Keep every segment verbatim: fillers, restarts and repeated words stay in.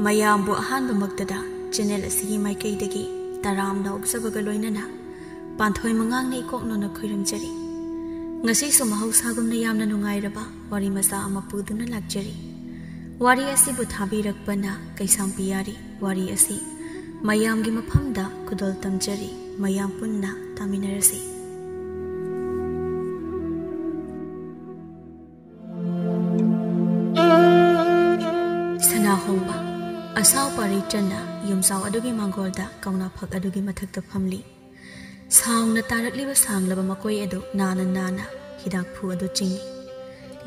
ꯃꯌꯥꯝꯕꯨ ꯑꯍꯥꯟꯕꯃꯛꯇꯗ ꯆꯦꯅꯦꯜ ꯑꯁꯤꯒꯤ ꯃꯥꯏꯀꯩꯗꯒꯤ ꯇꯔꯥꯝꯅ ꯑꯣꯛꯆꯕꯒ ꯂꯣꯏꯅꯅ ꯄꯥꯟꯊꯣꯏ ꯃꯉꯥꯡꯅ ꯏꯀꯣꯛ ꯅꯣꯟꯅ ꯈꯣꯏꯔꯝꯖꯔꯤ꯫ ꯉꯁꯤꯁꯨ ꯃꯍꯧꯁꯥꯒꯨꯝꯅ ꯌꯥꯝꯅ ꯅꯨꯡꯉꯥꯏꯔꯕ ꯋꯥꯔꯤ ꯃꯆꯥ ꯑꯃ ꯄꯨꯗꯨꯅ ꯂꯥꯛꯆꯔꯤ꯫ ꯋꯥꯔꯤ ꯑꯁꯤꯕꯨ ꯊꯥꯕꯤꯔꯛꯄꯅ ꯀꯩꯁꯥꯝꯄꯤ ꯌꯥꯔꯤ꯫ ꯋꯥꯔꯤ ꯑꯁꯤ ꯃꯌꯥꯝꯒꯤ ꯃꯐꯝꯗ ꯈꯨꯗꯣꯜ ꯇꯝꯖꯔꯤ꯫ ꯃꯌꯥꯝ ꯄꯨꯟꯅ ꯇꯥꯃꯤꯟꯅꯔꯁꯤ꯫ ꯁꯅꯥꯍꯣꯡꯕ꯫ ꯑꯁꯥꯎ ꯄꯥꯔꯩ ꯆꯟꯅ ꯌꯨꯝꯖꯥꯎ ꯑꯗꯨꯒꯤ ꯃꯥꯡꯒꯣꯜꯗ ꯀꯧꯅꯥ ꯐꯛ ꯑꯗꯨꯒꯤ ꯃꯊꯛꯇ ꯐꯝꯂꯤ꯫ ꯁꯥꯡꯅ ꯇꯥꯔꯛꯂꯤꯕ ꯁꯥꯡꯂꯕ ꯃꯀꯣꯏ ꯑꯗꯨ ꯅꯥꯅ ꯅꯥꯅ ꯍꯤꯗꯥꯛꯐꯨ ꯑꯗꯨ ꯆꯤꯡꯏ꯫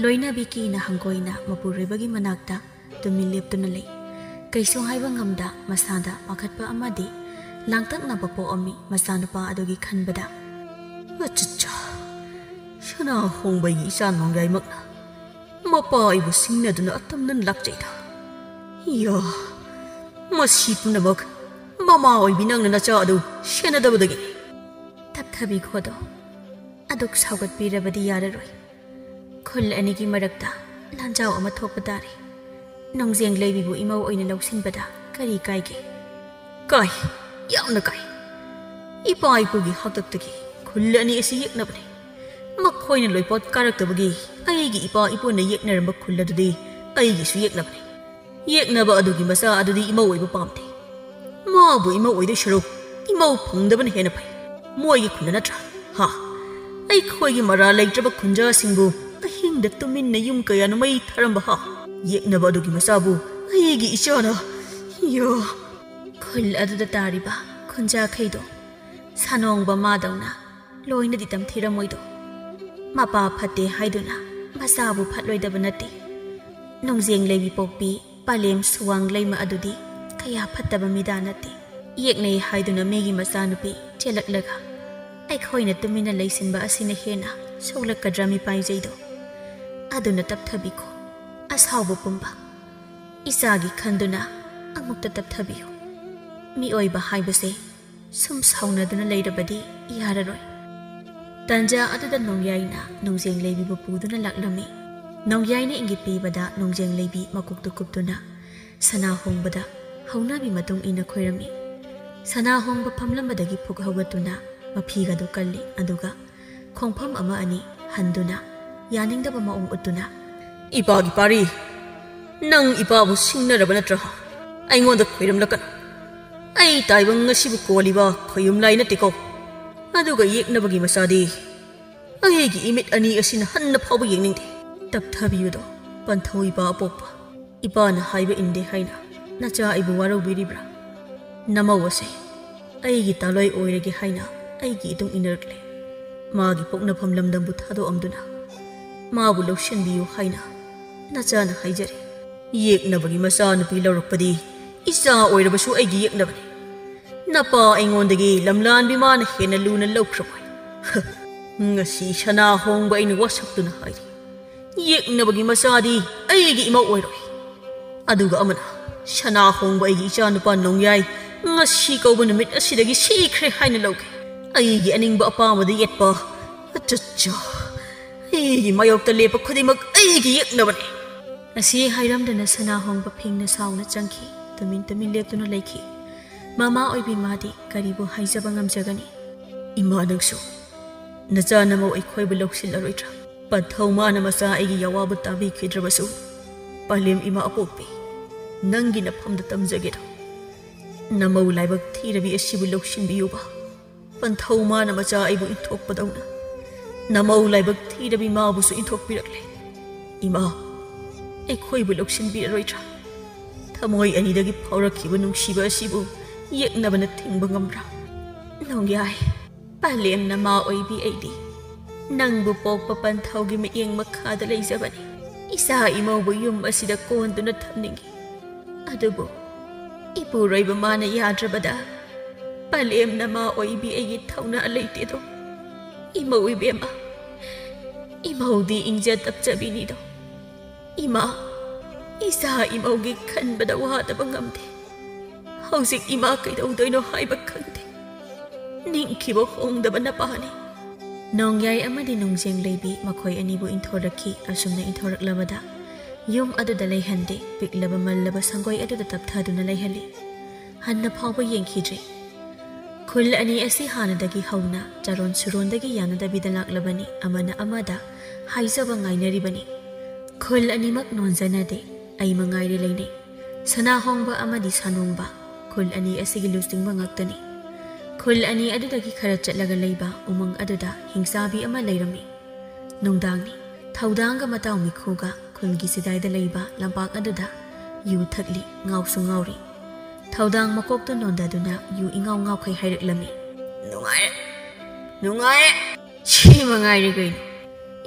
ꯂꯣꯏꯅꯕꯤ ꯀꯤꯅ ꯍꯪꯒꯣꯏꯅ ꯃꯄꯨꯔꯣꯏꯕꯒꯤ ꯃꯅꯥꯛꯇ ꯇꯨꯃꯤꯟ ꯂꯦꯞꯇꯨꯅ ꯂꯩ꯫ ꯀꯩꯁꯨ ꯍꯥꯏꯕ ꯉꯝꯗ ꯃꯁꯥꯗ ꯄꯥꯈꯠꯄ ꯑꯃꯗꯤ ꯂꯥꯡꯇꯛꯅꯕ ꯄꯣꯛꯑꯝꯃꯤ ꯃꯆꯥꯅꯨꯄꯥ ꯑꯗꯨꯒꯤ ꯈꯟꯕꯗ꯫ ꯑꯆꯠꯆꯥ, ꯁꯅꯥꯍꯣꯡꯕꯒꯤ ꯏꯆꯥ ꯅꯣꯡꯌꯥꯏꯃꯛꯅ ꯃꯄꯥ ꯑꯩꯕꯨ ꯁꯤꯡꯅꯗꯨꯅ ꯑꯇꯝꯅꯅ ꯂꯥꯛꯆꯩꯗ꯫ ꯌꯥ, ꯃꯁꯤ ꯄꯨꯝꯅꯃꯛ ꯃꯃꯥ ꯑꯣꯏꯕꯤ ꯅꯪꯅ ꯅꯆꯥ ꯑꯗꯨ ꯁꯦꯟꯅꯗꯕꯗꯒꯤꯅꯤ꯫ ꯇꯞꯊꯕꯤꯈꯣꯗꯣ, ꯑꯗꯨꯛ ꯁꯥꯎꯒꯠꯄꯤꯔꯕꯗꯤ ꯌꯥꯔꯔꯣꯏ꯫ ꯈꯨꯜ ꯑꯅꯤꯒꯤ ꯃꯔꯛꯇ ꯂꯥꯟꯖꯥꯎ ꯑꯃ ꯊꯣꯛꯄ ꯇꯥꯔꯦ꯫ ꯅꯣꯡꯖꯦꯡ ꯂꯩꯕꯤꯕꯨ ꯏꯃꯧ ꯑꯣꯏꯅ ꯂꯧꯁꯤꯟꯕꯗ ꯀꯔꯤ ꯀꯥꯏꯒꯦ? ꯀꯥꯏ, ꯌꯥꯝꯅ ꯀꯥꯏ꯫ ꯏꯄꯥ ꯏꯄꯨꯒꯤ ꯍꯥꯛꯇꯛꯇꯒꯤ ꯈꯨꯜ ꯑꯅꯤ ꯑꯁꯤ ꯌꯦꯛꯅꯕꯅꯤ꯫ ꯃꯈꯣꯏꯅ ꯂꯣꯏꯄꯣꯠ ꯀꯥꯔꯛꯇꯕꯒꯤ ꯑꯩꯒꯤ ꯏꯄꯥ ꯏꯄꯨꯅ ꯌꯦꯛꯅꯔꯝꯕ ꯈꯨꯜ ꯑꯗꯨꯗꯤ ꯑꯩꯒꯤꯁꯨ ꯌꯦꯛꯅꯕꯅꯤ꯫ ꯌꯦꯛꯅꯕ ꯑꯗꯨꯒꯤ ꯃꯆꯥ ꯑꯗꯨꯗꯤ ꯏꯃꯧ ꯑꯣꯏꯕ ꯄꯥꯝꯗꯦ꯫ ꯃꯥꯕꯨ ꯏꯃꯧ ꯑꯣꯏꯗꯣꯏ ꯁꯔꯨꯛ ꯏꯃꯧ ꯐꯪꯗꯕꯅ ꯍꯦꯟꯅ ꯐꯩ꯫ ꯃꯣꯏꯒꯤ ꯈꯨꯟꯗ ꯅꯠꯇ꯭ꯔꯥ? ꯍꯥ? ꯑꯩꯈꯣꯏꯒꯤ ꯃꯔꯥꯜ ꯂꯩꯇ꯭ꯔꯕ ꯈꯨꯟꯖꯥꯁꯤꯡꯕꯨ ꯑꯍꯤꯡꯗ ꯇꯨꯃꯤꯟꯅ ꯌꯨꯝ ꯀꯌꯥꯅ ꯃꯩ ꯊꯥꯔꯝꯕ, ꯍꯥ? ꯌꯦꯛꯅꯕ ꯑꯗꯨꯒꯤ ꯃꯆꯥꯕꯨ ꯑꯩꯒꯤ ꯏꯆꯥꯅ, ꯌꯥ꯫ ꯈꯨꯜ ꯑꯗꯨꯗ ꯇꯥꯔꯤꯕ ꯈꯨꯟꯖꯥꯈꯩꯗꯣ ꯁꯥꯅꯣꯡꯕ ꯃꯥꯗꯧꯅ ꯂꯣꯏꯅꯗꯤ ꯇꯝꯊꯤꯔꯝꯃꯣꯏꯗꯣ꯫ ꯃꯄꯥ ꯐꯠꯇꯦ ꯍꯥꯏꯗꯨꯅ ꯃꯆꯥꯕꯨ ꯐꯠꯂꯣꯏꯗꯕ ꯅꯠꯇꯦ꯫ ꯅꯣꯡꯖꯦꯡ ꯂꯩꯕꯤ ꯄꯣꯛꯄꯤ ꯄꯂꯦꯝ ꯁꯨꯋꯥꯡ ꯂꯩꯃ ꯑꯗꯨꯗꯤ ꯀꯌꯥ ꯐꯠꯇꯕ ꯃꯤꯗꯥ ꯅꯠꯇꯦ꯫ ꯌꯦꯛꯅꯩ ꯍꯥꯏꯗꯨꯅ ꯃꯤꯒꯤ ꯃꯆꯥꯅꯨꯄꯤ ꯆꯦꯜꯂꯛꯂꯒ ꯑꯩꯈꯣꯏꯅ ꯇꯨꯃꯤꯟꯅ ꯂꯩꯁꯤꯟꯕ ꯑꯁꯤꯅ ꯍꯦꯟꯅ ꯁꯣꯛꯂꯛꯀꯗ꯭ꯔꯥ ꯃꯤꯄꯥꯏꯖꯩꯗꯣ꯫ ꯑꯗꯨꯅ ꯇꯞꯊꯕꯤꯈꯣ꯫ ꯑꯁꯥꯎꯕ ꯄꯨꯝꯕ ꯏꯆꯥꯒꯤ ꯈꯟꯗꯨꯅ ꯑꯃꯨꯛꯇ ꯇꯞꯊꯕꯤꯌꯨ꯫ ꯃꯤꯑꯣꯏꯕ ꯍꯥꯏꯕꯁꯦ ꯁꯨꯝ ꯁꯥꯎꯅꯗꯨꯅ ꯂꯩꯔꯕꯗꯤ ꯌꯥꯔꯔꯣꯏ꯫ ꯇꯟꯖꯥ ꯑꯗꯨꯗ ꯅꯣꯡꯌꯥꯏꯅ ꯅꯣꯡꯖꯦꯡ ꯂꯩꯕꯤꯕꯨ ꯄꯨꯗꯨꯅ ꯂꯥꯛꯂꯝꯃꯤ꯫ ꯅꯣꯡꯌꯥꯏꯅ ꯏꯪꯒꯤꯠ ꯄꯤꯕꯗ ꯅꯣꯡꯖꯦꯡ ꯂꯩꯕꯤ ꯃꯀꯣꯛꯇꯨ ꯀꯨꯞꯇꯨꯅ ꯁꯅꯥ ꯍꯣꯡꯕꯗ ꯍꯧꯅꯕꯤ ꯃꯇꯨꯡ ꯏꯟꯅ ꯈꯣꯏꯔꯝꯃꯤ꯫ ꯁꯅꯥ ꯍꯣꯡꯕ ꯐꯝꯂꯝꯕꯗꯒꯤ ꯐꯨꯛ ꯍꯧꯒꯠꯇꯨꯅ ꯃꯐꯤꯒꯗꯨ ꯀꯜꯂꯤ, ꯑꯗꯨꯒ ꯈꯣꯡꯐꯝ ꯑꯃ ꯑꯅꯤ ꯍꯟꯗꯨꯅ ꯌꯥꯅꯤꯡꯗꯕ ꯃꯑꯣꯡ ꯎꯠꯇꯨꯅ, "ꯏꯄꯥꯒꯤ ꯄꯥꯔꯤ, ꯅꯪ ꯏꯄꯥꯕꯨ ꯁꯤꯡꯅꯔꯕ ꯅꯠꯇ꯭ꯔꯥ? ꯑꯩꯉꯣꯟꯗ ꯈꯣꯏꯔꯝꯂꯛꯀꯅꯨ꯫ ꯑꯩ ꯇꯥꯏꯕꯪ ꯑꯁꯤꯕꯨ ꯀꯣꯜꯂꯤꯕ ꯈꯣꯌꯨꯝ ꯂꯥꯏ ꯅꯠꯇꯦꯀꯣ꯫ ꯑꯗꯨꯒ ꯌꯦꯛꯅꯕꯒꯤ ꯃꯆꯥꯗꯤ ꯑꯩꯒꯤ ꯏꯃꯤꯠ ꯑꯅꯤ ꯑꯁꯤꯅ ꯍꯟꯅ ꯐꯥꯎꯕ ꯌꯦꯡꯅꯤꯡꯗꯦ꯫ ꯇꯞꯊꯕꯤꯌꯨꯗꯣ, ꯄꯟꯊꯧ ꯏꯄꯥ ꯑꯄꯣꯛꯄ꯫ ꯏꯄꯥꯅ ꯍꯥꯏꯕ ꯏꯟꯗꯦ ꯍꯥꯏꯅ ꯅꯆꯥ ꯑꯩꯕꯨ ꯋꯥꯔꯧꯕꯤꯔꯤꯕ꯭ꯔꯥ? ꯅꯃꯧ ꯑꯁꯦ ꯑꯩꯒꯤ ꯇꯥꯂꯣꯏ ꯑꯣꯏꯔꯒꯦ ꯍꯥꯏꯅ ꯑꯩꯒꯤ ꯏꯇꯨꯡ ꯏꯟꯅꯔꯛꯂꯦ꯫ ꯃꯥꯒꯤ ꯄꯣꯛꯅꯐꯝ ꯂꯝꯗꯝꯕꯨ ꯊꯥꯗꯣꯛꯑꯝꯗꯨꯅ ꯃꯥꯕꯨ ꯂꯧꯁꯤꯟꯕꯤꯌꯨ ꯍꯥꯏꯅ ꯅꯆꯥꯅ ꯍꯥꯏꯖꯔꯦ꯫ ꯌꯦꯛꯅꯕꯒꯤ ꯃꯆꯥꯅꯨꯄꯤ ꯂꯧꯔꯛꯄꯗꯤ ꯏꯆꯥ ꯑꯣꯏꯔꯕꯁꯨ ꯑꯩꯒꯤ ꯌꯦꯛꯅꯕꯅꯤ꯫ ꯅꯄꯥ ꯑꯩꯉꯣꯟꯗꯒꯤ ꯂꯝꯂꯥꯟꯕꯤ ꯃꯥꯅ ꯍꯦꯟꯅ ꯂꯨꯅ ꯂꯧꯈ꯭ꯔꯕꯣꯏ꯫ ꯉꯁꯤ ꯁꯅꯥ ꯍꯣꯡꯕ ꯑꯩꯅ ꯋꯥꯁꯛꯇꯨꯅ ꯍꯥꯏꯔꯤ, ꯌꯦꯛꯅꯕꯒꯤ ꯃꯆꯥꯗꯤ ꯑꯩꯒꯤ ꯏꯃꯧ ꯑꯣꯏꯔꯣꯏ꯫ ꯑꯗꯨꯒ ꯑꯃꯅ, ꯁꯅꯥ ꯍꯣꯡꯕ ꯑꯩꯒꯤ ꯏꯆꯥꯅꯨꯄꯥ ꯅꯣꯡꯌꯥꯏ ꯉꯁꯤ ꯀꯧꯕ ꯅꯨꯃꯤꯠ ꯑꯁꯤꯗꯒꯤ ꯁꯤꯈ꯭ꯔꯦ ꯍꯥꯏꯅ ꯂꯧꯒꯦ꯫ ꯑꯩꯒꯤ ꯑꯅꯤꯡꯕ ꯑꯄꯥꯝꯕꯗ ꯌꯦꯠꯄ, ꯑꯆꯠꯆꯥ, ꯑꯩꯒꯤ ꯃꯥꯌꯣꯛꯇ ꯂꯦꯞꯄ ꯈꯨꯗꯤꯡꯃꯛ ꯑꯩꯒꯤ ꯌꯦꯛꯅꯕꯅꯤ꯫ ꯑꯁꯤ ꯍꯥꯏꯔꯝꯗꯅ ꯁꯅꯥ ꯍꯣꯡꯕ ꯐꯤꯡꯅ ꯁꯥꯎꯅ ꯆꯪꯈꯤ꯫ ꯇꯨꯃꯤꯟ ꯇꯨꯃꯤꯟ ꯂꯦꯞꯇꯨꯅ ꯂꯩꯈꯤ꯫ ꯃꯃꯥ ꯑꯣꯏꯕꯤ ꯃꯥꯗꯤ ꯀꯔꯤꯕꯨ ꯍꯥꯏꯖꯕ ꯉꯝꯖꯒꯅꯤ? ꯏꯃꯥ, ꯅꯪꯁꯨ ꯅꯆꯥ ꯅꯃꯧ ꯑꯩꯈꯣꯏꯕꯨ ꯂꯧꯁꯤꯜꯂꯔꯣꯏꯗ꯭ꯔꯥ? ꯄꯟꯊꯧ ꯃꯥꯅ ꯃꯆꯥ ꯑꯩꯒꯤ ꯌꯥꯋꯥꯕꯨ ꯇꯥꯕꯤꯈꯤꯗ꯭ꯔꯕꯁꯨ, ꯄꯂꯦꯝ ꯏꯃꯥ ꯑꯄꯣꯛꯄꯤ, ꯅꯪꯒꯤ ꯅꯐꯝꯗ ꯇꯝꯖꯒꯦꯗꯣ꯫ ꯅꯃꯧ ꯂꯥꯏꯕꯛ ꯊꯤꯔꯕꯤ ꯑꯁꯤꯕꯨ ꯂꯧꯁꯤꯟꯕꯤꯌꯨꯕ꯫ ꯄꯟꯊꯧ ꯃꯥꯅ ꯃꯆꯥ ꯑꯩꯕꯨ ꯏꯟꯊꯣꯛꯄꯗꯧꯅ ꯅꯃꯧ ꯂꯥꯏꯕꯛ ꯊꯤꯔꯕꯤ ꯃꯥꯕꯨꯁꯨ ꯏꯟꯊꯣꯛꯄꯤꯔꯛꯂꯦ꯫ ꯏꯃꯥ, ꯑꯩꯈꯣꯏꯕꯨ ꯂꯧꯁꯤꯟꯕꯤꯔꯔꯣꯏꯗ꯭ꯔꯥ? ꯊꯃꯣꯏ ꯑꯅꯤꯗꯒꯤ ꯐꯥꯎꯔꯛꯈꯤꯕ ꯅꯨꯡꯁꯤꯕ ꯑꯁꯤꯕꯨ ꯌꯦꯛꯅꯕꯅ ꯊꯤꯡꯕ ꯉꯝꯕ꯭ꯔꯥ? ꯅꯣꯡꯌꯥꯏ, ꯄꯂꯦꯝ ꯅꯃꯥ ꯑꯣꯏꯕꯤ ꯑꯩꯗꯤ ꯅꯪꯕꯨ ꯄꯣꯛꯄ ꯄꯟꯊꯧꯒꯤ ꯃꯤꯠꯌꯦꯡ ꯃꯈꯥꯗ ꯂꯩꯖꯕꯅꯤ꯫ ꯏꯆꯥ ꯏꯃꯧꯕꯨ ꯌꯨꯝ ꯑꯁꯤꯗ ꯀꯣꯟꯗꯨꯅ ꯊꯝꯅꯤꯡꯏ꯫ ꯑꯗꯨꯕꯨ ꯏꯄꯨꯔꯣꯏꯕ ꯃꯥꯅ ꯌꯥꯗ꯭ꯔꯕꯗ ꯄꯂꯦꯝ ꯅꯃꯥ ꯑꯣꯏꯕꯤ ꯑꯩꯒꯤ ꯊꯧꯅꯥ ꯂꯩꯇꯦꯗꯣ꯫ ꯏꯃꯧ ꯏꯕꯦꯝꯃ, ꯏꯃꯧꯗꯤ ꯏꯪꯖ ꯇꯞꯆꯕꯤꯅꯤꯗꯣ꯫ ꯏꯃꯥ, ꯏꯆꯥ ꯏꯃꯧꯒꯤ ꯈꯟꯕꯗ ꯋꯥꯗꯕ ꯉꯝꯗꯦ꯫ ꯍꯧꯖꯤꯛ ꯏꯃꯥ ꯀꯩꯗꯧꯗꯣꯏꯅꯣ ꯍꯥꯏꯕ ꯈꯪꯗꯦ꯫ ꯅꯤꯡꯈꯤꯕ ꯍꯣꯡꯗꯕ ꯅꯄꯥꯅꯤ꯫ ꯅꯣꯡꯌꯥꯏ ꯑꯃꯗꯤ ꯅꯣꯡꯖꯦꯡ ꯂꯩꯕꯤ ꯃꯈꯣꯏ ꯑꯅꯤꯕꯨ ꯏꯟꯊꯣꯔꯛꯈꯤ꯫ ꯑꯁꯨꯝꯅ ꯏꯟꯊꯣꯔꯛꯂꯕꯗ ꯌꯨꯝ ꯑꯗꯨꯗ ꯂꯩꯍꯟꯗꯦ, ꯄꯤꯛꯂꯕ ꯃꯜꯂꯕ ꯁꯪꯒꯣꯏ ꯑꯗꯨꯗ ꯇꯞꯊꯗꯨꯅ ꯂꯩꯍꯜꯂꯤ꯫ ꯍꯟꯅ ꯐꯥꯎꯕ ꯌꯦꯡꯈꯤꯗ꯭ꯔꯤ꯫ ꯈꯨꯜ ꯑꯅꯤ ꯑꯁꯤ ꯍꯥꯟꯅꯗꯒꯤ ꯍꯧꯅ ꯆꯥꯔꯣꯟ ꯁꯨꯔꯣꯟꯗꯒꯤ ꯌꯥꯅꯗꯕꯤꯗ ꯂꯥꯛꯂꯕꯅꯤ, ꯑꯃꯅ ꯑꯃꯗ ꯍꯥꯏꯖꯕ ꯉꯥꯏꯅꯔꯤꯕꯅꯤ꯫ ꯈꯨꯜ ꯑꯅꯤꯃꯛ ꯅꯣꯟꯖꯅꯗꯦ, ꯑꯩ ꯃꯉꯥꯏꯔꯦ ꯂꯩꯅꯩ꯫ ꯁꯅꯥ ꯍꯣꯡꯕ ꯑꯃꯗꯤ ꯁꯥꯅꯣꯡꯕ, ꯈꯨꯜ ꯑꯅꯤ ꯑꯁꯤꯒꯤ ꯂꯨꯆꯤꯡꯕ ꯉꯥꯛꯇꯅꯤ꯫ ꯈꯨꯜ ꯑꯅꯤ ꯑꯗꯨꯗꯒꯤ ꯈꯔ ꯆꯠꯂꯒ ꯂꯩꯕ ꯎꯃꯪ ꯑꯗꯨꯗ ꯍꯤꯡꯆꯥꯕꯤ ꯑꯃ ꯂꯩꯔꯝꯃꯤ꯫ ꯅꯨꯡꯗꯥꯡꯅꯤ꯫ ꯊꯧꯗꯥꯡꯒ ꯃꯇꯥꯎ ꯃꯤꯈꯨꯒ ꯈꯨꯜꯒꯤ ꯆꯤꯗꯥꯏꯗ ꯂꯩꯕ ꯂꯝꯄꯥꯛ ꯑꯗꯨꯗ ꯌꯨ ꯊꯛꯂꯤ, ꯉꯥꯎꯁꯨ ꯉꯥꯎꯔꯤ꯫ ꯊꯧꯗꯥꯡ ꯃꯀꯣꯛꯇ ꯅꯣꯟꯗꯗꯨꯅ ꯌꯨ ꯏꯉꯥꯎ ꯉꯥꯎꯈꯩ ꯍꯥꯏꯔꯛꯂꯝꯃꯤ꯫ "ꯅꯨꯡꯉꯥꯏꯔꯦ, ꯅꯨꯡꯉꯥꯏꯔꯦ꯫ ꯁꯤ ꯃꯉꯥꯏꯔꯦ ꯀꯩꯅꯣ꯫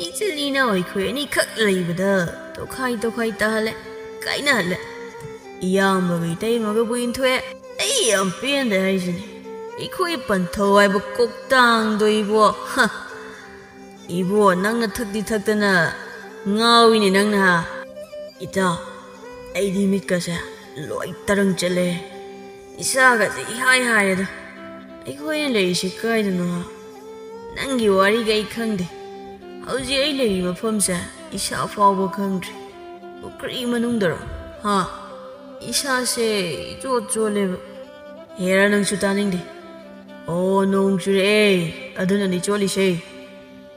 ꯏꯆꯤꯜ ꯏꯅꯥꯎ ꯑꯩꯈꯣꯏ ꯑꯅꯤꯈꯛ ꯂꯩꯕꯗ ꯇꯣꯈꯥꯏ ꯇꯣꯈꯥꯏ ꯇꯥꯍꯜꯂꯦ, ꯀꯥꯏꯅꯍꯜꯂꯦ꯫ ꯏꯌꯥꯝꯕꯒ ꯏꯇꯩꯃꯒꯕꯨ ꯏꯟꯊꯣꯛꯑꯦ꯫ ꯑꯩ ꯌꯥꯝ ꯄꯦꯟꯗꯦ ꯍꯥꯏꯁꯤꯅꯤ꯫ ꯑꯩꯈꯣꯏ ꯄꯟꯊꯧ ꯍꯥꯏꯕ ꯀꯣꯛꯇꯥꯡꯗꯣ ꯏꯕꯣ꯫ ꯍ꯫ ꯏꯕꯣ, ꯅꯪꯅ ꯊꯛꯇꯤ ꯊꯛꯇꯅ ꯉꯥꯎꯏꯅꯦ ꯅꯪꯅ, ꯍꯥ?" "ꯏꯇꯥꯎ, ꯑꯩꯗꯤ ꯃꯤꯠꯀꯁꯦ ꯂꯣꯏ ꯇꯔꯪ ꯆꯠꯂꯦ꯫ ꯏꯁꯥꯒꯁꯦ ꯏꯍꯥꯏ ꯍꯥꯏꯔꯦꯗ꯫ ꯑꯩꯈꯣꯏꯅ ꯂꯩꯔꯤꯁꯤ ꯀꯥꯏꯗꯅꯣ, ꯍꯥ? ꯅꯪꯒꯤ ꯋꯥꯔꯤꯒ ꯑꯩ ꯈꯪꯗꯦ꯫ ꯍꯧꯖꯤꯛ ꯑꯩ ꯂꯩꯔꯤ ꯃꯐꯝꯁꯦ ꯏꯁꯥ ꯐꯥꯎꯕ ꯈꯪꯗ꯭ꯔꯤ꯫ ꯄꯨꯈ꯭ꯔꯤ ꯃꯅꯨꯡꯗꯔꯣ, ꯍꯥ? ꯏꯁꯥꯁꯦ ꯏꯆꯣꯠ ꯆꯣꯠꯂꯦꯕ꯫ ꯍꯦꯔꯥ, ꯅꯪꯁꯨ ꯇꯥꯅꯤꯡꯗꯦ꯫ ꯑꯣ, ꯅꯣꯡ ꯆꯨꯔꯛꯑꯦ, ꯑꯗꯨꯅꯅꯤ ꯆꯣꯠꯂꯤꯁꯦ꯫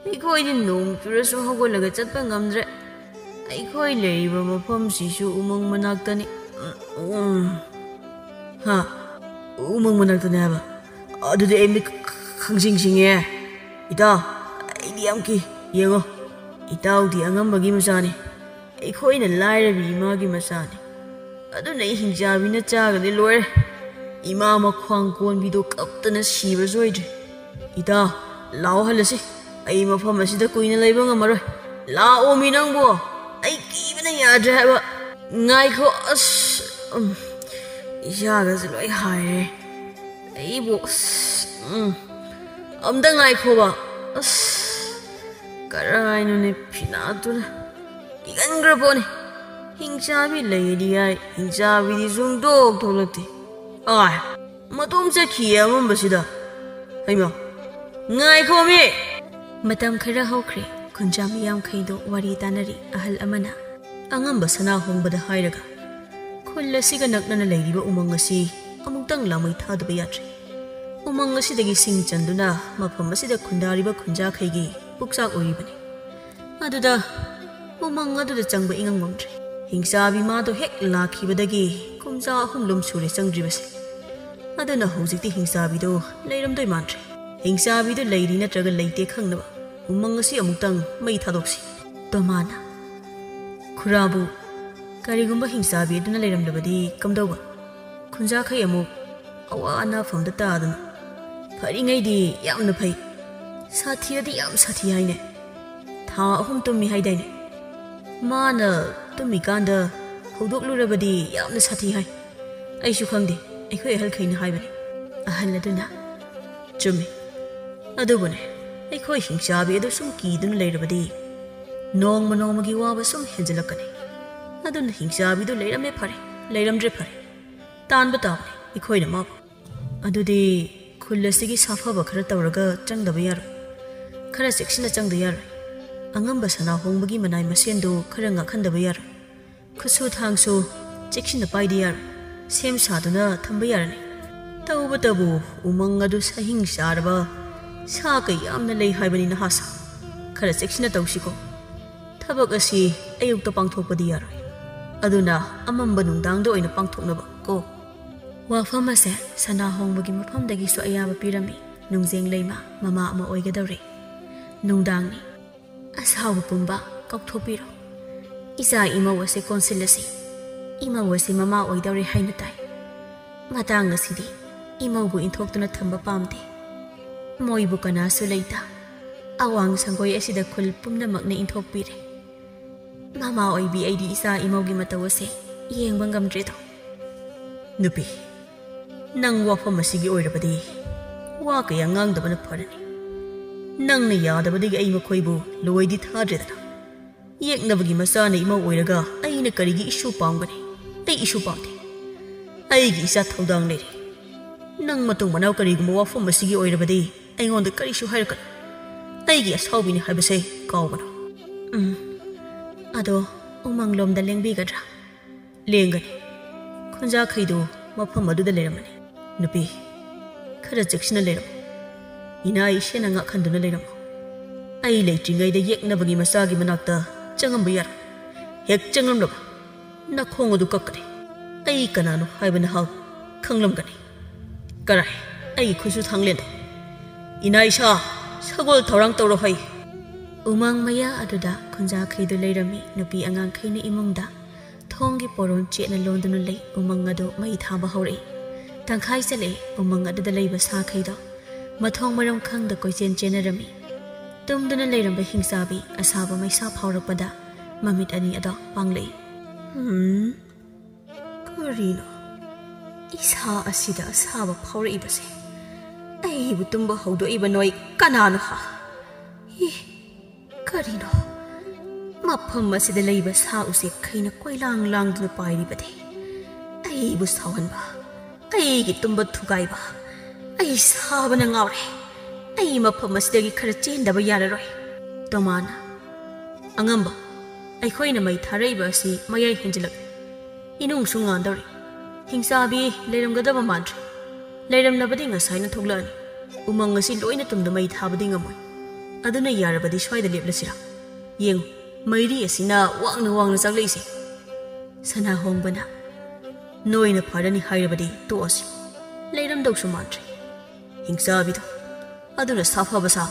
ꯑꯩꯈꯣꯏꯗꯤ ꯅꯣꯡ ꯆꯨꯔꯁꯨ ꯍꯧꯒꯠꯂꯒ ꯆꯠꯄ ꯉꯝꯗ꯭ꯔꯦ꯫ ꯑꯩꯈꯣꯏ ꯂꯩꯔꯤꯕ ꯃꯐꯝꯁꯤꯁꯨ ꯎꯃꯪ ꯃꯅꯥꯛꯇꯅꯤ꯫" "ꯎꯝ, ꯎꯝ꯫ ꯍꯥ? ꯎꯃꯪ ꯃꯅꯥꯛꯇꯅꯦ ꯍꯥꯏꯕ? ꯑꯗꯨꯗꯤ ꯑꯩ ꯃꯤꯠ ꯈꯪꯁꯤꯡ ꯁꯤꯡꯉꯦ꯫ ꯏꯇꯥꯎ, ꯑꯩꯗꯤ ꯌꯥꯝ ꯀꯤ꯫ ꯌꯦꯡꯉꯣ, ꯏꯇꯥꯎꯗꯤ ꯑꯉꯝꯕꯒꯤ ꯃꯆꯥꯅꯤ꯫ ꯑꯩꯈꯣꯏꯅ ꯂꯥꯏꯔꯕꯤ ꯏꯃꯥꯒꯤ ꯃꯆꯥꯅꯤ꯫ ꯑꯗꯨꯅ ꯑꯩ ꯍꯤꯡꯆꯥꯕꯤꯅ ꯆꯥꯒꯗꯤ ꯂꯣꯏꯔꯦ꯫ ꯏꯃꯥ ꯃꯈ꯭ꯋꯥꯡ ꯀꯣꯟꯕꯤꯗꯣ ꯀꯞꯇꯅ ꯁꯤꯕꯁꯨ ꯑꯣꯏꯗ꯭ꯔꯤ꯫ ꯏꯇꯥꯎ, ꯂꯥꯛꯑꯣ ꯍꯜꯂꯁꯤ꯫ ꯑꯩ ꯃꯐꯝ ꯑꯁꯤꯗ ꯀꯨꯏꯅ ꯂꯩꯕ ꯉꯝꯃꯔꯣꯏ꯫ ꯂꯥꯛꯑꯣꯃꯤ ꯅꯪꯕꯣ꯫ ꯑꯩ ꯀꯤꯕꯅ ꯌꯥꯗ꯭ꯔꯦ ꯍꯥꯏꯕ꯫ ꯉꯥꯏꯈꯣ, ꯑꯁ, ꯎꯝ, ꯏꯁꯥꯒꯁꯦ ꯂꯣꯏ ꯍꯥꯏꯔꯦ꯫ ꯑꯩꯕꯨ, ꯑꯁ, ꯎꯝ, ꯑꯝꯇ ꯉꯥꯏꯈꯣꯕ꯫ ꯑꯁ, ꯀꯔꯥꯏꯅꯣꯅꯦ ꯐꯤꯅꯥꯠꯇꯨꯅ꯫ ꯀꯤꯒꯟꯈ꯭ꯔ ꯄꯣꯠꯅꯤ꯫ ꯍꯤꯡꯆꯥꯕꯤ ꯂꯩꯔꯗꯤ ꯍꯥꯏ, ꯍꯤꯡꯆꯥꯕꯤꯗꯤ ꯁꯨꯡꯊꯣꯛ ꯊꯣꯛꯂꯛꯇꯦ꯫ ꯑꯥꯏ, ꯃꯇꯣꯝ ꯆꯠꯈꯤꯌꯦ ꯑꯃꯝꯕꯁꯤꯗ꯫ ꯍꯩꯃꯥ, ꯉꯥꯏꯈꯣꯃꯤ!" ꯃꯇꯝ ꯈꯔ ꯍꯧꯈ꯭ꯔꯦ꯫ ꯈꯨꯟꯖꯥ ꯃꯤꯌꯥꯝꯈꯩꯗꯣ ꯋꯥꯔꯤ ꯇꯥꯅꯔꯤ꯫ ꯑꯍꯜ ꯑꯃꯅ, ꯑꯉꯝꯕ ꯁꯅꯥ ꯍꯣꯡꯕꯗ ꯍꯥꯏꯔꯒ, ꯈꯨꯜ ꯑꯁꯤꯒ ꯅꯛꯅꯅ ꯂꯩꯔꯤꯕ ꯎꯃꯪ ꯑꯁꯤ ꯑꯃꯨꯛꯇꯪ ꯂꯥꯃꯩ ꯊꯥꯗꯕ ꯌꯥꯗ꯭ꯔꯦ꯫ ꯎꯃꯪ ꯑꯁꯤꯗꯒꯤ ꯁꯤꯡ ꯆꯟꯗꯨꯅ ꯃꯐꯝ ꯑꯁꯤꯗ ꯈꯨꯟꯗꯥꯔꯤꯕ ꯈꯨꯟꯖꯥꯈꯩꯒꯤ ꯄꯨꯛꯆꯥꯛ ꯑꯣꯏꯔꯤꯕꯅꯤ꯫ ꯑꯗꯨꯗ ꯎꯃꯪ ꯑꯗꯨꯗ ꯆꯪꯕ ꯏꯉꯝ ꯉꯝꯗ꯭ꯔꯦ꯫ ꯍꯤꯡꯆꯥꯕꯤ ꯃꯥꯗꯣ ꯍꯦꯛ ꯂꯥꯛꯈꯤꯕꯗꯒꯤ ꯀꯨꯝꯖꯥ ꯑꯍꯨꯝꯂꯣꯝ ꯁꯨꯔꯦ ꯆꯪꯗ꯭ꯔꯤꯕꯁꯦ꯫ ꯑꯗꯨꯅ ꯍꯧꯖꯤꯛꯇꯤ ꯍꯤꯡꯆꯥꯕꯤꯗꯣ ꯂꯩꯔꯝꯗꯣꯏ ꯃꯥꯟꯗ꯭ꯔꯦ꯫ ꯍꯤꯡꯆꯥꯕꯤꯗꯣ ꯂꯩꯔꯤ ꯅꯠꯇ꯭ꯔꯒ ꯂꯩꯇꯦ ꯈꯪꯅꯕ ꯎꯃꯪ ꯑꯁꯤ ꯑꯃꯨꯛꯇꯪ ꯃꯩ ꯊꯥꯗꯣꯛꯁꯤ꯫ ꯇꯣꯃꯥꯅ, ꯈꯨꯔꯥꯕꯨ, ꯀꯔꯤꯒꯨꯝꯕ ꯍꯤꯡꯆꯥꯕꯤ ꯑꯗꯨꯅ ꯂꯩꯔꯝꯂꯕꯗꯤ ꯀꯝꯗꯧꯕ? ꯈꯨꯟꯖꯥꯈꯩ ꯑꯃꯨꯛ ꯑꯋꯥ ꯑꯅꯥ ꯐꯝꯗ ꯇꯥꯗꯅ꯫ ꯐꯔꯤꯉꯩꯗꯤ ꯌꯥꯝꯅ ꯐꯩ, ꯁꯥꯊꯤꯔꯗꯤ ꯌꯥꯝ ꯁꯥꯊꯤ ꯍꯥꯏꯅꯦ꯫ ꯊꯥ ꯑꯍꯨꯝ ꯇꯨꯝꯃꯤ ꯍꯥꯏꯗꯥꯏꯅꯦ? ꯃꯥꯅ ꯇꯨꯝꯃꯤꯀꯥꯟꯗ ꯍꯧꯗꯣꯛꯂꯨꯔꯕꯗꯤ ꯌꯥꯝꯅ ꯁꯥꯊꯤ ꯍꯥꯏ꯫ ꯑꯩꯁꯨ ꯈꯪꯗꯦ, ꯑꯩꯈꯣꯏ ꯑꯍꯜꯈꯩꯅ ꯍꯥꯏꯕꯅꯤ꯫ ꯑꯍꯜ ꯑꯗꯨꯅ, ꯆꯨꯝꯃꯤ꯫ ꯑꯗꯨꯕꯨꯅꯦ, ꯑꯩꯈꯣꯏ ꯍꯤꯡꯆꯥꯕꯤ ꯑꯗꯨ ꯁꯨꯝ ꯀꯤꯗꯨꯅ ꯂꯩꯔꯕꯗꯤ ꯅꯣꯡꯃ ꯅꯣꯡꯃꯒꯤ ꯋꯥꯕ ꯁꯨꯝ ꯍꯦꯟꯖꯤꯜꯂꯛꯀꯅꯤ꯫ ꯑꯗꯨꯅ ꯍꯤꯡꯆꯥꯕꯤꯗꯨ ꯂꯩꯔꯝꯃꯦ ꯐꯔꯦ, ꯂꯩꯔꯝꯗ꯭ꯔꯦ ꯐꯔꯦ, ꯇꯥꯟꯕ ꯇꯥꯕꯅꯤ ꯑꯩꯈꯣꯏꯅ ꯃꯥꯕꯨ꯫ ꯑꯗꯨꯗꯤ ꯈꯨꯜ ꯑꯁꯤꯒꯤ ꯁꯥꯐꯕ ꯈꯔ ꯇꯧꯔꯒ ꯆꯪꯗꯕ ꯌꯥꯔꯣꯏ꯫ ꯈꯔ ꯆꯦꯛꯁꯤꯟꯅ ꯆꯪꯗ ꯌꯥꯔꯣꯏ꯫ ꯑꯉꯝꯕ ꯁꯅꯥ ꯍꯣꯡꯕꯒꯤ ꯃꯅꯥꯏ ꯃꯁꯦꯟꯗꯨ ꯈꯔ ꯉꯥꯛꯍꯟꯗꯕ ꯌꯥꯔꯣꯏ꯫ ꯈꯨꯠꯁꯨ ꯊꯥꯡꯁꯨ ꯆꯦꯛꯁꯤꯟꯅ ꯄꯥꯏꯗ ꯌꯥꯔꯣꯏ꯫ ꯁꯦꯝ ꯁꯥꯗꯨꯅ ꯊꯝꯕ ꯌꯥꯔꯅꯤ꯫ ꯇꯧꯕꯇꯕꯨ ꯎꯃꯪ ꯑꯗꯨ ꯁꯥꯍꯤꯡ ꯆꯥꯔꯕ ꯁꯥ ꯀꯌꯥꯝꯅ ꯂꯩ ꯍꯥꯏꯕꯅꯤ ꯅꯍꯥꯁꯥ꯫ ꯈꯔ ꯆꯦꯛꯁꯤꯟꯅ ꯇꯧꯁꯤꯀꯣ꯫ ꯊꯕꯛ ꯑꯁꯤ ꯑꯌꯨꯛꯇ ꯄꯥꯡꯊꯣꯛꯄꯗꯤ ꯌꯥꯔꯣꯏ꯫ ꯑꯗꯨꯅ ꯑꯃꯝꯕ ꯅꯨꯡꯗꯥꯡꯗ ꯑꯣꯏꯅ ꯄꯥꯡꯊꯣꯛꯅꯕ ꯀꯣ꯫ ꯋꯥꯐꯝ ꯑꯁꯦ ꯁꯅꯥ ꯍꯣꯡꯕꯒꯤ ꯃꯐꯝꯗꯒꯤꯁꯨ ꯑꯌꯥꯕ ꯄꯤꯔꯝꯃꯤ꯫ ꯅꯨꯡꯖꯦꯡ ꯂꯩꯃ ꯃꯃꯥ ꯑꯃ ꯑꯣꯏꯒꯗꯧꯔꯦ꯫ ꯅꯨꯡꯗꯥꯡꯅꯤ꯫ ꯑꯁꯥꯎꯕ ꯄꯨꯝꯕ ꯀꯥꯎꯊꯣꯛꯄꯤꯔꯣ꯫ ꯏꯆꯥ ꯏꯃꯧ ꯑꯁꯤ ꯀꯣꯟꯁꯤꯜꯂꯁꯤ꯫ ꯏꯃꯧ ꯑꯁꯤ ꯃꯃꯥ ꯑꯣꯏꯗꯧꯔꯦ ꯍꯥꯏꯅ ꯇꯥꯏ꯫ ꯃꯇꯥꯡ ꯑꯁꯤꯗꯤ ꯏꯃꯧꯕꯨ ꯏꯟꯊꯣꯛꯇꯨꯅ ꯊꯝꯕ ꯄꯥꯝꯗꯦ꯫ ꯃꯣꯏꯕꯨ ꯀꯅꯥꯁꯨ ꯂꯩꯇ꯫ ꯑꯋꯥꯡ ꯁꯪꯒꯣꯏ ꯑꯁꯤꯗ ꯈꯨꯜ ꯄꯨꯝꯅꯃꯛꯅ ꯏꯟꯊꯣꯛꯄꯤꯔꯦ꯫ ꯃꯃꯥ ꯑꯣꯏꯕꯤ ꯑꯩꯗꯤ ꯏꯆꯥ ꯏꯃꯧꯒꯤ ꯃꯇꯧ ꯑꯁꯦ ꯌꯦꯡꯕ ꯉꯝꯗ꯭ꯔꯦꯗꯣ꯫ ꯅꯨꯄꯤ, ꯅꯪ ꯋꯥꯐꯝ ꯑꯁꯤꯒꯤ ꯑꯣꯏꯔꯕꯗꯤ ꯋꯥ ꯀꯌꯥ ꯉꯥꯡꯗꯕꯅ ꯐꯔꯅꯤ꯫ ꯅꯪꯅ ꯌꯥꯗꯕꯗꯒꯤ ꯑꯩ ꯃꯈꯣꯏꯕꯨ ꯂꯣꯏꯗꯤ ꯊꯥꯗ꯭ꯔꯦꯗꯅ꯫ ꯌꯦꯛꯅꯕꯒꯤ ꯃꯆꯥꯅ ꯏꯃꯧ ꯑꯣꯏꯔꯒ ꯑꯩꯅ ꯀꯔꯤꯒꯤ ꯏꯁꯨ ꯄꯥꯝꯒꯅꯤ? ꯑꯩ ꯏꯁꯨ ꯄꯥꯝꯗꯦ꯫ ꯑꯩꯒꯤ ꯏꯆꯥ ꯊꯧꯗꯥꯡ ꯂꯩꯔꯤ꯫ ꯅꯪ ꯃꯇꯨꯡ ꯃꯅꯥꯎ ꯀꯔꯤꯒꯨꯝꯕ ꯋꯥꯐꯝ ꯑꯁꯤꯒꯤ ꯑꯣꯏꯔꯕꯗꯤ ꯑꯩꯉꯣꯟꯗ ꯀꯔꯤꯁꯨ ꯍꯥꯏꯔꯛꯀꯅꯨ꯫ ꯑꯩꯒꯤ ꯑꯁꯥꯎꯕꯤꯅꯤ ꯍꯥꯏꯕꯁꯦ ꯀꯥꯎꯒꯅꯨ꯫ ꯎꯝ, ꯑꯗꯣ ꯎꯃꯪꯂꯣꯝꯗ ꯂꯦꯡꯕꯤꯒꯗ꯭ꯔꯥ? ꯂꯦꯡꯒꯅꯤ꯫ ꯈꯨꯟꯖꯥꯈꯩꯗꯨ ꯃꯐꯝ ꯑꯗꯨꯗ ꯂꯩꯔꯝꯃꯅꯤ꯫ ꯅꯨꯄꯤ, ꯈꯔ ꯆꯦꯛꯁꯤꯟꯅ ꯂꯩꯔꯝꯃꯨ꯫ ꯏꯅꯥ ꯏꯁꯦꯟꯅ ꯉꯥꯛꯍꯟꯗꯨꯅ ꯂꯩꯔꯝꯃꯨ꯫ ꯑꯩ ꯂꯩꯇ꯭ꯔꯤꯉꯩꯗ ꯌꯦꯛꯅꯕꯒꯤ ꯃꯆꯥꯒꯤ ꯃꯅꯥꯛꯇ ꯆꯪꯉꯝꯕ ꯌꯥꯔꯣꯏ꯫ ꯍꯦꯛ ꯆꯪꯂꯝꯂꯕ ꯅꯈꯣꯡ ꯑꯗꯨ ꯀꯛꯀꯅꯤ꯫ ꯑꯩ ꯀꯅꯥꯅꯣ ꯍꯥꯏꯕ ꯅꯍꯥꯛ ꯈꯪꯂꯝꯒꯅꯤ꯫ ꯀꯔꯥꯏ? ꯑꯩꯒꯤ ꯈꯨꯠꯁꯨ ꯊꯥꯡꯂꯦꯟꯗꯣ꯫ ꯏꯅꯥ ꯏꯁꯥ, ꯁꯒꯣꯜ ꯊꯧꯔꯥꯡ ꯇꯧꯔꯣ ꯍꯩ꯫ ꯎꯃꯪ ꯃꯌꯥ ꯑꯗꯨꯗ ꯈꯨꯟꯖꯥꯈꯩꯗꯨ ꯂꯩꯔꯝꯃꯤ꯫ ꯅꯨꯄꯤ ꯑꯉꯥꯡꯈꯩꯅ ꯏꯃꯨꯡꯗ ꯊꯣꯡꯒꯤ ꯄꯣꯔꯣꯟ ꯆꯦꯠꯅ ꯂꯣꯟꯗꯨꯅ ꯂꯩ꯫ ꯎꯃꯪ ꯑꯗꯨ ꯃꯩ ꯊꯥꯕ ꯍꯧꯔꯛꯏ꯫ ꯇꯪꯈꯥꯏ ꯆꯠꯂꯛꯏ꯫ ꯎꯃꯪ ꯑꯗꯨꯗ ꯂꯩꯕ ꯁꯥꯈꯩꯗꯣ ꯃꯊꯣꯡ ꯃꯔꯝ ꯈꯪꯗ ꯀꯣꯏꯆꯦꯟ ꯆꯦꯟꯅꯔꯝꯃꯤ꯫ ꯇꯨꯝꯗꯨꯅ ꯂꯩꯔꯝꯕ ꯍꯤꯡꯆꯥꯕꯤ ꯑꯁꯥꯕ ꯃꯩꯁꯥ ꯐꯥꯎꯔꯛꯄꯗ ꯃꯃꯤꯠ ꯑꯅꯤ ꯑꯗꯣ ꯄꯥꯡꯂꯛꯏ꯫ ꯍꯝ? ꯀꯔꯤꯅꯣ? ꯏꯁꯥ ꯑꯁꯤꯗ ꯑꯁꯥꯕ ꯐꯥꯎꯔꯛꯏꯕꯁꯦ? ꯑꯩꯕꯨ ꯇꯨꯝꯕ ꯍꯧꯗꯣꯛꯏꯕ ꯅꯣꯏ ꯀꯅꯥꯅꯣ ꯍꯥ? ꯏ, ꯀꯔꯤꯅꯣ? ꯃꯐꯝ ꯑꯁꯤꯗ ꯂꯩꯕ ꯁꯥ ꯎꯆꯦꯛꯈꯩꯅ ꯀꯣꯏꯂꯥꯡ ꯂꯥꯡꯗꯨꯅ ꯄꯥꯏꯔꯤꯕꯗꯤ ꯑꯩꯕꯨ ꯁꯥꯎꯍꯟꯕ, ꯑꯩꯒꯤ ꯇꯨꯝꯕ ꯊꯨꯒꯥꯏꯕ꯫ ꯑꯩ ꯁꯥꯕꯅ ꯉꯥꯎꯔꯦ꯫ ꯑꯩ ꯃꯐꯝ ꯑꯁꯤꯗꯒꯤ ꯈꯔ ꯆꯦꯟꯗꯕ ꯌꯥꯔꯔꯣꯏ꯫ ꯇꯣꯃꯥꯅ, ꯑꯉꯝꯕ, ꯑꯩꯈꯣꯏꯅ ꯃꯩ ꯊꯥꯔꯛꯏꯕ ꯑꯁꯤ ꯃꯌꯥꯏ ꯍꯦꯟꯖꯤꯜꯂꯛꯂꯦ꯫ ꯏꯅꯨꯡꯁꯨ ꯉꯥꯟꯗꯧꯔꯦ꯫ ꯍꯤꯡꯆꯥꯕꯤ ꯂꯩꯔꯝꯒꯗꯕ ꯃꯥꯟꯗ꯭ꯔꯦ꯫ ꯂꯩꯔꯝꯂꯕꯗꯤ ꯉꯁꯥꯏꯅ ꯊꯣꯛꯂꯛꯑꯅꯤ꯫ ꯎꯃꯪ ꯑꯁꯤ ꯂꯣꯏꯅ ꯇꯨꯝꯗ ꯃꯩ ꯊꯥꯕꯗꯤ ꯉꯝꯃꯣꯏ꯫ ꯑꯗꯨꯅ ꯌꯥꯔꯕꯗꯤ ꯁ꯭ꯋꯥꯏꯗ ꯂꯦꯞꯂꯁꯤꯔꯥ? ꯌꯦꯡꯉꯨ, ꯃꯩꯔꯤ ꯑꯁꯤꯅ ꯋꯥꯡꯅ ꯋꯥꯡꯅ ꯆꯥꯛꯂꯛꯏꯁꯦ꯫ ꯁꯅꯥꯍꯣꯡꯕꯅ, ꯅꯣꯏꯅ ꯐꯔꯅꯤ ꯍꯥꯏꯔꯕꯗꯤ ꯇꯣꯛꯑꯁꯤ꯫ ꯂꯩꯔꯝꯗꯧꯁꯨ ꯃꯥꯟꯗ꯭ꯔꯦ꯫ ꯍꯤꯡꯆꯥꯕꯤꯗꯣ, ꯑꯗꯨꯅ ꯁꯥꯐꯕ ꯁꯥ,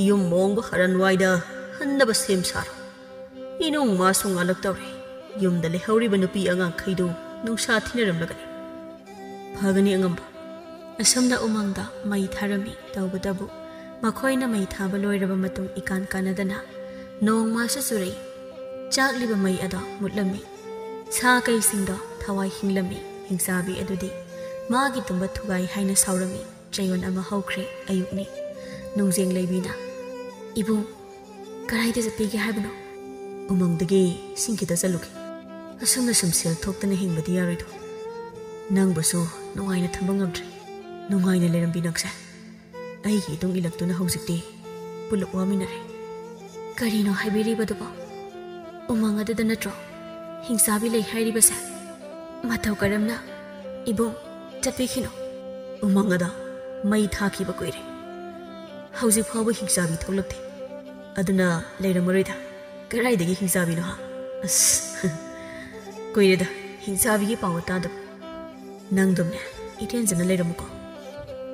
ꯏꯌꯨꯝ ꯃꯣꯡꯕ ꯍꯔꯟꯋꯥꯏꯗ ꯍꯟꯅꯕ ꯁꯦꯝ ꯁꯥꯔꯣ꯫ ꯏꯅꯨꯡ ꯃꯥꯁꯨ ꯉꯥꯜꯂꯛꯇꯧꯔꯦ꯫ ꯌꯨꯝꯗ ꯂꯩꯍꯧꯔꯤꯕ ꯅꯨꯄꯤ ꯑꯉꯥꯡꯈꯩꯗꯨ ꯅꯨꯡꯁꯥ ꯊꯤꯅꯔꯝꯂꯒꯅꯤ꯫ ꯐꯒꯅꯤ ꯑꯉꯝꯕ꯫ ꯑꯁꯨꯝꯅ ꯎꯃꯪꯗ ꯃꯩ ꯊꯥꯔꯝꯃꯤ꯫ ꯇꯧꯕꯇꯕꯨ ꯃꯈꯣꯏꯅ ꯃꯩ ꯊꯥꯕ ꯂꯣꯏꯔꯕ ꯃꯇꯨꯡ ꯏꯀꯥꯟ ꯀꯥꯟꯅꯗꯅ ꯅꯣꯡ ꯃꯥꯁꯨ ꯆꯨꯔꯛꯏ꯫ ꯆꯥꯛꯂꯤꯕ ꯃꯩ ꯑꯗꯣ ꯃꯨꯠꯂꯝꯃꯤ꯫ ꯁꯥ ꯀꯩꯁꯤꯡꯗꯣ ꯊꯋꯥꯏ ꯍꯤꯡꯂꯝꯃꯤ꯫ ꯍꯤꯡꯆꯥꯕꯤ ꯑꯗꯨꯗꯤ ꯃꯥꯒꯤ ꯇꯨꯝꯕ ꯊꯨꯒꯥꯏ ꯍꯥꯏꯅ ꯁꯥꯎꯔꯝꯃꯤ꯫ ꯆꯌꯣꯜ ꯑꯃ ꯍꯧꯈ꯭ꯔꯦ꯫ ꯑꯌꯨꯛꯅꯤ꯫ ꯅꯨꯡꯖꯦꯡ ꯂꯩꯕꯤꯅ, "ꯏꯕꯨꯡ, ꯀꯗꯥꯏꯗ ꯆꯠꯄꯤꯒꯦ ꯍꯥꯏꯕꯅꯣ?" "ꯎꯃꯪꯗꯒꯤ ꯏꯁꯤꯡ ꯈꯤꯇ ꯆꯠꯂꯨꯒꯦ꯫ ꯑꯁꯨꯝꯅ ꯁꯨꯝ ꯁꯦꯜ ꯊꯣꯛꯇꯅ ꯍꯤꯡꯕꯗꯤ ꯌꯥꯔꯣꯏꯗꯣ꯫ ꯅꯪꯕꯨꯁꯨ ꯅꯨꯡꯉꯥꯏꯅ ꯊꯝꯕ ꯉꯝꯗ꯭ꯔꯦ꯫ ꯅꯨꯡꯉꯥꯏꯅ ꯂꯩꯔꯝꯕꯤ ꯅꯪꯁꯦ꯫ ꯑꯩꯒꯤ ꯏꯇꯨꯡ ꯏꯜꯂꯛꯇꯨꯅ ꯍꯧꯖꯤꯛꯇꯤ ꯄꯨꯂꯞ ꯋꯥꯃꯤꯟꯅꯔꯦ꯫" "ꯀꯔꯤꯅꯣ ꯍꯥꯏꯕꯤꯔꯤꯕꯗꯨꯕꯣ?" ꯎꯃꯪ ꯑꯗꯨꯗ ꯅꯠꯇ꯭ꯔꯣ ꯍꯤꯡꯆꯥꯕꯤ ꯂꯩ ꯍꯥꯏꯔꯤꯕꯁꯦ? ꯃꯇꯧ ꯀꯔꯝꯅ? ꯏꯕꯨꯡ, ꯆꯠꯄꯤꯈꯤꯅꯨ꯫ ꯎꯃꯪ ꯑꯗꯣ ꯃꯩ ꯊꯥꯈꯤꯕ ꯀꯨꯏꯔꯦ꯫ ꯍꯧꯖꯤꯛ ꯐꯥꯎꯕ ꯍꯤꯡꯆꯥꯕꯤ ꯊꯣꯛꯂꯛꯇꯦ꯫ ꯑꯗꯨꯅ ꯂꯩꯔꯝꯃꯔꯣꯏꯗ꯫ ꯀꯗꯥꯏꯗꯒꯤ ꯍꯤꯡꯆꯥꯕꯤꯅꯣ ꯍꯥ? ꯑꯁ, ꯀꯨꯏꯔꯦꯗ ꯍꯤꯡꯆꯥꯕꯤꯒꯤ ꯄꯥꯎ ꯇꯥꯗꯕ꯫ ꯅꯪꯗꯨꯝꯅꯦ ꯏꯔꯦꯟꯖꯅ ꯂꯩꯔꯝꯃꯨꯀꯣ꯫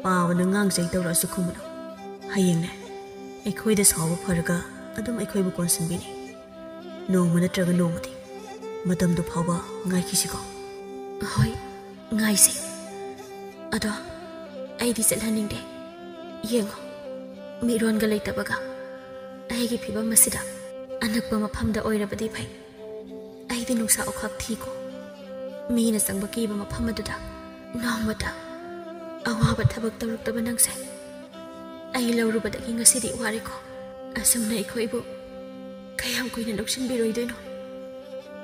ꯄꯥꯕꯅ ꯉꯥꯡꯖꯩ ꯇꯧꯔꯛꯑꯁꯨ ꯈꯨꯝꯃꯨꯅꯨ꯫ ꯍꯌꯦꯡꯅꯦ ꯑꯩꯈꯣꯏꯗ ꯁꯥꯎꯕ ꯐꯔꯒ ꯑꯗꯨꯝ ꯑꯩꯈꯣꯏꯕꯨ ꯀꯣꯟꯁꯤꯟꯕꯤꯅꯤ꯫ ꯅꯣꯡꯃ ꯅꯠꯇ꯭ꯔꯒ ꯅꯣꯡꯃꯗꯤ ꯃꯇꯝꯗꯨ ꯐꯥꯎꯕ ꯉꯥꯏꯈꯤꯁꯤꯀꯣ꯫ ꯍꯣꯏ, ꯉꯥꯏꯁꯤ꯫ ꯑꯗꯣ ꯑꯩꯗꯤ ꯆꯠꯍꯟꯅꯤꯡꯗꯦ꯫ ꯌꯦꯡꯉꯣ, ꯃꯤꯔꯣꯟꯒ ꯂꯩꯇꯕꯒ ꯑꯩꯒꯤ ꯐꯤꯕꯝ ꯑꯁꯤꯗ ꯑꯅꯛꯄ ꯃꯐꯝꯗ ꯑꯣꯏꯔꯕꯗꯤ ꯐꯩ꯫ ꯑꯩꯗꯤ ꯅꯨꯡꯁꯥ ꯑꯣꯈꯥꯛ ꯊꯤꯀꯣ꯫ ꯃꯤꯅ ꯆꯪꯕ ꯀꯤꯕ ꯃꯐꯝ ꯑꯗꯨꯗ ꯅꯣꯡꯃꯇ ꯑꯋꯥꯕ ꯊꯕꯛ ꯇꯧꯔꯛꯇꯕ ꯅꯪꯁꯦ ꯑꯩ ꯂꯧꯔꯨꯕꯗꯒꯤ ꯉꯁꯤꯗꯤ ꯋꯥꯔꯦꯀꯣ꯫ ꯑꯁꯨꯝꯅ ꯑꯩꯈꯣꯏꯕꯨ ꯀꯌꯥꯝ ꯀꯨꯏꯅ ꯂꯧꯁꯤꯟꯕꯤꯔꯣꯏꯗꯣꯏꯅꯣ?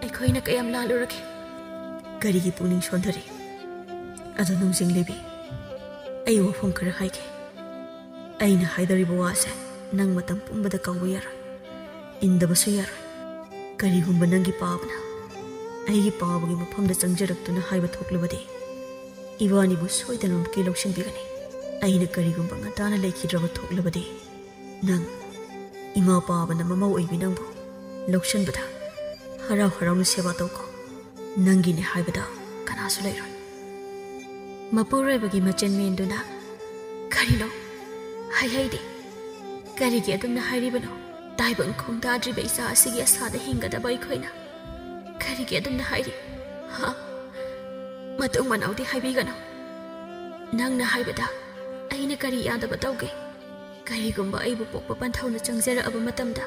ꯑꯩꯈꯣꯏꯅ ꯀꯌꯥꯝ ꯂꯥꯜꯂꯨꯔꯒꯦ? ꯀꯔꯤꯒꯤ ꯄꯨꯛꯅꯤꯡ ꯁꯣꯟꯊꯔꯤ? ꯑꯗꯣ ꯅꯣꯡꯖꯤꯡ ꯂꯩꯕꯤ, ꯑꯩ ꯋꯥꯐꯝ ꯈꯔ ꯍꯥꯏꯒꯦ꯫ ꯑꯩꯅ ꯍꯥꯏꯗꯧꯔꯤꯕ ꯋꯥꯁꯦ ꯅꯪ ꯃꯇꯝ ꯄꯨꯝꯕꯗ ꯀꯥꯎꯕ ꯌꯥꯔꯣꯏ, ꯏꯟꯗꯕꯁꯨ ꯌꯥꯔꯣꯏ꯫ ꯀꯔꯤꯒꯨꯝꯕ ꯅꯪꯒꯤ ꯄꯥꯕꯅ ꯑꯩꯒꯤ ꯄꯥꯕꯒꯤ ꯃꯐꯝꯗ ꯆꯪꯖꯔꯛꯇꯨꯅ ꯍꯥꯏꯕ ꯊꯣꯛꯂꯕꯗꯤ, ꯏꯕꯥꯅꯤꯕꯨ ꯁꯣꯏꯗꯅꯃꯛꯀꯤ ꯂꯧꯁꯤꯟꯕꯤꯒꯅꯤ꯫ ꯑꯩꯅ ꯀꯔꯤꯒꯨꯝꯕ ꯉꯟꯇꯥꯅ ꯂꯩꯈꯤꯗ꯭ꯔꯕ ꯊꯣꯛꯂꯕꯗꯤ, ꯅꯪ, ꯏꯃꯥ ꯄꯥꯕꯅ ꯃꯃꯧ ꯑꯣꯏꯕꯤ ꯅꯪꯕꯨ ꯂꯧꯁꯤꯟꯕꯗ ꯍꯔꯥꯎ ꯍꯔꯥꯎꯅ ꯁꯦꯕꯥ ꯇꯧꯀꯣ꯫ ꯅꯪꯒꯤꯅꯦ ꯍꯥꯏꯕꯗ ꯀꯅꯥꯁꯨ ꯂꯩꯔꯣꯏ꯫ ꯃꯄꯨꯔꯣꯏꯕꯒꯤ ꯃꯆꯤꯟ ꯃꯦꯟꯗꯨꯅ, "ꯀꯔꯤꯅꯣ? ꯍꯥꯏꯍꯩꯗꯦ꯫ ꯀꯔꯤꯒꯤ ꯑꯗꯨꯝꯅ ꯍꯥꯏꯔꯤꯕꯅꯣ? ꯇꯥꯏꯕꯪ ꯈꯣꯡꯗꯥꯗ꯭ꯔꯤꯕ ꯏꯆꯥ ꯑꯁꯤꯒꯤ ꯑꯁꯥꯗ ꯍꯤꯡꯒꯗꯕ ꯑꯩꯈꯣꯏꯅ ꯀꯔꯤꯒꯤ ꯑꯗꯨꯝꯅ ꯍꯥꯏꯔꯤ? ꯍꯥ? ꯃꯇꯨꯡ ꯃꯅꯥꯎꯗꯤ ꯍꯥꯏꯕꯤꯒꯅꯨ꯫ ꯅꯪꯅ ꯍꯥꯏꯕꯗ ꯑꯩꯅ ꯀꯔꯤ ꯌꯥꯗꯕ ꯇꯧꯒꯦ? ꯀꯔꯤꯒꯨꯝꯕ ꯑꯩꯕꯨ ꯄꯣꯛꯄ ꯄꯟꯊꯧꯅ ꯆꯪꯖꯔꯛꯑꯕ ꯃꯇꯝꯗ,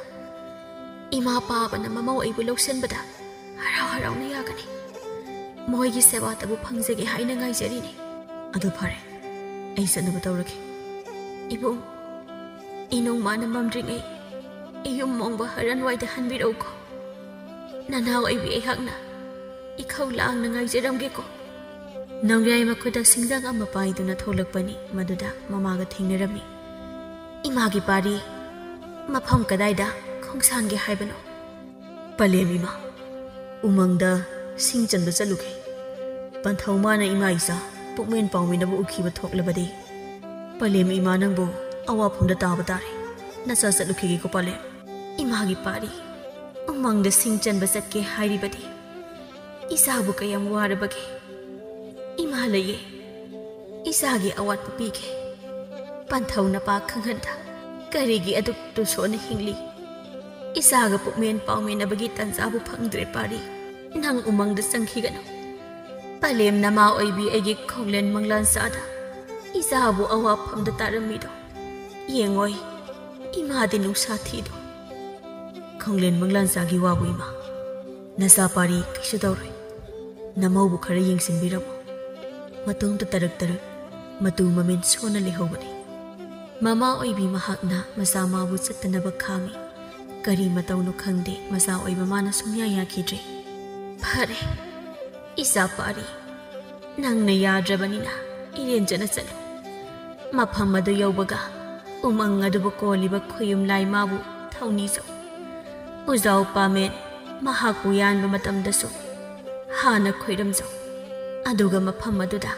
ꯏꯃꯥ ꯄꯥꯕꯅ ꯃꯃꯧ ꯑꯩꯕꯨ ꯂꯧꯁꯤꯟꯕꯗ ꯍꯔꯥꯎ ꯍꯔꯥꯎꯅ ꯌꯥꯒꯅꯤ꯫ ꯃꯣꯏꯒꯤ ꯁꯦꯕꯥꯇꯕꯨ ꯐꯪꯖꯒꯦ ꯍꯥꯏꯅ ꯉꯥꯏꯖꯔꯤꯅꯤ꯫" ꯑꯗꯨ ꯐꯔꯦ, ꯑꯩ ꯆꯠꯅꯕ ꯇꯧꯔꯒꯦ꯫ ꯏꯕꯨꯡ, ꯏꯅꯨꯡ ꯃꯥꯅ ꯃꯝꯗ꯭ꯔꯤꯉꯩ ꯏꯌꯨꯝ ꯃꯣꯡꯕ ꯍꯔꯟꯋꯥꯏꯗ ꯍꯟꯕꯤꯔꯛꯎꯀꯣ꯫ ꯅꯅꯥꯎ ꯑꯩꯕꯤ ꯑꯩꯍꯥꯛꯅ ꯏꯈꯧ ꯂꯥꯡꯅ ꯉꯥꯏꯖꯔꯝꯒꯦꯀꯣ꯫ ꯅꯣꯡꯌꯥꯏ ꯃꯈꯨꯠꯇ ꯁꯤꯡꯖꯪ ꯑꯃ ꯄꯥꯏꯗꯨꯅ ꯊꯣꯛꯂꯛꯄꯅꯤ꯫ ꯃꯗꯨꯗ ꯃꯃꯥꯒ ꯊꯦꯡꯅꯔꯝꯃꯤ꯫ "ꯏꯃꯥꯒꯤ ꯄꯥꯔꯤ, ꯃꯐꯝ ꯀꯗꯥꯏꯗ ꯈꯣꯡꯁꯥꯟꯒꯦ ꯍꯥꯏꯕꯅꯣ?" ꯄꯂꯦꯝ ꯏꯃꯥ, ꯎꯃꯪꯗ ꯁꯤꯡ ꯆꯟꯕ ꯆꯠꯂꯨꯒꯦ꯫ ꯄꯟꯊꯧ ꯃꯥꯅ ꯏꯃꯥ ꯏꯆꯥ ꯄꯨꯛꯃꯦꯟ ꯄꯥꯎꯃꯤꯟꯅꯕ ꯎꯈꯤꯕ ꯊꯣꯛꯂꯕꯗꯤ, ꯄꯂꯦꯝ ꯏꯃꯥ ꯅꯪꯕꯨ ꯑꯋꯥꯐꯝꯗ ꯇꯥꯕ ꯇꯥꯔꯦ꯫ ꯅꯆꯥ ꯆꯠꯂꯨꯈꯤꯒꯦꯀꯣ ꯄꯂꯦꯝ꯫ ꯏꯃꯥꯒꯤ ꯄꯥꯔꯤ, ꯎꯃꯪꯗ ꯁꯤꯡ ꯆꯟꯕ ꯆꯠꯀꯦ ꯍꯥꯏꯔꯤꯕꯗꯤ ꯏꯆꯥꯕꯨ ꯀꯌꯥꯝ ꯋꯥꯔꯕꯒꯦ? ꯏꯃꯥ ꯂꯩꯌꯦ, ꯏꯆꯥꯒꯤ ꯑꯋꯥꯠꯄ ꯄꯤꯒꯦ꯫ ꯄꯟꯊꯧ ꯅꯄꯥ ꯈꯪꯍꯟꯗ ꯀꯔꯤꯒꯤ ꯑꯗꯨꯛ ꯇꯨꯁꯣꯟꯅ ꯍꯤꯡꯂꯤ? ꯏꯆꯥꯒ ꯄꯨꯛꯃꯦꯟ ꯄꯥꯎꯃꯤꯟꯅꯕꯒꯤ ꯇꯟꯖꯥꯕꯨ ꯐꯪꯗ꯭ꯔꯦ ꯄꯥꯔꯤ꯫ ꯅꯪ ꯎꯃꯪꯗ ꯆꯪꯈꯤꯒꯅꯨ꯫ ꯄꯂꯦꯝ ꯅꯃꯥ ꯑꯣꯏꯕꯤ ꯑꯩꯒꯤ ꯈꯣꯡꯂꯦꯟ ꯃꯪꯂꯥꯟ ꯆꯥꯗ ꯏꯆꯥꯕꯨ ꯑꯋꯥꯐꯝꯗ ꯇꯥꯔꯝꯃꯤꯗꯣ ꯌꯦꯡꯉꯣꯏ꯫ ꯏꯃꯥꯗꯤ ꯅꯨꯡꯁꯥ ꯊꯤꯗꯣ꯫ ꯈꯣꯡꯂꯦꯟ ꯃꯪꯂꯥꯟ ꯆꯥꯒꯤ ꯋꯥꯕꯨ ꯏꯃꯥ꯫ ꯅꯆꯥ ꯄꯥꯔꯤ ꯀꯩꯁꯨ ꯇꯧꯔꯣꯏ꯫ ꯅꯃꯧꯕꯨ ꯈꯔ ꯌꯦꯡꯁꯤꯟꯕꯤꯔꯝꯃꯨ꯫ ꯃꯇꯣꯝꯇ ꯇꯔꯛ ꯇꯔꯛ ꯃꯇꯨ ꯃꯃꯦꯟ ꯁꯣꯟꯅ ꯂꯩꯍꯧꯕꯅꯤ꯫ ꯃꯃꯥ ꯑꯣꯏꯕꯤ ꯃꯍꯥꯛꯅ ꯃꯆꯥ ꯃꯥꯕꯨ ꯆꯠꯇꯅꯕ ꯈꯥꯝꯃꯤ꯫ ꯀꯔꯤ ꯃꯇꯧꯅꯣ ꯈꯪꯗꯦ, ꯃꯆꯥ ꯑꯣꯏꯕ ꯃꯥꯅ ꯁꯨꯡꯌꯥ ꯌꯥꯈꯤꯗ꯭ꯔꯦ꯫ ꯐꯔꯦ, ꯏꯆꯥ ꯄꯥꯔꯤ, ꯅꯪꯅ ꯌꯥꯗ꯭ꯔꯕꯅꯤꯅ ꯏꯔꯦꯟꯖꯅ ꯆꯠꯂꯨ꯫ ꯃꯐꯝ ꯑꯗꯨ ꯌꯧꯕꯒ ꯎꯃꯪ ꯑꯗꯨꯕꯨ ꯀꯣꯜꯂꯤꯕ ꯈꯣꯌꯨꯝ ꯂꯥꯏ ꯃꯥꯕꯨ ꯊꯧꯅꯤꯖꯧ꯫ ꯎꯖꯥꯎ ꯄꯥꯃꯦꯟ ꯃꯍꯥꯛꯄꯨ ꯌꯥꯟꯕ ꯃꯇꯝꯗꯁꯨ ꯍꯥꯟꯅ ꯈꯣꯏꯔꯝꯖꯧ꯫ ꯑꯗꯨꯒ ꯃꯐꯝ ꯑꯗꯨꯗ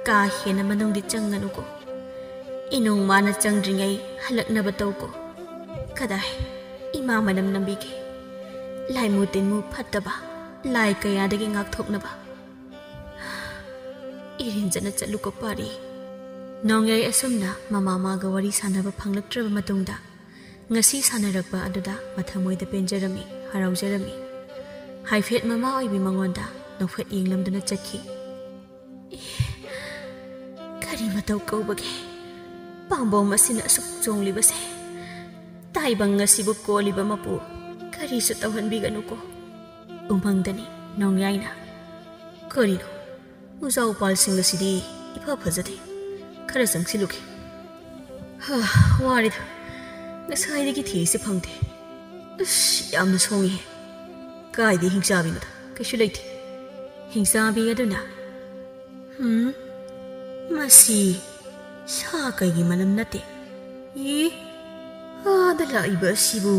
ꯀꯥ ꯍꯦꯟꯅ ꯃꯅꯨꯡꯗꯤ ꯆꯪꯒꯅꯨꯀꯣ꯫ ꯏꯅꯨꯡ ꯃꯥꯅ ꯆꯪꯗ꯭ꯔꯤꯉꯩ ꯍꯜꯂꯛꯅꯕ ꯇꯧꯀꯣ꯫ ꯀꯗꯥꯏ, ꯏꯃꯥ ꯃꯅꯝ ꯅꯝꯕꯤꯒꯦ꯫ ꯂꯥꯏꯃꯨ ꯇꯤꯟꯃꯨ ꯐꯠꯇꯕ ꯂꯥꯏ ꯀꯌꯥꯗꯒꯤ ꯉꯥꯛꯊꯣꯛꯅꯕ꯫ ꯏꯔꯦꯟꯖꯅ ꯆꯠꯂꯨꯀꯣ ꯄꯥꯔꯤ꯫ ꯅꯣꯡꯌꯥꯏ ꯑꯁꯨꯝꯅ ꯃꯃꯥ ꯃꯥꯒ ꯋꯥꯔꯤ ꯁꯥꯟꯅꯕ ꯐꯪꯂꯛꯇ꯭ꯔꯕ ꯃꯇꯨꯡꯗ, ꯉꯁꯤ ꯁꯥꯟꯅꯔꯛꯄ ꯑꯗꯨꯗ ꯃꯊꯃꯣꯏꯗ ꯄꯦꯟꯖꯔꯝꯃꯤ, ꯍꯔꯥꯎꯖꯔꯝꯃꯤ꯫ ꯍꯥꯏꯐꯦꯠ ꯃꯃꯥ ꯑꯣꯏꯕꯤ ꯃꯉꯣꯟꯗ ꯅꯣꯛꯐꯦꯠ ꯌꯦꯡꯂꯝꯗꯨꯅ ꯆꯠꯈꯤ꯫ "ꯑꯦ, ꯀꯔꯤ ꯃꯇꯧ ꯀꯧꯕꯒꯦ? ꯄꯥꯝꯕꯣꯝ ꯑꯁꯤꯅ ꯑꯁꯨꯛ ꯆꯣꯡꯂꯤꯕꯁꯦ꯫ ꯇꯥꯏꯕꯪ ꯑꯁꯤꯕꯨ ꯀꯣꯜꯂꯤꯕ ꯃꯄꯨ ꯀꯔꯤꯁꯨ ꯇꯧꯍꯟꯕꯤꯒꯅꯨꯀꯣ꯫" ꯎꯃꯪꯗꯅꯤ ꯅꯣꯡꯌꯥꯏꯅ꯫ "ꯀꯔꯤꯅꯣ? ꯎꯖꯥꯎ ꯄꯥꯜꯁꯤꯡ ꯑꯁꯤꯗꯤ ꯏꯐ ꯐꯖꯗꯦ꯫ ꯈꯔ ꯆꯪꯁꯤꯜꯂꯨꯒꯦ꯫ ꯍꯥ, ꯋꯥꯔꯦꯗ꯫ ꯉꯁꯥꯏꯗꯒꯤ ꯊꯤꯔꯤꯁꯦ ꯐꯪꯗꯦ꯫ ꯑꯁ, ꯌꯥꯝꯅ ꯁꯣꯡꯉꯤꯍꯦ꯫ ꯀꯥꯏꯗꯩ ꯍꯤꯡꯆꯥꯕꯤꯅꯣꯗ? ꯀꯩꯁꯨ ꯂꯩꯇꯦ꯫" ꯍꯤꯡꯆꯥꯕꯤ ꯑꯗꯨꯅ, "ꯍꯨꯝ, ꯃꯁꯤ ꯁꯥ ꯀꯩꯒꯤ ꯃꯅꯝ ꯅꯠꯇꯦ? ꯑꯦ, ꯑꯥꯗ ꯂꯥꯛꯏꯕ ꯑꯁꯤꯕꯨ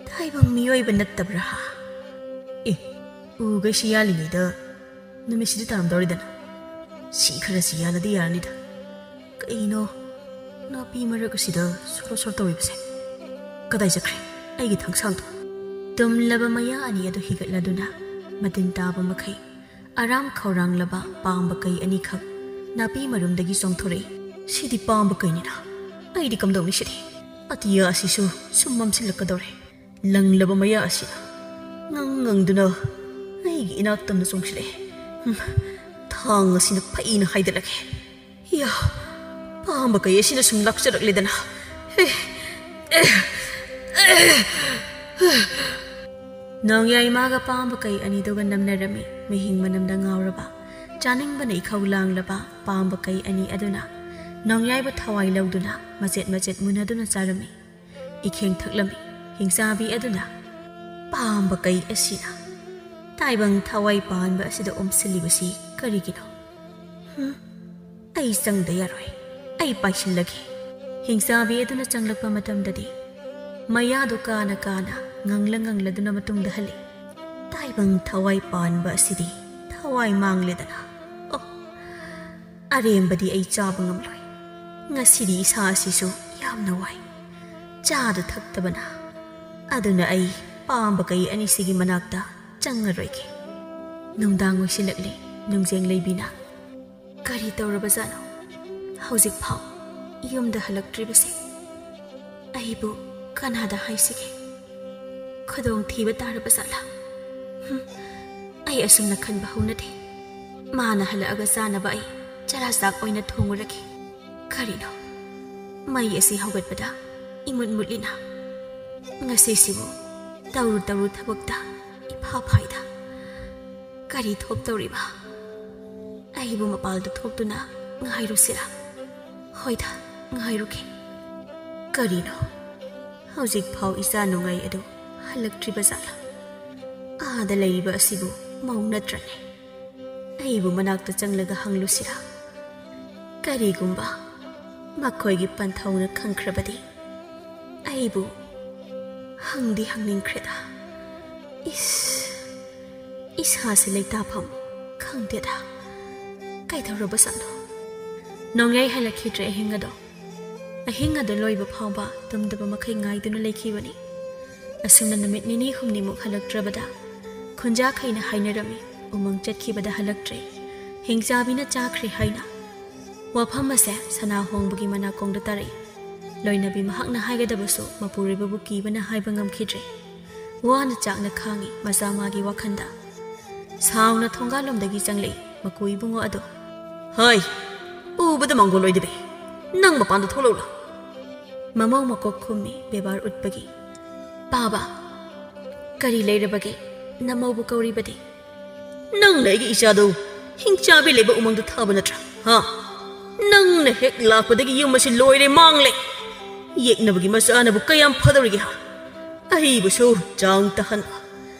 ꯇꯥꯏꯕꯪ ꯃꯤꯑꯣꯏꯕ ꯅꯠꯇꯕ꯭ꯔꯥ?" ꯑꯦ, ꯎꯒꯩꯁꯤ ꯌꯥꯜꯂꯤꯉꯩꯗ ꯅꯨꯃꯤꯠꯁꯤꯗꯤ ꯇꯥꯔꯝꯗꯧꯔꯤꯗꯅ꯫ ꯁꯤ ꯈꯔꯁꯤ ꯌꯥꯜꯂꯗꯤ ꯌꯥꯔꯅꯤꯗ꯫ ꯀꯩꯅꯣ, ꯅꯥꯄꯤ ꯃꯔꯛ ꯑꯁꯤꯗ ꯁꯣꯔꯣ ꯁꯣꯔꯣ ꯇꯧꯔꯤꯕꯁꯦ? ꯀꯗꯥꯏ ꯆꯠꯈ꯭ꯔꯦ ꯑꯩꯒꯤ ꯊꯥꯡꯁꯥꯡꯗꯣ? ꯇꯨꯝꯂꯕ ꯃꯌꯥ ꯑꯅꯤ ꯑꯗꯨ ꯍꯤꯒꯠꯂꯗꯨꯅ ꯃꯇꯤꯟ ꯇꯥꯕ ꯃꯈꯩ ꯑꯔꯥꯝ ꯈꯧꯔꯥꯡꯂꯕ ꯄꯥꯝꯕ ꯀꯩ ꯑꯅꯤꯈꯛ ꯅꯥꯄꯤ ꯃꯔꯨꯝꯗꯒꯤ ꯆꯣꯡꯊꯣꯔꯛꯏ꯫ ꯁꯤꯗꯤ ꯄꯥꯝꯕ ꯀꯩꯅꯤꯅ꯫ ꯑꯩꯗꯤ ꯀꯝꯗꯧꯅꯤ ꯁꯤꯗꯤ? ꯑꯇꯤꯌꯥ ꯑꯁꯤꯁꯨ ꯁꯨꯝ ꯃꯝꯁꯤꯜꯂꯛꯀꯗꯧꯔꯦ꯫ ꯂꯪꯂꯕ ꯃꯌꯥ ꯑꯁꯤꯅ ꯉꯪ ꯉꯪꯗꯨꯅ ꯑꯩꯒꯤ ꯏꯅꯥꯛ ꯇꯝꯅ ꯆꯣꯡꯁꯤꯜꯂꯛꯑꯦ꯫ ꯎꯝ, ꯊꯥꯡ ꯑꯁꯤꯅ ꯐꯩꯅ ꯍꯥꯏꯗꯠꯂꯒꯦ꯫ ꯌꯥ, ꯄꯥꯝꯕ ꯀꯩ ꯑꯁꯤꯅ ꯁꯨꯝ ꯂꯥꯛꯆꯔꯛꯂꯦꯗꯅ꯫ ꯍꯦ, ꯑꯦ, ꯑꯦ, ꯑꯦ꯫ ꯅꯣꯡꯌꯥꯏ ꯃꯥꯒ ꯄꯥꯝꯕ ꯀꯩ ꯑꯅꯤꯗꯨꯒ ꯅꯝꯅꯔꯝꯃꯤ꯫ ꯃꯍꯤꯡ ꯃꯅꯝꯗ ꯉꯥꯎꯔꯕ, ꯆꯥꯅꯤꯡꯕꯅ ꯏꯈꯧ ꯂꯥꯡꯂꯕ ꯄꯥꯝꯕ ꯀꯩ ꯑꯅꯤ ꯑꯗꯨꯅ ꯅꯣꯡꯌꯥꯏꯕꯨ ꯊꯋꯥꯏ ꯂꯧꯗꯨꯅ ꯃꯆꯦꯠ ꯃꯆꯦꯠ ꯃꯨꯟꯅꯗꯨꯅ ꯆꯥꯔꯝꯃꯤ꯫ ꯏꯈꯦꯡ ꯊꯛꯂꯝꯃꯤ꯫ ꯍꯤꯡꯆꯥꯕꯤ ꯑꯗꯨꯅ ꯄꯥꯝꯕ ꯀꯩ ꯑꯁꯤꯅ ꯇꯥꯏꯕꯪ ꯊꯋꯥꯏ ꯄꯥꯟꯕ ꯑꯁꯤꯗ ꯑꯣꯝꯁꯤꯜꯂꯤꯕꯁꯤ ꯀꯔꯤꯒꯤꯅꯣ? ꯍꯨꯝ? ꯑꯩ ꯆꯪꯗ ꯌꯥꯔꯣꯏ꯫ ꯑꯩ ꯄꯥꯏꯁꯤꯜꯂꯒꯦ꯫ ꯍꯤꯡꯆꯥꯕꯤ ꯑꯗꯨꯅ ꯆꯪꯂꯛꯄ ꯃꯇꯝꯗꯗꯤ ꯃꯌꯥꯗꯨ ꯀꯥꯅ ꯀꯥꯅ ꯉꯪꯂ ꯉꯪꯂꯗꯨꯅ ꯃꯇꯨꯡꯗ ꯍꯜꯂꯤ꯫ ꯇꯥꯏꯕꯪ ꯊꯋꯥꯏ ꯄꯥꯟꯕ ꯑꯁꯤꯗꯤ ꯊꯋꯥꯏ ꯃꯥꯡꯂꯦꯗꯅ꯫ ꯑꯣ, ꯑꯔꯦꯝꯕꯗꯤ ꯑꯩ ꯆꯥꯕ ꯉꯝꯂꯣꯏ꯫ ꯉꯁꯤꯗꯤ ꯏꯁꯥ ꯑꯁꯤꯁꯨ ꯌꯥꯝꯅ ꯋꯥꯏ꯫ ꯆꯥꯗ ꯊꯛꯇꯕꯅ꯫ ꯑꯗꯨꯅ ꯑꯩ ꯄꯥꯝꯕ ꯀꯩ ꯑꯅꯤꯁꯤꯒꯤ ꯃꯅꯥꯛꯇ ꯆꯪꯉꯔꯣꯏꯒꯦ꯫ ꯅꯨꯡꯗꯥꯡ ꯑꯣꯏꯁꯤꯜꯂꯛꯂꯦ꯫ ꯅꯨꯡꯖꯦꯡ ꯂꯩꯕꯤꯅ, "ꯀꯔꯤ ꯇꯧꯔꯕꯖꯥꯠꯅꯣ? ꯍꯧꯖꯤꯛꯐꯥꯎ ꯌꯨꯝꯗ ꯍꯜꯂꯛꯇ꯭ꯔꯤꯕꯁꯦ? ꯑꯩꯕꯨ ꯀꯅꯥꯗ ꯍꯥꯏꯁꯤꯒꯦ? ꯈꯨꯗꯣꯡꯊꯤꯕ ꯇꯥꯔꯕ ꯖꯥꯠꯂꯥ? ꯍꯨꯝ, ꯑꯩ ꯑꯁꯨꯝꯅ ꯈꯟꯕ ꯍꯧꯅꯗꯦ꯫ ꯃꯥꯅ ꯍꯜꯂꯛꯑꯒ ꯆꯥꯅꯕ ꯑꯩ ꯆꯔꯥ ꯆꯥꯛ ꯑꯣꯏꯅ ꯊꯣꯡꯉꯨꯔꯒꯦ꯫ ꯀꯔꯤꯅꯣ? ꯃꯩ ꯑꯁꯤ ꯍꯧꯒꯠꯄꯗ ꯏꯃꯨꯠ ꯃꯨꯠꯂꯤꯅ꯫ ꯉꯁꯤꯁꯤꯕꯨ ꯇꯧꯔꯨ ꯇꯧꯔꯨ ꯊꯕꯛꯇ ꯏꯐꯥ ꯐꯥꯏꯗ꯫ ꯀꯔꯤ ꯊꯣꯛꯇꯧꯔꯤꯕ? ꯑꯩꯕꯨ ꯃꯄꯥꯜꯗ ꯊꯣꯛꯇꯨꯅ ꯉꯥꯏꯔꯨꯁꯤꯔꯥ? ꯍꯣꯏꯗ, ꯉꯥꯏꯔꯨꯒꯦ꯫ ꯀꯔꯤꯅꯣ? ꯍꯧꯖꯤꯛꯐꯥꯎ ꯏꯆꯥ ꯅꯨꯡꯉꯥꯏ ꯑꯗꯨ ꯍꯜꯂꯛꯇ꯭ꯔꯤꯕ ꯖꯥꯠꯂꯥ? ꯑꯥꯗ ꯂꯩꯔꯤꯕ ꯑꯁꯤꯕꯨ ꯃꯧ ꯅꯠꯇ꯭ꯔꯅꯦ? ꯑꯩꯕꯨ ꯃꯅꯥꯛꯇ ꯆꯪꯂꯒ ꯍꯪꯂꯨꯁꯤꯔꯥ? ꯀꯔꯤꯒꯨꯝꯕ ꯃꯈꯣꯏꯒꯤ ꯄꯟꯊꯧꯅ ꯈꯪꯈ꯭ꯔꯕꯗꯤ ꯑꯩꯕꯨ ꯍꯪꯗꯤ ꯍꯪꯅꯤꯡꯈ꯭ꯔꯦꯗ꯫ ꯏꯁ! ꯏꯁꯥꯁꯦ ꯂꯩꯇꯥꯐꯝ ꯈꯪꯗꯦꯗ꯫ ꯀꯩꯗꯧꯔꯕꯖꯥꯠꯅꯣ? ꯅꯣꯡꯌꯥꯏ ꯍꯜꯂꯛꯈꯤꯗ꯭ꯔꯦ ꯑꯍꯤꯡ ꯑꯗꯣ꯫ ꯑꯍꯤꯡ ꯑꯗꯨ ꯂꯣꯏꯕ ꯐꯥꯎꯕ ꯇꯨꯝꯗꯕ ꯃꯈꯩ ꯉꯥꯏꯗꯨꯅ ꯂꯩꯈꯤꯕꯅꯤ꯫ ꯑꯁꯨꯝꯅ ꯅꯨꯃꯤꯠ ꯅꯤꯅꯤ ꯍꯨꯝꯅꯤꯃꯨꯛ ꯍꯜꯂꯛꯇ꯭ꯔꯕꯗ ꯈꯨꯟꯖꯥꯈꯩꯅ ꯍꯥꯏꯅꯔꯝꯃꯤ, ꯎꯃꯪ ꯆꯠꯈꯤꯕꯗ ꯍꯜꯂꯛꯇ꯭ꯔꯦ, ꯍꯤꯡꯆꯥꯕꯤꯅ ꯆꯥꯈ꯭ꯔꯦ ꯍꯥꯏꯅ꯫ ꯋꯥꯐꯝ ꯑꯁꯦ ꯁꯅꯥ ꯍꯣꯡꯕꯒꯤ ꯃꯅꯥꯀꯣꯡꯗ ꯇꯥꯔꯛꯏ꯫ ꯂꯣꯏꯅꯕꯤ ꯃꯍꯥꯛꯅ ꯍꯥꯏꯒꯗꯕꯁꯨ ꯃꯄꯨꯔꯣꯏꯕꯕꯨ ꯀꯤꯕꯅ ꯍꯥꯏꯕ ꯉꯝꯈꯤꯗ꯭ꯔꯦ꯫ ꯋꯥꯅ ꯆꯥꯛꯅ ꯈꯥꯡꯉꯤ ꯃꯆꯥ ꯃꯥꯒꯤ ꯋꯥꯈꯜꯗ꯫ ꯁꯥꯎꯅ ꯊꯣꯡꯒꯥꯜꯂꯣꯝꯗꯒꯤ ꯆꯪꯂꯛꯏ ꯃꯀꯨ ꯏꯕꯨꯡꯉꯣ ꯑꯗꯣ꯫ "ꯍꯣꯏ, ꯎꯕꯗ ꯃꯥꯡꯒꯣꯜ ꯑꯣꯏꯗꯕꯤ, ꯅꯪ ꯃꯄꯥꯟꯗ ꯊꯣꯛꯂꯛꯎ ꯂꯥꯎ꯫" ꯃꯃꯧ ꯃꯀꯣꯛ ꯈꯨꯝꯃꯤ ꯕꯦꯕꯥꯔ ꯎꯠꯄꯒꯤ꯫ "ꯄꯥꯕ, ꯀꯔꯤ ꯂꯩꯔꯕꯒꯦ? ꯅꯃꯧꯕꯨ ꯀꯧꯔꯤꯕꯗꯤ?" "ꯅꯪꯅ ꯑꯩꯒꯤ ꯏꯆꯥꯗꯨ ꯍꯤꯡꯆꯥꯕꯤ ꯂꯩꯕ ꯎꯃꯪꯗ ꯊꯥꯕ ꯅꯠꯇ꯭ꯔꯥ? ꯍꯥ? ꯅꯪꯅ ꯍꯦꯛ ꯂꯥꯛꯄꯗꯒꯤ ꯌꯨꯝ ꯑꯁꯤ ꯂꯣꯏꯔꯦ ꯃꯥꯡꯂꯦ꯫ ꯌꯦꯛꯅꯕꯒꯤ ꯃꯆꯥꯅꯕꯨ ꯀꯌꯥꯝ ꯐꯗꯧꯔꯤꯒꯦ, ꯍꯥ? ꯑꯩꯕꯨꯁꯨ ꯆꯥꯡ ꯇꯥꯍꯟꯕ,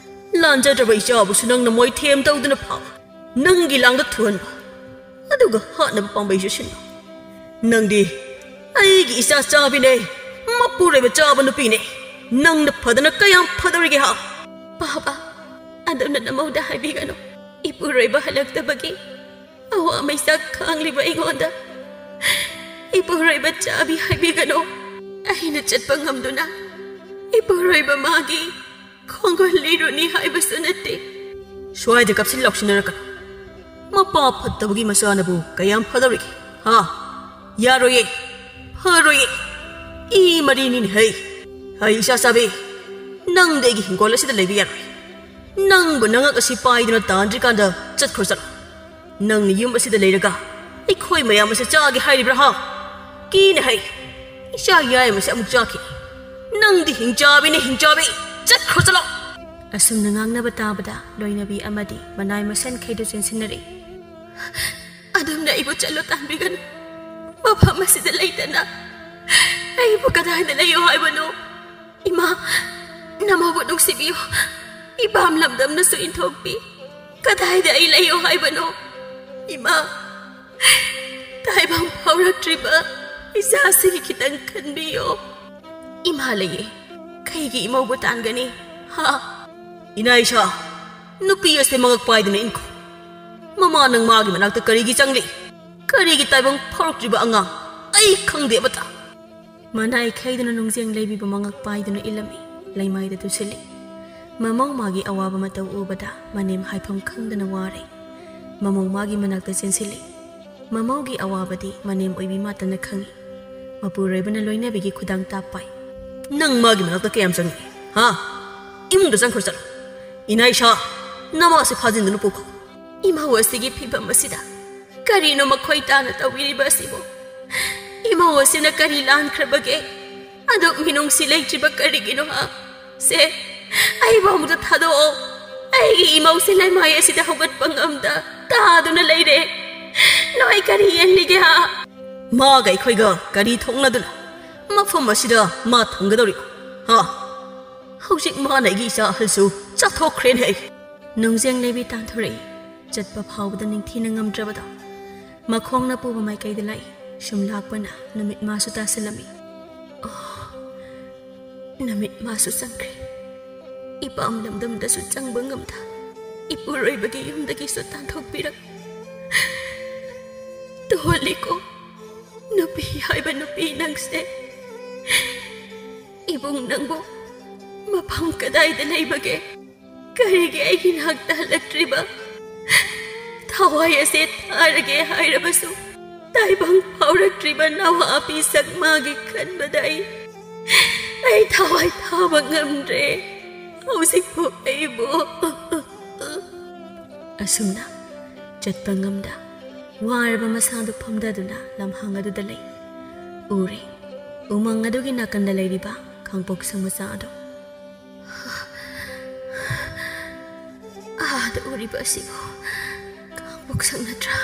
ꯂꯥꯟꯖꯗ꯭ꯔꯕ ꯏꯆꯥꯕꯨꯁꯨ ꯅꯪꯅ ꯃꯣꯏꯊꯦꯝ ꯇꯧꯗꯨꯅ ꯐꯥꯕ, ꯅꯪꯒꯤ ꯂꯥꯡꯗ ꯊꯨꯍꯟꯕ, ꯑꯗꯨꯒ ꯍꯥꯠꯅꯕ ꯄꯥꯝꯕꯩꯁꯨ ꯁꯤꯟꯕ꯫ ꯅꯪꯗꯤ ꯑꯩꯒꯤ ꯏꯆꯥ ꯆꯥꯕꯤꯅꯦ, ꯃꯄꯨꯔꯣꯏꯕ ꯆꯥꯕ ꯅꯨꯄꯤꯅꯦ꯫ ꯅꯪꯅ ꯐꯗꯅ ꯀꯌꯥꯝ ꯐꯗꯧꯔꯤꯒꯦ, ꯍꯥ?" "ꯄꯥꯕ, ꯑꯗꯨꯅ ꯅꯃꯧꯗ ꯍꯥꯏꯕꯤꯒꯅꯨ꯫ ꯏꯄꯨꯔꯣꯏꯕ ꯍꯜꯂꯛꯇꯕꯒꯤ ꯑꯋꯥ ꯃꯩꯁꯥ ꯈꯥꯡꯂꯤꯕ ꯑꯩꯉꯣꯟꯗ ꯏꯄꯨꯔꯣꯏꯕ ꯆꯥꯕꯤ ꯍꯥꯏꯕꯤꯒꯅꯨ꯫ ꯑꯩꯅ ꯆꯠꯄ ꯉꯝꯗꯨꯅ ꯏꯄꯨꯔꯣꯏꯕ ꯃꯥꯒꯤ ꯈꯣꯡꯒꯨꯜ ꯂꯤꯔꯨꯅꯤ ꯍꯥꯏꯕꯁꯨ ꯅꯠꯇꯦ꯫" "ꯁ꯭ꯋꯥꯏꯗ ꯀꯥꯞꯁꯤꯟ ꯂꯥꯎꯁꯤꯟꯅꯔꯛꯀꯅꯨ꯫ ꯃꯄꯥ ꯐꯠꯇꯕꯒꯤ ꯃꯆꯥꯅꯕꯨ ꯀꯌꯥꯝ ꯐꯗꯧꯔꯤꯒꯦ, ꯍꯥ? ꯌꯥꯔꯣꯏꯌꯦ, ꯐꯔꯣꯏꯌꯦ꯫ ꯏ ꯃꯔꯤꯅꯤꯅꯦ ꯍꯩ꯫ ꯍꯩ ꯏꯆꯥ ꯆꯥꯕꯤ, ꯅꯪꯗꯤ ꯑꯩꯒꯤ ꯍꯤꯡꯒꯣꯜ ꯑꯁꯤꯗ ꯂꯩꯕ ꯌꯥꯔꯣꯏ꯫ ꯅꯪꯕꯨ ꯅꯉꯛ ꯑꯁꯤ ꯄꯥꯏꯗꯨꯅ ꯇꯥꯟꯗ꯭ꯔꯤꯀꯥꯟꯗ ꯆꯠꯈ꯭ꯔꯣ ꯆꯠꯂꯣ꯫ ꯅꯪꯅ ꯌꯨꯝ ꯑꯁꯤꯗ ꯂꯩꯔꯒ ꯑꯩꯈꯣꯏ ꯃꯌꯥꯝ ꯑꯁꯤ ꯆꯥꯒꯦ ꯍꯥꯏꯔꯤꯕ꯭ꯔꯥ, ꯍꯥ? ꯀꯤꯅꯦ ꯍꯩ꯫ ꯏꯆꯥ ꯌꯥꯏꯃꯁꯦ ꯑꯃꯨꯛ ꯆꯥꯈꯤ꯫ ꯅꯪꯗꯤ ꯍꯤꯡꯆꯥꯕꯤꯅꯦ, ꯍꯤꯡꯆꯥꯕꯤ꯫ ꯆꯠꯈ꯭ꯔꯣ ꯆꯠꯂꯣ꯫" ꯑꯁꯨꯝꯅ ꯉꯥꯡꯅꯕ ꯇꯥꯕꯗ ꯂꯣꯏꯅꯕꯤ ꯑꯃꯗꯤ ꯃꯅꯥꯏ ꯃꯁꯟꯈꯩꯗꯨ ꯆꯦꯟꯁꯤꯟꯅꯔꯛꯏ꯫ "ꯑꯗꯨꯝꯅ ꯑꯩꯕꯨ ꯆꯠꯂꯣ ꯇꯥꯟꯕꯤꯒꯅꯨ꯫ ꯃꯐꯝ ꯑꯁꯤꯗ ꯂꯩꯇꯅ ꯑꯩꯕꯨ ꯀꯗꯥꯏꯗ ꯂꯩꯌꯣ ꯍꯥꯏꯕꯅꯣ? ꯏꯃꯥ, ꯅꯃꯧꯕꯨ ꯅꯨꯡꯁꯤꯕꯤꯌꯨ꯫ ꯏꯄꯥꯝ ꯂꯝꯗꯝꯅꯁꯨ ꯏꯟꯊꯣꯛꯄꯤ꯫ ꯀꯗꯥꯏꯗ ꯑꯩ ꯂꯩꯌꯣ ꯍꯥꯏꯕꯅꯣ? ꯏꯃꯥ, ꯇꯥꯏꯕꯪ ꯐꯥꯎꯔꯛꯇ꯭ꯔꯤꯕ ꯏꯆꯥꯁꯤꯒꯤ ꯈꯤꯇꯪ ꯈꯟꯕꯤꯌꯣ꯫" "ꯏꯃꯥ ꯂꯩꯌꯦ꯫ ꯀꯩꯒꯤ ꯏꯃꯧꯕꯨ ꯇꯥꯟꯒꯅꯤ, ꯍꯥ?" "ꯏꯅꯥ ꯏꯁꯥ, ꯅꯨꯄꯤ ꯑꯁꯦ ꯃꯉꯛ ꯄꯥꯏꯗꯨꯅ ꯏꯟꯈꯣ꯫ ꯃꯃꯥ ꯅꯪ ꯃꯥꯒꯤ ꯃꯅꯥꯛꯇ ꯀꯔꯤꯒꯤ ꯆꯪꯂꯤ? ꯀꯔꯤꯒꯤ ꯇꯥꯏꯕꯪ ꯐꯥꯎꯔꯛꯇ꯭ꯔꯤꯕ ꯑꯉꯥꯡ? ꯑꯩ ꯈꯪꯗꯦ ꯑꯃꯇ꯫ ꯃꯅꯥꯏ ꯈꯩꯗꯨꯅ ꯅꯨꯡꯖꯦꯡ ꯂꯩꯕꯤꯕꯨ ꯃꯉꯛ ꯄꯥꯏꯗꯨꯅ ꯏꯜꯂꯝꯃꯤ꯫ ꯂꯩꯃꯥꯏꯗ ꯇꯨꯁꯤꯜꯂꯤ꯫ ꯃꯃꯧ ꯃꯥꯒꯤ ꯑꯋꯥꯕ ꯃꯇꯧ ꯎꯕꯗ ꯃꯅꯦꯝ ꯍꯥꯏꯐꯝ ꯈꯪꯗꯅ ꯋꯥꯔꯦ꯫ ꯃꯃꯧ ꯃꯥꯒꯤ ꯃꯅꯥꯛꯇ ꯆꯦꯟꯁꯤꯜꯂꯤ꯫ ꯃꯃꯧꯒꯤ ꯑꯋꯥꯕꯗꯤ ꯃꯅꯦꯝ ꯑꯣꯏꯕꯤ ꯃꯥꯇꯅ ꯈꯪꯏ꯫ ꯃꯄꯨꯔꯣꯏꯕꯅ ꯂꯣꯏꯅꯕꯤꯒꯤ ꯈꯨꯗꯥꯡ ꯇꯥꯞ ꯄꯥꯏ꯫ ꯅꯪ ꯃꯥꯒꯤ ꯃꯅꯥꯛꯇ ꯀꯌꯥꯝ ꯆꯪꯏ? ꯍꯥ? ꯏꯃꯨꯡꯗ ꯆꯪꯈ꯭ꯔꯣ ꯆꯠꯂꯣ꯫ ꯏꯅꯥ ꯏꯁꯥ, ꯅꯃꯥꯁꯦ ꯐꯥꯖꯤꯟꯗꯨꯅ ꯄꯨꯈꯣ꯫ ꯏꯃꯧ ꯑꯁꯤꯒꯤ ꯐꯤꯕꯝ ꯑꯁꯤꯗ ꯀꯔꯤꯅꯣ ꯃꯈꯣꯏ ꯇꯥꯅ ꯇꯧꯕꯤꯔꯤꯕ ꯑꯁꯤꯕꯨ? ꯏꯃꯧ ꯑꯁꯤꯅ ꯀꯔꯤ ꯂꯥꯟꯈ꯭ꯔꯕꯒꯦ? ꯑꯗꯨꯛ ꯃꯤꯅꯨꯡꯁꯤ ꯂꯩꯇ꯭ꯔꯤꯕ ꯀꯔꯤꯒꯤꯅꯣ ꯍꯥ? ꯁꯦ, ꯑꯩꯕꯨ ꯑꯃꯨꯛꯇ ꯊꯥꯗꯣꯛꯑꯣ꯫ ꯑꯩꯒꯤ ꯏꯃꯧꯁꯦ ꯂꯩꯃꯥꯏ ꯑꯁꯤꯗ ꯍꯧꯒꯠꯄ ꯉꯝꯗ ꯇꯥꯗꯨꯅ ꯂꯩꯔꯦ꯫ ꯅꯣꯏ ꯀꯔꯤ ꯌꯦꯡꯂꯤꯒꯦ ꯍꯥ? ꯃꯥꯒ ꯑꯩꯈꯣꯏꯒ ꯀꯔꯤ ꯊꯣꯛꯅꯗꯨꯅ ꯃꯐꯝ ꯑꯁꯤꯗ ꯃꯥ ꯊꯝꯒꯗꯧꯔꯤꯕ? ꯍꯥ? ꯍꯧꯖꯤꯛ ꯃꯥꯅ ꯑꯩꯒꯤ ꯏꯆꯥ ꯑꯍꯜꯁꯨ ꯆꯥꯊꯣꯛꯈ꯭ꯔꯦꯅꯦ ꯑꯩ꯫ ꯅꯨꯡꯖꯦꯡ ꯂꯩꯕꯤ ꯇꯥꯟꯊꯣꯔꯛꯏ꯫ ꯆꯠꯄ ꯐꯥꯎꯕꯗ ꯅꯤꯡꯊꯤꯅ ꯉꯝꯗ꯭ꯔꯕꯗꯣ꯫ ꯃꯈꯣꯡꯅ ꯄꯨꯕ ꯃꯥꯏꯀꯩꯗ ꯂꯥꯛꯏ꯫ ꯁꯨꯝ ꯂꯥꯛꯄꯅ ꯅꯨꯃꯤꯠ ꯃꯥꯁꯨ ꯇꯥꯁꯤꯜꯂꯝꯃꯤ꯫ ꯑꯣ, ꯅꯨꯃꯤꯠ ꯃꯥꯁꯨ ꯆꯪꯈ꯭ꯔꯦ꯫ ꯏꯄꯥꯝ ꯂꯝꯗꯝꯗꯁꯨ ꯆꯪꯕ ꯉꯝꯗ, ꯏꯄꯨꯔꯣꯏꯕꯒꯤ ꯌꯨꯝꯗꯒꯤꯁꯨ ꯇꯥꯟꯊꯣꯛꯄꯤꯔꯛ꯫ ꯇꯣꯜꯂꯤꯀꯣ, ꯅꯨꯄꯤ ꯍꯥꯏꯕ ꯅꯨꯄꯤ ꯅꯪꯁꯦ꯫ ꯏꯕꯨꯡ ꯅꯪꯕꯨ ꯃꯐꯝ ꯀꯗꯥꯏꯗ ꯂꯩꯕꯒꯦ? ꯀꯔꯤꯒꯤ ꯑꯩꯒꯤ ꯅꯥꯛꯇ ꯍꯜꯂꯛꯇ꯭ꯔꯤꯕ? ꯊꯋꯥꯏ ꯑꯁꯦ ꯊꯥꯔꯒꯦ ꯍꯥꯏꯔꯕꯁꯨ ꯇꯥꯏꯕꯪ ꯐꯥꯎꯔꯛꯇ꯭ꯔꯤꯕ ꯅꯋꯥꯄꯤ ꯁꯛꯃꯥꯒꯤ ꯈꯟꯕꯗ ꯑꯩ, ꯑꯩ ꯊꯋꯥꯏ ꯊꯥꯕ ꯉꯝꯗ꯭ꯔꯦ꯫ ꯍꯧꯖꯤꯛꯄꯨ ꯑꯩꯕꯨ꯫ ꯑꯁꯨꯝꯅ ꯆꯠꯄ ꯉꯝꯗ ꯋꯥꯔꯕ ꯃꯁꯥꯗꯨ ꯐꯝꯊꯗꯨꯅ ꯂꯝꯍꯥꯡ ꯑꯗꯨꯗ ꯂꯩ꯫ ꯎꯔꯦ, ꯎꯃꯪ ꯑꯗꯨꯒꯤ ꯅꯥꯀꯟꯗ ꯂꯩꯔꯤꯕ ꯈꯥꯡꯄꯣꯛꯁꯪ ꯃꯆꯥ ꯑꯗꯨ꯫ ꯑꯥꯗ ꯎꯔꯤꯕ ꯑꯁꯤꯕꯨ ꯈꯥꯡꯄꯣꯛꯁꯪ ꯅꯠꯇ꯭ꯔꯥ?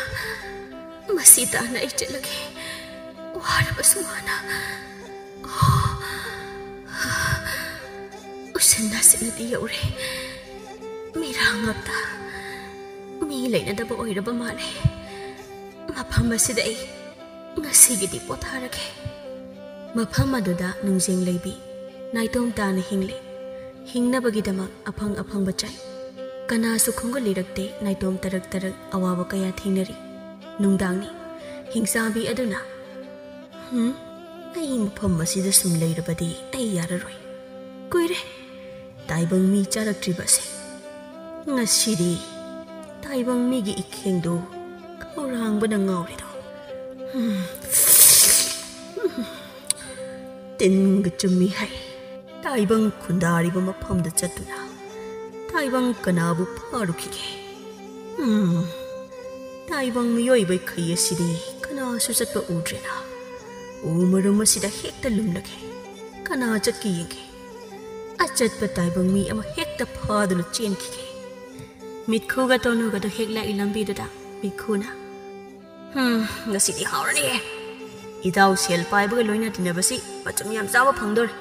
ꯃꯁꯤ ꯇꯥꯟꯅ ꯑꯩ ꯆꯠꯂꯒꯦ꯫ ꯋꯥꯔꯕꯁꯨ ꯋꯥꯅ꯫ ꯑꯣ, ꯎꯁꯤꯟ ꯅꯥꯁꯤꯟꯅꯗꯤ ꯌꯧꯔꯦ꯫ ꯃꯤꯔꯥꯡ ꯉꯛꯇ ꯃꯤ ꯂꯩꯅꯗꯕ ꯑꯣꯏꯔꯕ ꯃꯥꯜꯂꯦ꯫ ꯃꯐꯝ ꯑꯁꯤꯗ ꯑꯩ ꯉꯁꯤꯒꯤꯗꯤ ꯄꯣꯊꯥꯔꯒꯦ꯫ ꯃꯐꯝ ꯑꯗꯨꯗ ꯅꯨꯡꯖꯦꯡ ꯂꯩꯕꯤ ꯅꯥꯏꯇꯣꯝ ꯇꯥꯅ ꯍꯤꯡꯂꯤ꯫ ꯍꯤꯡꯅꯕꯒꯤꯗꯃꯛ ꯑꯐꯪ ꯑꯐꯪꯕ ꯆꯥꯏ꯫ ꯀꯅꯥꯁꯨ ꯈꯣꯡꯒꯠꯂꯤꯔꯛꯇꯦ꯫ ꯅꯥꯏꯇꯣꯝ ꯇꯔꯛ ꯇꯔꯛ ꯑꯋꯥꯕ ꯀꯌꯥ ꯊꯦꯡꯅꯔꯤ꯫ ꯅꯨꯡꯗꯥꯡꯅꯤ꯫ ꯍꯤꯡꯆꯥꯕꯤ ꯑꯗꯨꯅ, "ꯍꯨꯝ, ꯑꯩ ꯃꯐꯝ ꯑꯁꯤꯗ ꯁꯨꯝ ꯂꯩꯔꯕꯗꯤ ꯑꯩ ꯌꯥꯔꯔꯣꯏ꯫ ꯀꯨꯏꯔꯦ ꯇꯥꯏꯕꯪ ꯃꯤ ꯆꯥꯔꯛꯇ꯭ꯔꯤꯕꯁꯦ꯫ ꯉꯁꯤꯗꯤ ꯇꯥꯏꯕꯪ ꯃꯤꯒꯤ ꯏꯈꯦꯡꯗꯣ ꯈꯧꯔꯥꯡꯕꯅ ꯉꯥꯎꯔꯦꯗꯣ꯫ ꯍꯨꯝ, ꯇꯤꯟꯒ ꯆꯨꯝꯃꯤ ꯍꯥꯏ꯫ ꯇꯥꯏꯕꯪ ꯈꯨꯟꯗꯥꯔꯤꯕ ꯃꯐꯝꯗ ꯆꯠꯇꯨꯅ ꯇꯥꯏꯕꯪ ꯀꯅꯥꯕꯨ ꯐꯥꯔꯨꯈꯤꯒꯦ? ꯎꯝ, ꯇꯥꯏꯕꯪ ꯃꯤꯑꯣꯏꯕꯩ ꯈꯩ ꯑꯁꯤꯗꯤ ꯀꯅꯥꯁꯨ ꯆꯠꯄ ꯎꯗ꯭ꯔꯦꯅ꯫ ꯎ ꯃꯔꯨꯝ ꯑꯁꯤꯗ ꯍꯦꯛꯇ ꯂꯨꯝꯂꯒꯦ꯫ ꯀꯅꯥ ꯆꯠꯀꯦ ꯌꯦꯡꯒꯦ꯫ ꯑꯆꯠꯄ ꯇꯥꯏꯕꯪ ꯃꯤ ꯑꯃ ꯍꯦꯛꯇ ꯐꯥꯗꯨꯅ ꯆꯦꯟꯈꯤꯒꯦ꯫ ꯃꯤꯠꯈꯨꯒ ꯇꯣꯅꯨꯒꯗꯨ ꯍꯦꯛ ꯂꯥꯛꯏ ꯂꯝꯕꯤꯗꯨꯗ꯫ ꯃꯤꯠꯈꯨꯅ, "ꯍꯨꯝ, ꯉꯁꯤꯗꯤ ꯍꯥꯎꯔꯅꯤꯍꯦ꯫ ꯏꯇꯥꯎ ꯁꯦꯜ ꯄꯥꯏꯕꯒ ꯂꯣꯏꯅ ꯇꯤꯟꯅꯕꯁꯤ ꯃꯆꯨꯝ ꯌꯥꯝ ꯆꯥꯕ ꯐꯪꯗꯣꯔꯦ꯫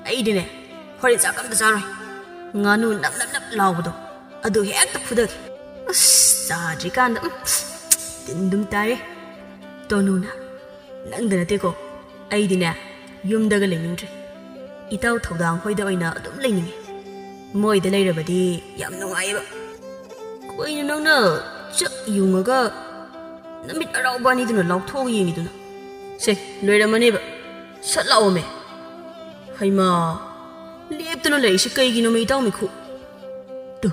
ꯑꯩꯗꯤꯅꯦ, ꯍꯣꯔꯦꯟ ꯆꯥꯛ ꯑꯝꯇ ꯆꯥꯔꯣꯏ꯫ ꯉꯥꯅꯨ ꯅꯞ ꯅꯞ ꯅꯞ ꯂꯥꯎꯕꯗꯣ, ꯑꯗꯨ ꯍꯦꯛꯇ ꯐꯨꯗꯒꯦ꯫ ꯑꯁ, ꯆꯥꯗ꯭ꯔꯤꯀꯥꯟꯗ, ꯎꯝ, ꯇꯤꯟ ꯑꯗꯨꯝ ꯇꯥꯏꯌꯦ꯫" ꯇꯣꯅꯨꯅ, "ꯅꯪꯗ ꯅꯠꯇꯦꯀꯣ, ꯑꯩꯗꯤꯅꯦ, ꯌꯨꯝꯗꯒ ꯂꯩꯅꯤꯡꯗ꯭ꯔꯦ꯫ ꯏꯇꯥꯎ ꯊꯧꯗꯥꯡ ꯍꯣꯏꯗ ꯑꯣꯏꯅ ꯑꯗꯨꯝ ꯂꯩꯅꯤꯡꯉꯦ꯫ ꯃꯣꯏꯗ ꯂꯩꯔꯕꯗꯤ ꯌꯥꯝ ꯅꯨꯡꯉꯥꯏꯌꯦꯕ꯫" "ꯀꯩꯅꯣ ꯅꯪꯅ ꯆꯥꯛ ꯌꯨꯡꯉꯒ ꯅꯃꯤꯠ ꯑꯔꯥꯎꯕ ꯑꯅꯤꯗꯨꯅ ꯂꯥꯎꯊꯣꯛꯑꯒ ꯌꯦꯡꯉꯤꯗꯨꯅ? ꯁꯦ, ꯂꯣꯏꯔꯝꯃꯅꯦꯕ꯫ ꯁꯠ ꯂꯥꯛꯑꯣꯃꯦ꯫ ꯍꯩꯃꯥ, ꯂꯦꯞꯇꯅ ꯂꯩꯔꯤꯁꯤ ꯀꯩꯒꯤꯅꯣꯃꯦ, ꯏꯇꯥꯎ ꯃꯤꯈꯨ? ꯇꯨ,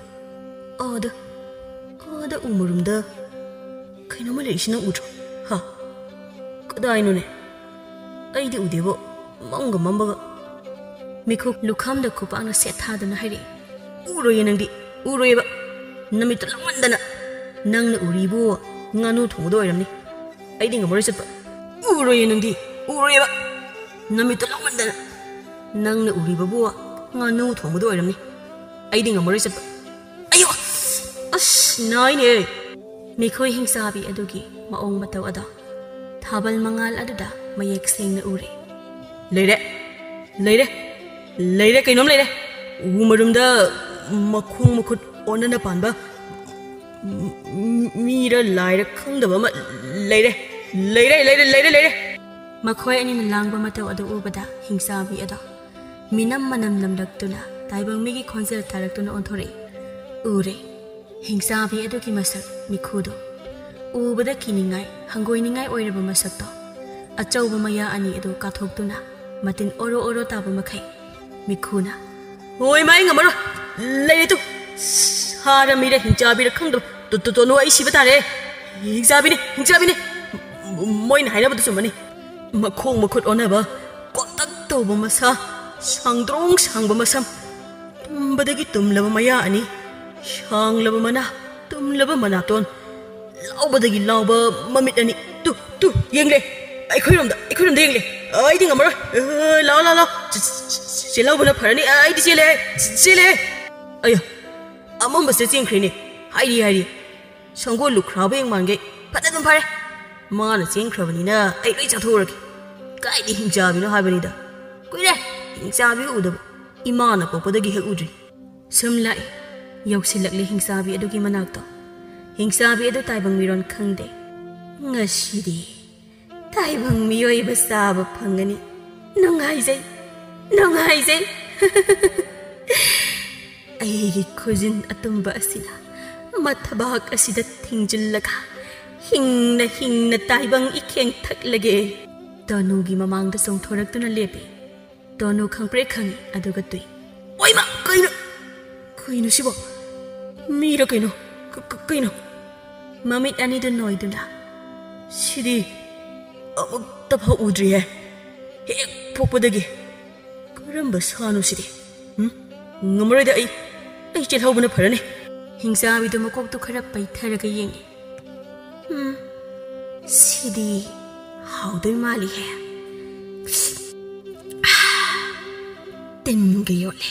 ꯑꯥꯗ, ꯑꯥꯗ ꯎ ꯃꯔꯨꯝꯗ ꯀꯩꯅꯣꯝꯃ ꯂꯩꯔꯤꯁꯤ ꯅꯪ ꯎꯗ꯭ꯔꯣ? ꯍꯥ? ꯀꯗꯥꯏꯅꯣꯅꯦ? ꯑꯩꯗꯤ ꯎꯗꯦꯕꯣ, ꯃꯝꯒ ꯃꯝꯕꯒ꯫" ꯃꯤꯈꯨ ꯂꯨꯈꯝꯗ ꯈꯨꯄꯥꯛꯅ ꯁꯦꯠ ꯊꯥꯗꯨꯅ ꯍꯥꯏꯔꯛꯏ꯫ "ꯎꯔꯣꯏꯌꯦ ꯅꯪꯗꯤ, ꯎꯔꯣꯏꯌꯦꯕ꯫ ꯅꯃꯤꯠꯇꯨ ꯂꯥꯎꯃꯟꯗꯅ꯫ ꯅꯪꯅ ꯎꯔꯤꯕꯨ ꯉꯥꯅꯨ ꯊꯣꯡꯕꯗ ꯑꯣꯏꯔꯝꯅꯤ꯫ ꯑꯩꯗꯤ ꯉꯝꯃꯔꯣꯏ ꯆꯠꯄ꯫ ꯎꯔꯣꯏꯌꯦ ꯅꯪꯗꯤ, ꯎꯔꯣꯏꯌꯦꯕ꯫ ꯅꯃꯤꯠꯇꯨ ꯂꯥꯎꯃꯟꯗꯅ꯫ ꯅꯪꯅ ꯎꯔꯤꯕꯕꯨ ꯉꯥꯅꯨ ꯊꯣꯡꯕꯗ ꯑꯣꯏꯔꯝꯅꯤ꯫ ꯑꯩꯗꯤ ꯉꯝꯃꯔꯣꯏ ꯆꯠꯄ꯫ ꯑꯌꯣ! ꯑꯁ, ꯅꯥꯏꯅꯦ!" ꯃꯤꯈꯣꯏ ꯍꯤꯡꯆꯥꯕꯤ ꯑꯗꯨꯒꯤ ꯃꯑꯣꯡ ꯃꯇꯧ ꯑꯗꯣ ꯊꯥꯕꯜ ꯃꯉꯥꯜ ꯑꯗꯨꯗ ꯃꯌꯦꯛ ꯁꯦꯡꯅ ꯎꯔꯦ꯫ "ꯂꯩꯔꯦ, ꯂꯩꯔꯦ, ꯂꯩꯔꯦ, ꯀꯩꯅꯣꯝ ꯂꯩꯔꯦ꯫ ꯎ ꯃꯔꯨꯝꯗ ꯃꯈꯣꯡ ꯃꯈꯨꯠ ꯑꯣꯟꯅꯅ ꯄꯥꯟꯕ ꯃꯤꯔ ꯂꯥꯏꯔ ꯈꯪꯗꯕ ꯑꯃ ꯂꯩꯔꯦ, ꯂꯩꯔꯦ, ꯂꯩꯔꯦ, ꯂꯩꯔꯦ, ꯂꯩꯔꯦ꯫" ꯃꯈꯣꯏ ꯑꯅꯤꯅ ꯂꯥꯡꯕ ꯃꯇꯧ ꯑꯗꯨ ꯎꯕꯗ ꯍꯤꯡꯆꯥꯕꯤ ꯑꯗꯣ ꯃꯤꯅꯝ ꯃꯅꯝ ꯅꯝꯂꯛꯇꯨꯅ ꯇꯥꯏꯕꯪ ꯃꯤꯒꯤ ꯈꯣꯟꯖꯦꯜ ꯇꯥꯔꯛꯇꯨꯅ ꯑꯣꯟꯊꯣꯔꯛꯏ꯫ ꯎꯔꯦ ꯍꯤꯡꯆꯥꯕꯤ ꯑꯗꯨꯒꯤ ꯃꯁꯛ ꯃꯤꯈꯨꯗꯣ꯫ ꯎꯕꯗ ꯀꯤꯅꯤꯡꯉꯥꯏ, ꯍꯪꯒꯣꯏꯅꯤꯡꯉꯥꯏ ꯑꯣꯏꯔꯕ ꯃꯁꯛꯇꯣ꯫ ꯑꯆꯧꯕ ꯃꯌꯥ ꯑꯅꯤ ꯑꯗꯨ ꯀꯥꯊꯣꯛꯇꯨꯅ ꯃꯇꯤꯟ ꯑꯣꯔꯣ ꯑꯣꯔꯣ ꯇꯥꯕ ꯃꯈꯩ ꯃꯤꯈꯨꯅ, "ꯍꯣꯏ, ꯃꯥ, ꯑꯩ ꯉꯝꯃꯔꯣꯏ꯫ ꯂꯩꯔꯦ ꯇꯨ꯫ ꯁꯥꯔ ꯃꯤꯔ ꯍꯤꯡꯆꯥꯕꯤꯔ ꯈꯪꯗꯕ ꯇꯨ-, ꯇꯨ-, ꯇꯣꯅꯨ, ꯑꯩ ꯁꯤꯕ ꯇꯥꯔꯦ꯫ ꯍꯤꯡꯆꯥꯕꯤꯅꯤ, ꯍꯤꯡꯆꯥꯕꯤꯅꯤ꯫ ꯃꯣꯏꯅ ꯍꯥꯏꯅꯕꯗꯨ ꯆꯨꯝꯃꯅꯤ꯫ ꯃꯈꯣꯡ ꯃꯈꯨꯠ ꯑꯣꯟꯅꯕ, ꯀꯣꯇꯛ ꯇꯧꯕ ꯃꯁꯥ, ꯁꯥꯡꯗ꯭ꯔꯣꯡ ꯁꯥꯡꯕ ꯃꯁꯝ, ꯇꯨꯝꯕꯗꯒꯤ ꯇꯨꯝꯂꯕ ꯃꯌꯥ ꯑꯅꯤ, ꯁꯥꯡꯂꯕ ꯃꯅꯥ, ꯇꯨꯝꯂꯕ ꯃꯅꯥꯇꯣꯟ, ꯂꯥꯎꯕꯗꯒꯤ ꯂꯥꯎꯕ ꯃꯃꯤꯠ ꯑꯅꯤ꯫ ꯇꯨ, ꯇꯨ, ꯌꯦꯡꯂꯦ꯫ ꯑꯩꯈꯣꯏꯔꯣꯝꯗ, ꯑꯩꯈꯣꯏꯔꯣꯝꯗ ꯌꯦꯡꯂꯦ꯫ ꯑꯩꯗꯤ ꯉꯝꯃꯔꯣꯏ꯫ ꯑ, ꯂꯥꯛꯑꯣ, ꯂꯥꯛꯑꯣ, ꯂꯥꯛꯑꯣ꯫ ꯆꯦ-, ꯆꯦ-, ꯆꯦꯜꯍꯧꯕꯅ ꯐꯔꯅꯤ꯫ ꯑꯩꯗꯤ ꯆꯦꯜꯂꯦ, ꯆꯦꯜꯂꯦ꯫ ꯑꯌꯥ, ꯑꯃꯝꯕꯁꯦ ꯆꯦꯟꯈ꯭ꯔꯦꯅꯦ꯫ ꯍꯥꯏꯔꯤ, ꯍꯥꯏꯔꯤ꯫ ꯁꯪꯒꯣꯜ ꯂꯨꯈ꯭ꯔꯥꯕ ꯌꯦꯡ ꯃꯥꯟꯒꯩ꯫ ꯐꯖꯅ ꯐꯔꯦ꯫ ꯃꯥꯅ ꯆꯦꯟꯈ꯭ꯔꯕꯅꯤꯅ ꯑꯩ ꯂꯣꯏ ꯆꯥꯊꯣꯛꯎꯔꯒꯦ꯫ ꯀꯥꯏꯗ ꯍꯤꯡꯆꯥꯕꯤꯅꯣ ꯍꯥꯏꯕꯅꯤꯗ꯫ ꯀꯨꯏꯔꯦ ꯍꯤꯡꯆꯥꯕꯤ ꯎꯗꯕ꯫ ꯏꯃꯥꯅ ꯄꯣꯛꯄꯗꯒꯤ ꯍꯦꯛ ꯎꯗ꯭ꯔꯤ꯫ ꯁꯨꯝ ꯂꯥꯛꯏ꯫ ꯌꯧꯁꯤꯜꯂꯛꯂꯦ ꯍꯤꯡꯆꯥꯕꯤ ꯑꯗꯨꯒꯤ ꯃꯅꯥꯛꯇꯣ꯫ ꯍꯤꯡꯆꯥꯕꯤ ꯑꯗꯨ ꯇꯥꯏꯕꯪ ꯃꯤꯔꯣꯟ ꯈꯪꯗꯦ꯫ ꯉꯁꯤꯗꯤ ꯇꯥꯏꯕꯪ ꯃꯤꯑꯣꯏꯕ ꯆꯥꯕ ꯐꯪꯒꯅꯤ꯫ ꯅꯨꯡꯉꯥꯏꯖꯩ, ꯅꯨꯡꯉꯥꯏꯖꯩ꯫ ꯑꯩꯒꯤ ꯈꯨꯖꯤꯟ ꯑꯇꯨꯝꯕ ꯑꯁꯤꯅ ꯃꯊꯕꯥꯛ ꯑꯁꯤꯗ ꯊꯤꯡꯖꯤꯜꯂꯒ ꯍꯤꯡꯅ ꯍꯤꯡꯅ ꯇꯥꯏꯕꯪ ꯏꯈꯦꯡ ꯊꯛꯂꯒꯦ꯫ ꯇꯣꯅꯨꯒꯤ ꯃꯃꯥꯡꯗ ꯆꯣꯡꯊꯣꯔꯛꯇꯨꯅ ꯂꯦꯞꯄꯤ꯫ ꯇꯣꯅꯨ ꯈꯪꯄ꯭ꯔꯦꯛ ꯈꯪꯉꯤ, ꯑꯗꯨꯒ ꯇꯨꯏ꯫ "ꯑꯣꯏꯃ, ꯀꯩꯅꯣ? ꯀꯩꯅꯣ ꯁꯤꯕꯣ? ꯃꯤꯔ ꯀꯩꯅꯣ? ꯀ-, ꯀ-, ꯀꯩꯅꯣ?" ꯃꯃꯤꯠ ꯑꯅꯤꯗꯨ ꯅꯣꯏꯗꯨꯅ, "ꯁꯤꯗꯤ ꯑꯃꯨꯛꯇ ꯐꯥꯎ ꯎꯗ꯭ꯔꯤꯍꯦ, ꯍꯦꯛ ꯄꯣꯛꯄꯗꯒꯤ꯫ ꯀꯔꯝꯕ ꯁꯥꯅꯣ ꯁꯤꯗꯤ? ꯎꯝ? ꯉꯝꯃꯔꯣꯏꯗ ꯑꯩ, ꯑꯩ ꯆꯦꯜꯍꯧꯕꯅ ꯐꯔꯅꯤ꯫" ꯍꯤꯡꯆꯥꯕꯤꯗꯨ ꯃꯀꯣꯛꯇꯨ ꯈꯔ ꯄꯩꯊꯔꯒ ꯌꯦꯡꯉꯤ꯫ "ꯎꯝ, ꯁꯤꯗꯤ ꯍꯥꯎꯗꯣꯏ ꯃꯥꯜꯂꯤꯍꯦ꯫ ꯇꯤꯟꯒ ꯌꯣꯠꯂꯦ꯫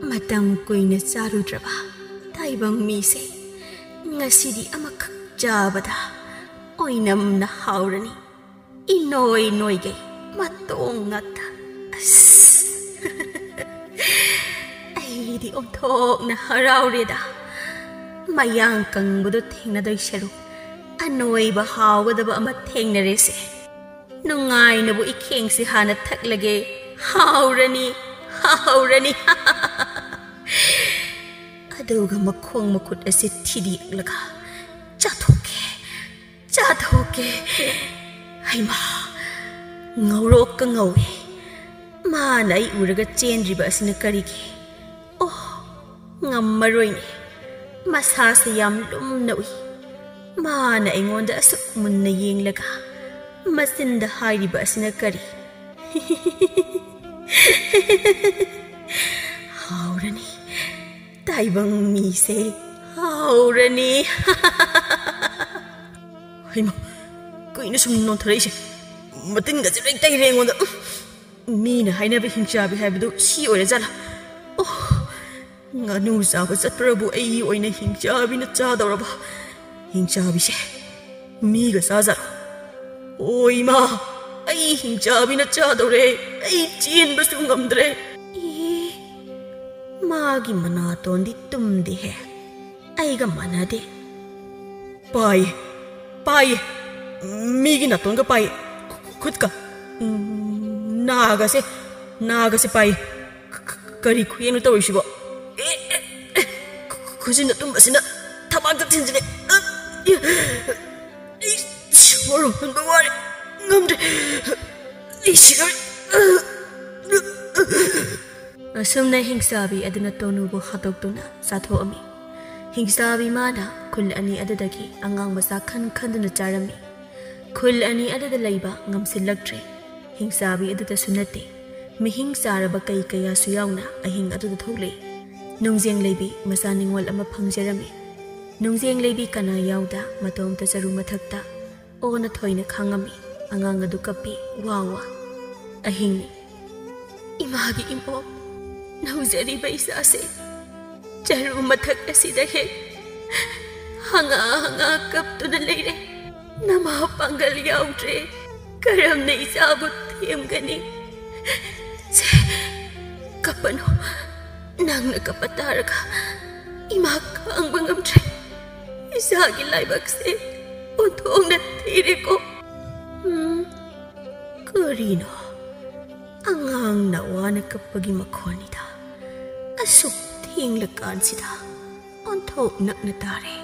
ꯃꯇꯝ ꯀꯨꯏꯅ ꯆꯥꯔꯨꯗ꯭ꯔꯕ ꯇꯥꯏꯕꯪ ꯃꯤꯁꯦ ꯉꯁꯤꯗꯤ ꯑꯃꯈꯛ ꯆꯥꯕꯗ ꯑꯣꯏꯅꯝꯅ ꯍꯥꯎꯔꯅꯤ꯫ ꯏꯅꯣꯏ ꯅꯣꯏꯒꯩ ꯃꯇꯣꯡ ꯉꯥꯛꯇ꯫ ꯑꯁ!" ꯑꯩꯗꯤ ꯑꯣꯟꯊꯣꯛꯅ ꯍꯔꯥꯎꯔꯦꯗ꯫ ꯃꯌꯥꯡ ꯀꯪꯕꯗꯣ ꯊꯦꯡꯅꯗꯣꯏ ꯁꯔꯨꯛ ꯑꯅꯣꯏꯕ ꯍꯥꯎꯒꯗꯕ ꯑꯃ ꯊꯦꯡꯅꯔꯦꯁꯦ꯫ ꯅꯨꯡꯉꯥꯏꯅꯕꯨ ꯏꯈꯦꯡꯁꯦ ꯍꯥꯟꯅ ꯊꯛꯂꯒꯦ꯫ ꯍꯥꯎꯔꯅꯤ, ꯍꯥꯎꯔꯅꯤ꯫ ꯑꯗꯨꯒ ꯃꯈꯣꯡ ꯃꯈꯨꯠ ꯑꯁꯤ ꯊꯤꯗꯦꯛꯂꯒ ꯆꯥꯊꯣꯛꯀꯦ, ꯆꯥꯊꯣꯛꯀꯦ꯫ ꯍꯩꯃꯥ, ꯉꯧꯔꯣꯛꯀ ꯉꯧꯏ꯫ ꯃꯥꯅ ꯑꯩ ꯎꯔꯒ ꯆꯦꯟꯗ꯭ꯔꯤꯕ ꯑꯁꯤꯅ ꯀꯔꯤꯒꯤ? ꯑꯣ, ꯉꯝꯃꯔꯣꯏꯅꯦ꯫ ꯃꯁꯥꯁꯦ ꯌꯥꯝ ꯂꯨꯝꯅ ꯎꯏ꯫ ꯃꯥꯅ ꯑꯩꯉꯣꯟꯗ ꯑꯁꯨꯛ ꯃꯨꯟꯅ ꯌꯦꯡꯂꯒ ꯃꯆꯤꯟꯗ ꯍꯥꯏꯔꯤꯕ ꯑꯁꯤꯅ ꯀꯔꯤ? ꯍꯥꯎꯔꯅꯤ꯫ ꯇꯥꯏꯕꯪ ꯃꯤꯁꯦ ꯍꯥꯎꯔꯅꯤ꯫ ꯍꯩꯃꯥ, ꯀꯩꯅꯣ ꯁꯨꯝ ꯅꯣꯟꯊꯔꯛꯏꯁꯦ? ꯃꯇꯤꯟꯒꯁꯦ ꯂꯣꯏ ꯇꯩꯔꯦ ꯑꯩꯉꯣꯟꯗ꯫ ꯃꯤꯅ ꯍꯥꯏꯅꯕ ꯍꯤꯡꯆꯥꯕꯤ ꯍꯥꯏꯕꯗꯨ ꯁꯤ ꯑꯣꯏꯔꯖꯥꯠꯂꯥ? ꯑꯣ, ꯉꯥꯅꯨ ꯆꯥꯕ ꯆꯠꯄ꯭ꯔꯕꯨ ꯑꯩ ꯑꯣꯏꯅ ꯍꯤꯡꯆꯥꯕꯤꯅ ꯆꯥꯗꯧꯔꯕ? ꯍꯤꯡꯆꯥꯕꯤꯁꯦ ꯃꯤꯒ ꯆꯥꯖꯥꯠꯂꯣ? ꯑꯣ ꯏꯃꯥ, ꯑꯩ ꯍꯤꯡꯆꯥꯕꯤꯅ ꯆꯥꯗꯧꯔꯦ꯫ ꯑꯩ ꯆꯦꯟꯕꯁꯨ ꯉꯝꯗ꯭ꯔꯦ꯫ ꯏ, ꯃꯥꯒꯤ ꯃꯅꯥꯇꯣꯟꯗꯤ ꯇꯨꯝꯗꯦꯍꯦ꯫ ꯑꯩꯒ ꯃꯥꯟꯅꯗꯦ꯫ ꯄꯥꯏꯌꯦ, ꯄꯥꯏꯌꯦ꯫ ꯃꯤꯒꯤ ꯅꯥꯇꯣꯟꯒ ꯄꯥꯏꯌꯦ꯫ ꯈꯨꯠꯀ꯫ ꯎꯝ, ꯅꯥꯒꯁꯦ, ꯅꯥꯒꯁꯦ ꯄꯥꯏꯌꯦ꯫ ꯀ-, ꯀ-, ꯀꯔꯤ ꯈꯨꯌꯦꯡꯅꯣ ꯇꯧꯔꯤꯁꯤꯕꯣ? ꯑꯦ, ꯑꯦ, ꯑꯦ, ꯈꯨ-, ꯈꯨꯖꯤꯟ ꯑꯇꯨꯝꯕꯁꯤꯅ ꯊꯕꯥꯛꯇ ꯊꯤꯟꯖꯤꯜꯂꯦ꯫ ꯑ, ꯑꯦ, ꯑꯩ ꯁꯣꯔ ꯍꯣꯟꯕ ꯋꯥꯔꯦ꯫ ꯉꯝꯗ꯭ꯔꯦ꯫ ꯑꯩ ꯁꯤꯗꯧꯔꯦ꯫ ꯑ, ꯑ, ꯑ꯫ ꯑꯁꯨꯝꯅ ꯍꯤꯡꯆꯥꯕꯤ ꯑꯗꯨꯅ ꯇꯣꯅꯨꯕꯨ ꯍꯥꯠꯇꯣꯛꯇꯨꯅ ꯆꯥꯊꯣꯛꯑꯝꯃꯤ꯫ ꯍꯤꯡꯆꯥꯕꯤ ꯃꯥꯅ ꯈꯨꯜ ꯑꯅꯤ ꯑꯗꯨꯗꯒꯤ ꯑꯉꯥꯡ ꯃꯆꯥ ꯈꯟ ꯈꯟꯗꯨꯅ ꯆꯥꯔꯝꯃꯤ꯫ ꯈꯨꯜ ꯑꯅꯤ ꯑꯗꯨꯗ ꯂꯩꯕ ꯉꯝꯁꯤꯜꯂꯛꯇ꯭ꯔꯦ꯫ ꯍꯤꯡꯆꯥꯕꯤ ꯑꯗꯨꯗꯁꯨ ꯅꯠꯇꯦ, ꯃꯤꯍꯤꯡ ꯆꯥꯔꯕ ꯀꯩ ꯀꯌꯥꯁꯨ ꯌꯥꯎꯅ ꯑꯍꯤꯡ ꯑꯗꯨꯗ ꯊꯣꯛꯂꯛꯏ꯫ ꯅꯨꯡꯖꯦꯡ ꯂꯩꯕꯤ ꯃꯆꯥ ꯅꯤꯡꯉꯣꯜ ꯑꯃ ꯐꯪꯖꯔꯝꯃꯤ꯫ ꯅꯨꯡꯖꯦꯡ ꯂꯩꯕꯤ ꯀꯅꯥ ꯌꯥꯎꯗ ꯃꯇꯣꯝꯇ ꯆꯔꯨ ꯃꯊꯛꯇ ꯑꯣꯅ ꯊꯣꯏꯅ ꯈꯥꯡꯉꯝꯃꯤ꯫ ꯑꯉꯥꯡ ꯑꯗꯨ ꯀꯞꯄꯤ, ꯋꯥ ꯋꯥ꯫ ꯑꯍꯤꯡꯅꯤ꯫ ꯏꯃꯥꯒꯤ ꯏꯃꯣꯝ ꯅꯧꯖꯔꯤꯕ ꯏꯆꯥꯁꯦ ꯆꯔꯨ ꯃꯊꯛ ꯑꯁꯤꯗ ꯍꯦꯛ ꯍꯪꯉꯥ ꯍꯪꯉꯥ ꯀꯞꯇꯨꯅ ꯂꯩꯔꯦ꯫ ꯅꯃꯥ ꯄꯥꯡꯒꯜ ꯌꯥꯎꯗ꯭ꯔꯦ꯫ ꯀꯔꯝꯅ ꯏꯆꯥꯕꯨ ꯊꯦꯝꯒꯅꯤ? ꯁꯦ, ꯀꯞꯄꯅꯨ꯫ ꯅꯪꯅ ꯀꯞꯄ ꯇꯥꯔꯒ ꯏꯃꯥ ꯈꯥꯡꯕ ꯉꯝꯗ꯭ꯔꯦ꯫ ꯏꯆꯥꯒꯤ ꯂꯥꯏꯕꯛꯁꯦ ꯑꯣꯟꯊꯣꯛꯅ ꯊꯤꯔꯦꯀꯣ꯫ ꯎꯝ, ꯀꯔꯤꯅꯣ? ꯑꯉꯥꯡꯅ ꯋꯥꯅ ꯀꯞꯄꯒꯤ ꯃꯈꯣꯟꯅꯤꯗ꯫ ꯑꯁꯨꯛ ꯊꯦꯡꯂꯀꯥꯟꯁꯤꯗ꯫ ꯑꯣꯟꯊꯣꯛ ꯅꯛꯅ ꯇꯥꯔꯦ꯫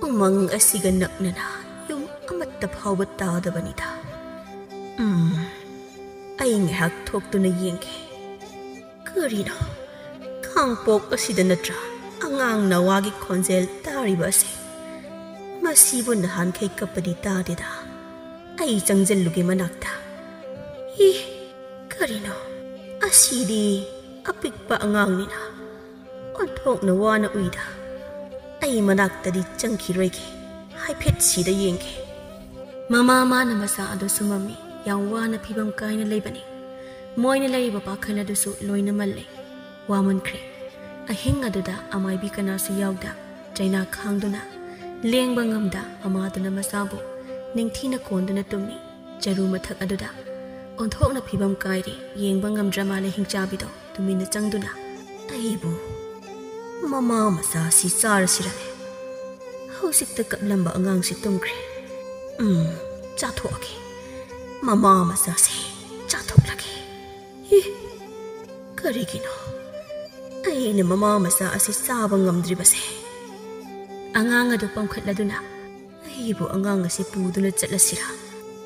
ꯎꯃꯪ ꯑꯁꯤꯒ ꯅꯛꯅꯅ ꯌꯨꯝ ꯑꯃꯠꯇ ꯐꯥꯎꯕ ꯇꯥꯗꯕꯅꯤꯗ꯫ ꯎꯝ, ꯑꯩ ꯉꯥꯏꯍꯥꯛ ꯊꯣꯛꯇꯨꯅ ꯌꯦꯡꯒꯦ꯫ ꯀꯔꯤꯅꯣ? ꯈꯥꯡꯄꯣꯛ ꯑꯁꯤꯗ ꯅꯠꯇ꯭ꯔꯥ ꯑꯉꯥꯡ ꯅꯋꯥꯒꯤ ꯈꯣꯟꯖꯦꯜ ꯇꯥꯔꯤꯕ ꯑꯁꯦ? ꯃꯁꯤꯕꯨ ꯅꯍꯥꯟꯈꯩ ꯀꯞꯄꯗꯤ ꯇꯥꯗꯦꯗ꯫ ꯑꯩ ꯆꯪꯖꯜꯂꯨꯒꯦ ꯃꯅꯥꯛꯇ꯫ ꯏ, ꯀꯔꯤꯅꯣ? ꯑꯁꯤꯗꯤ ꯑꯄꯤꯛꯄ ꯑꯉꯥꯡꯅꯤꯅ꯫ ꯑꯣꯟꯊꯣꯛꯅ ꯋꯥꯅ ꯎꯏꯗ꯫ ꯑꯩ ꯃꯅꯥꯛꯇꯗꯤ ꯆꯪꯈꯤꯔꯣꯏꯒꯦ꯫ ꯍꯥꯏꯐꯦꯠ ꯁꯤꯗ ꯌꯦꯡꯒꯦ꯫ ꯃꯃꯥ ꯃꯥꯅ ꯃꯆꯥ ꯑꯗꯨ ꯁꯨꯝꯃꯝꯃꯤ꯫ ꯌꯥꯝ ꯋꯥꯅ ꯐꯤꯕꯝ ꯀꯥꯏꯅ ꯂꯩꯕꯅꯤ꯫ ꯃꯣꯏꯅ ꯂꯩꯔꯤꯕ ꯄꯥꯈꯜ ꯑꯗꯨꯁꯨ ꯂꯣꯏꯅ ꯃꯜꯂꯦ꯫ ꯋꯥꯃꯟꯈ꯭ꯔꯦ꯫ ꯑꯍꯤꯡ ꯑꯗꯨꯗ ꯑꯃꯥꯏꯕꯤ ꯀꯅꯥꯁꯨ ꯌꯥꯎꯗ ꯆꯩꯅꯥ ꯈꯥꯡꯗꯨꯅ ꯂꯦꯡꯕ ꯉꯝꯗ ꯃꯃꯥꯗꯨꯅ ꯃꯆꯥꯕꯨ ꯅꯤꯡꯊꯤꯅ ꯀꯣꯟꯗꯨꯅ ꯇꯨꯝꯃꯤ꯫ ꯆꯔꯨ ꯃꯊꯛ ꯑꯗꯨꯗ ꯑꯣꯟꯊꯣꯛꯅ ꯐꯤꯕꯝ ꯀꯥꯏꯔꯦ꯫ ꯌꯦꯡꯕ ꯉꯝꯗ꯭ꯔ ꯃꯥꯜꯂꯦ ꯍꯤꯡꯆꯥꯕꯤꯗꯣ ꯇꯨꯃꯤꯟꯅ ꯆꯪꯗꯨꯅ꯫ ꯑꯩꯕꯨ ꯃꯃꯥ ꯃꯆꯥꯁꯤ ꯆꯥꯔꯁꯤꯔꯅꯦ? ꯍꯧꯖꯤꯛꯇ ꯀꯞꯂꯝꯕ ꯑꯉꯥꯡꯁꯤ ꯇꯨꯝꯈ꯭ꯔꯦ꯫ ꯎꯝ, ꯆꯥꯊꯣꯛꯑꯒꯦ꯫ ꯃꯃꯥ ꯃꯆꯥꯁꯦ ꯆꯥꯊꯣꯛꯂꯒꯦ꯫ ꯏ, ꯀꯔꯤꯒꯤꯅꯣ ꯑꯩꯅ ꯃꯃꯥ ꯃꯆꯥ ꯑꯁꯤ ꯆꯥꯕ ꯉꯝꯗ꯭ꯔꯤꯕꯁꯦ? ꯑꯉꯥꯡ ꯑꯗꯨ ꯄꯝꯈꯠꯂꯗꯨꯅ, ꯑꯩꯕꯨ ꯑꯉꯥꯡ ꯑꯁꯤ ꯄꯨꯗꯨꯅ ꯆꯠꯂꯁꯤꯔꯥ?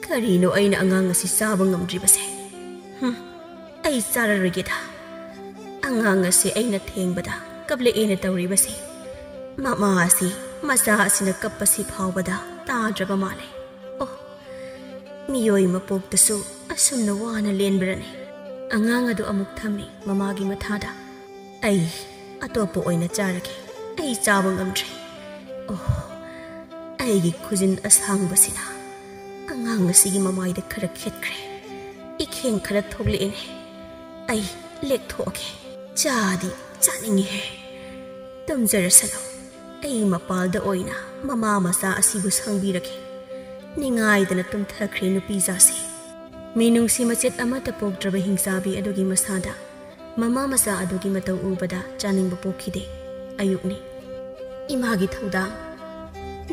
ꯀꯔꯤꯅꯣ ꯑꯩꯅ ꯑꯉꯥꯡ ꯑꯁꯤ ꯆꯥꯕ ꯉꯝꯗ꯭ꯔꯤꯕꯁꯦ? ꯍꯨꯝ, ꯑꯩ ꯆꯥꯔꯔꯣꯏꯒꯦꯗ꯫ ꯑꯉꯥꯡ ꯑꯁꯤ ꯑꯩꯅ ꯊꯦꯡꯕꯗ ꯀꯞꯂꯛꯑꯦꯅ ꯇꯧꯔꯤꯕꯁꯦ꯫ ꯃꯃꯥ ꯑꯁꯤ ꯃꯆꯥ ꯑꯁꯤꯅ ꯀꯞꯄꯁꯤ ꯐꯥꯎꯕꯗ ꯇꯥꯗ꯭ꯔꯕ ꯃꯥꯜꯂꯦ꯫ ꯑꯣ, ꯃꯤꯑꯣꯏ ꯃꯄꯣꯛꯇꯁꯨ ꯑꯁꯨꯝꯅ ꯋꯥꯅ ꯂꯦꯟꯕ꯭ꯔꯅꯦ? ꯑꯉꯥꯡ ꯑꯗꯨ ꯑꯃꯨꯛ ꯊꯝꯃꯤ ꯃꯃꯥꯒꯤ ꯃꯊꯥꯗ꯫ ꯑꯩ ꯑꯇꯣꯞꯄ ꯑꯣꯏꯅ ꯆꯥꯔꯒꯦ꯫ ꯑꯩ ꯆꯥꯕ ꯉꯝꯗ꯭ꯔꯦ꯫ ꯑꯣ, ꯑꯩꯒꯤ ꯈꯨꯖꯤꯟ ꯑꯁꯥꯡꯕꯁꯤꯅ ꯑꯉꯥꯡ ꯑꯁꯤꯒꯤ ꯃꯃꯥꯏꯗ ꯈꯔ ꯈꯦꯠꯈ꯭ꯔꯦ꯫ ꯏꯈꯦꯡ ꯈꯔ ꯊꯣꯛꯂꯛꯑꯦꯅꯦ꯫ ꯑꯩ ꯂꯦꯛꯊꯣꯛꯑꯒꯦ꯫ ꯆꯥꯗꯤ ꯆꯥꯅꯤꯡꯉꯤꯍꯦ꯫ ꯇꯨꯝꯖꯔꯁꯅꯨ꯫ ꯑꯩ ꯃꯄꯥꯜꯗ ꯑꯣꯏꯅ ꯃꯃꯥ ꯃꯆꯥ ꯑꯁꯤꯕꯨ ꯁꯪꯕꯤꯔꯒꯦ꯫ ꯅꯤꯡꯉꯥꯏꯗꯅ ꯇꯨꯝꯊꯈ꯭ꯔꯦ ꯅꯨꯄꯤꯖꯥꯁꯦ꯫ ꯃꯤꯅꯨꯡꯁꯤ ꯃꯆꯦꯠ ꯑꯃꯠꯇ ꯄꯣꯛꯇ꯭ꯔꯕ ꯍꯤꯡꯆꯥꯕꯤ ꯑꯗꯨꯒꯤ ꯃꯁꯥꯗ ꯃꯃꯥ ꯃꯆꯥ ꯑꯗꯨꯒꯤ ꯃꯇꯧ ꯎꯕꯗ ꯆꯥꯅꯤꯡꯕ ꯄꯣꯛꯈꯤꯗꯦ꯫ ꯑꯌꯨꯛꯅꯤ꯫ ꯏꯃꯥꯒꯤ ꯊꯧꯗꯥꯡ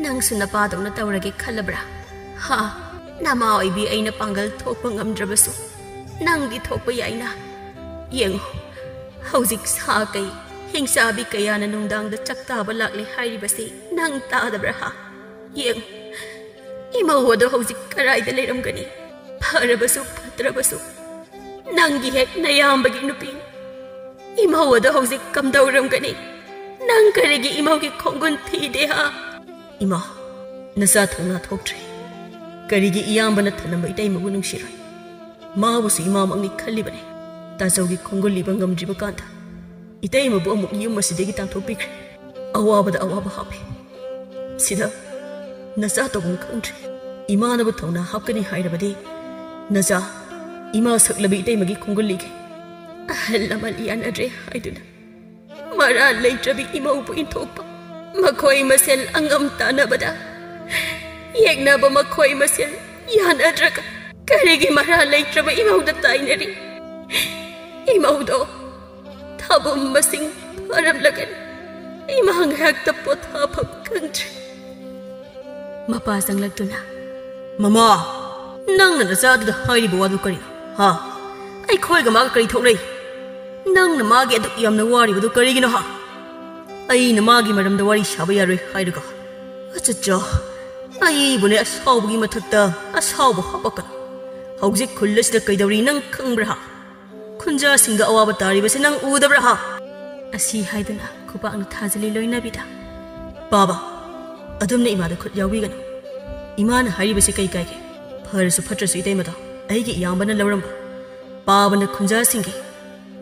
ꯅꯪꯁꯨ ꯅꯄꯥꯗꯧꯅ ꯇꯧꯔꯒꯦ ꯈꯜꯂꯕ꯭ꯔꯥ? ꯍꯥ? ꯅꯃꯥ ꯑꯣꯏꯕꯤ ꯑꯩꯅ ꯄꯥꯡꯒꯜ ꯊꯣꯛꯄ ꯉꯝꯗ꯭ꯔꯕꯁꯨ ꯅꯪꯗꯤ ꯊꯣꯛꯄ ꯌꯥꯏꯅ꯫ ꯌꯦꯡꯉꯨ, ꯍꯧꯖꯤꯛ ꯁꯥ ꯀꯩ ꯍꯤꯡꯆꯥꯕꯤ ꯀꯌꯥꯅ ꯅꯨꯡꯗꯥꯡꯗ ꯆꯥꯛ ꯇꯥꯕ ꯂꯥꯛꯂꯦ ꯍꯥꯏꯔꯤꯕꯁꯤ ꯅꯪ ꯇꯥꯗꯕ꯭ꯔꯥ ꯍꯥ? ꯌꯦꯡ, ꯏꯃꯧ ꯑꯗꯣ ꯍꯧꯖꯤꯛ ꯀꯔꯥꯏꯗ ꯂꯩꯔꯝꯒꯅꯤ? ꯐꯔꯕꯁꯨ ꯐꯠꯇ꯭ꯔꯕꯁꯨ ꯅꯪꯒꯤ ꯍꯦꯛ ꯅꯌꯥꯝꯕꯒꯤ ꯅꯨꯄꯤꯅꯤ꯫ ꯏꯃꯧ ꯑꯗꯣ ꯍꯧꯖꯤꯛ ꯀꯝꯗꯧꯔꯝꯒꯅꯤ? ꯅꯪ ꯀꯔꯤꯒꯤ ꯏꯃꯧꯒꯤ ꯈꯣꯡꯒꯨꯟ ꯊꯤꯗꯦ ꯍꯥ? ꯏꯃꯥ, ꯅꯆꯥ ꯊꯧꯅꯥ ꯊꯣꯛꯇ꯭ꯔꯦ꯫ ꯀꯔꯤꯒꯤ ꯏꯌꯥꯝꯕꯅ ꯊꯅꯝꯕ ꯏꯇꯩꯃꯕꯨ ꯅꯨꯡꯁꯤꯔꯣꯏ? ꯃꯥꯕꯨꯁꯨ ꯏꯃꯥꯃꯛꯅꯤ ꯈꯜꯂꯤꯕꯅꯤ꯫ ꯇꯥꯖꯧꯒꯤ ꯈꯣꯡꯒꯨꯜ ꯂꯤꯕ ꯉꯝꯗ꯭ꯔꯤꯕ ꯀꯥꯟꯗ ꯏꯇꯩꯃꯕꯨ ꯑꯃꯨꯛ ꯌꯨꯝ ꯑꯁꯤꯗꯒꯤ ꯇꯥꯟꯊꯣꯛꯄꯤꯈ꯭ꯔꯦ꯫ ꯑꯋꯥꯕꯗ ꯑꯋꯥꯕ ꯍꯥꯞꯄꯦ꯫ ꯁꯤꯗ ꯅꯆꯥ ꯇꯧꯐꯝ ꯈꯪꯗ꯭ꯔꯦ꯫ ꯏꯃꯥꯅꯕꯨ ꯊꯧꯅꯥ ꯍꯥꯞꯀꯅꯤ ꯍꯥꯏꯔꯕꯗꯤ ꯅꯆꯥ ꯏꯃꯥ ꯁꯛꯂꯕꯤ ꯏꯇꯩꯃꯒꯤ ꯈꯣꯡꯒꯨꯜ ꯂꯤꯒꯦ꯫ ꯑꯍꯜ ꯂꯃꯟ ꯌꯥꯅꯗ꯭ꯔꯦ ꯍꯥꯏꯗꯨꯅ ꯃꯔꯥ ꯂꯩꯇ꯭ꯔꯕꯤ ꯏꯃꯧꯕꯨ ꯏꯟꯊꯣꯛꯄ, ꯃꯈꯣꯏ ꯃꯁꯦꯜ ꯑꯉꯝ ꯇꯥꯟꯅꯕꯗ ꯌꯦꯛꯅꯕ, ꯃꯈꯣꯏ ꯃꯁꯦꯜ ꯌꯥꯅꯗ꯭ꯔꯒ ꯀꯔꯤꯒꯤ ꯃꯔꯥ ꯂꯩꯇ꯭ꯔꯕ ꯏꯃꯧꯗ ꯇꯥꯏꯅꯔꯤ? ꯏꯃꯧꯗꯣ ꯊꯥꯕꯨꯝ ꯃꯁꯤꯡ ꯐꯥꯔꯝꯂꯒꯅꯤ꯫ ꯏꯃꯥ ꯉꯥꯏꯍꯥꯛꯇ ꯄꯣꯊꯥꯐꯝ ꯈꯪꯗ꯭ꯔꯦ꯫ ꯃꯄꯥ ꯆꯪꯂꯛꯇꯨꯅ, "ꯃꯃꯥ, ꯅꯪꯅ ꯅꯆꯥꯗꯨꯗ ꯍꯥꯏꯔꯤꯕ ꯋꯥꯗꯨ ꯀꯔꯤꯅꯣ? ꯍꯥ? ꯑꯩꯈꯣꯏꯒ ꯃꯥꯒ ꯀꯔꯤ ꯊꯣꯛꯅꯩ? ꯅꯪꯅ ꯃꯥꯒꯤ ꯑꯗꯨꯛ ꯌꯥꯝꯅ ꯋꯥꯔꯤꯕꯗꯨ ꯀꯔꯤꯒꯤꯅꯣ ꯍꯥ? ꯑꯩꯅ ꯃꯥꯒꯤ ꯃꯔꯝꯗ ꯋꯥꯔꯤ ꯁꯥꯕ ꯌꯥꯔꯣꯏ ꯍꯥꯏꯔꯒ, ꯑꯆꯠꯆꯥ, ꯑꯩꯕꯨꯅꯦ ꯑꯁꯥꯎꯕꯒꯤ ꯃꯊꯛꯇ ꯑꯁꯥꯎꯕ ꯍꯥꯄꯛꯀꯅꯨ꯫ ꯍꯧꯖꯤꯛ ꯈꯨꯜ ꯑꯁꯤꯗ ꯀꯩꯗꯧꯔꯤ ꯅꯪ ꯈꯪꯕ꯭ꯔꯥ ꯍꯥ? ꯈꯨꯟꯖꯥꯁꯤꯡꯗ ꯑꯋꯥꯕ ꯇꯥꯔꯤꯕꯁꯦ ꯅꯪ ꯎꯗꯕ꯭ꯔꯥ ꯍꯥ?" ꯑꯁꯤ ꯍꯥꯏꯗꯨꯅ ꯈꯨꯕꯥꯛꯅ ꯊꯥꯖꯤꯜꯂꯤ ꯂꯣꯏꯅꯕꯤꯗ꯫ "ꯄꯥꯕ, ꯑꯗꯨꯝꯅ ꯏꯃꯥꯗ ꯈꯨꯠ ꯌꯥꯎꯕꯤꯒꯅꯨ꯫ ꯏꯃꯥꯅ ꯍꯥꯏꯔꯤꯕꯁꯦ ꯀꯩ ꯀꯥꯏꯒꯦ? ꯐꯔꯁꯨ ꯐꯠꯇ꯭ꯔꯁꯨ ꯏꯇꯩꯃꯗꯣ ꯑꯩꯒꯤ ꯏꯌꯥꯝꯕꯅ ꯂꯧꯔꯝꯕ꯫ ꯄꯥꯕꯅ ꯈꯨꯟꯖꯥꯁꯤꯡꯒꯤ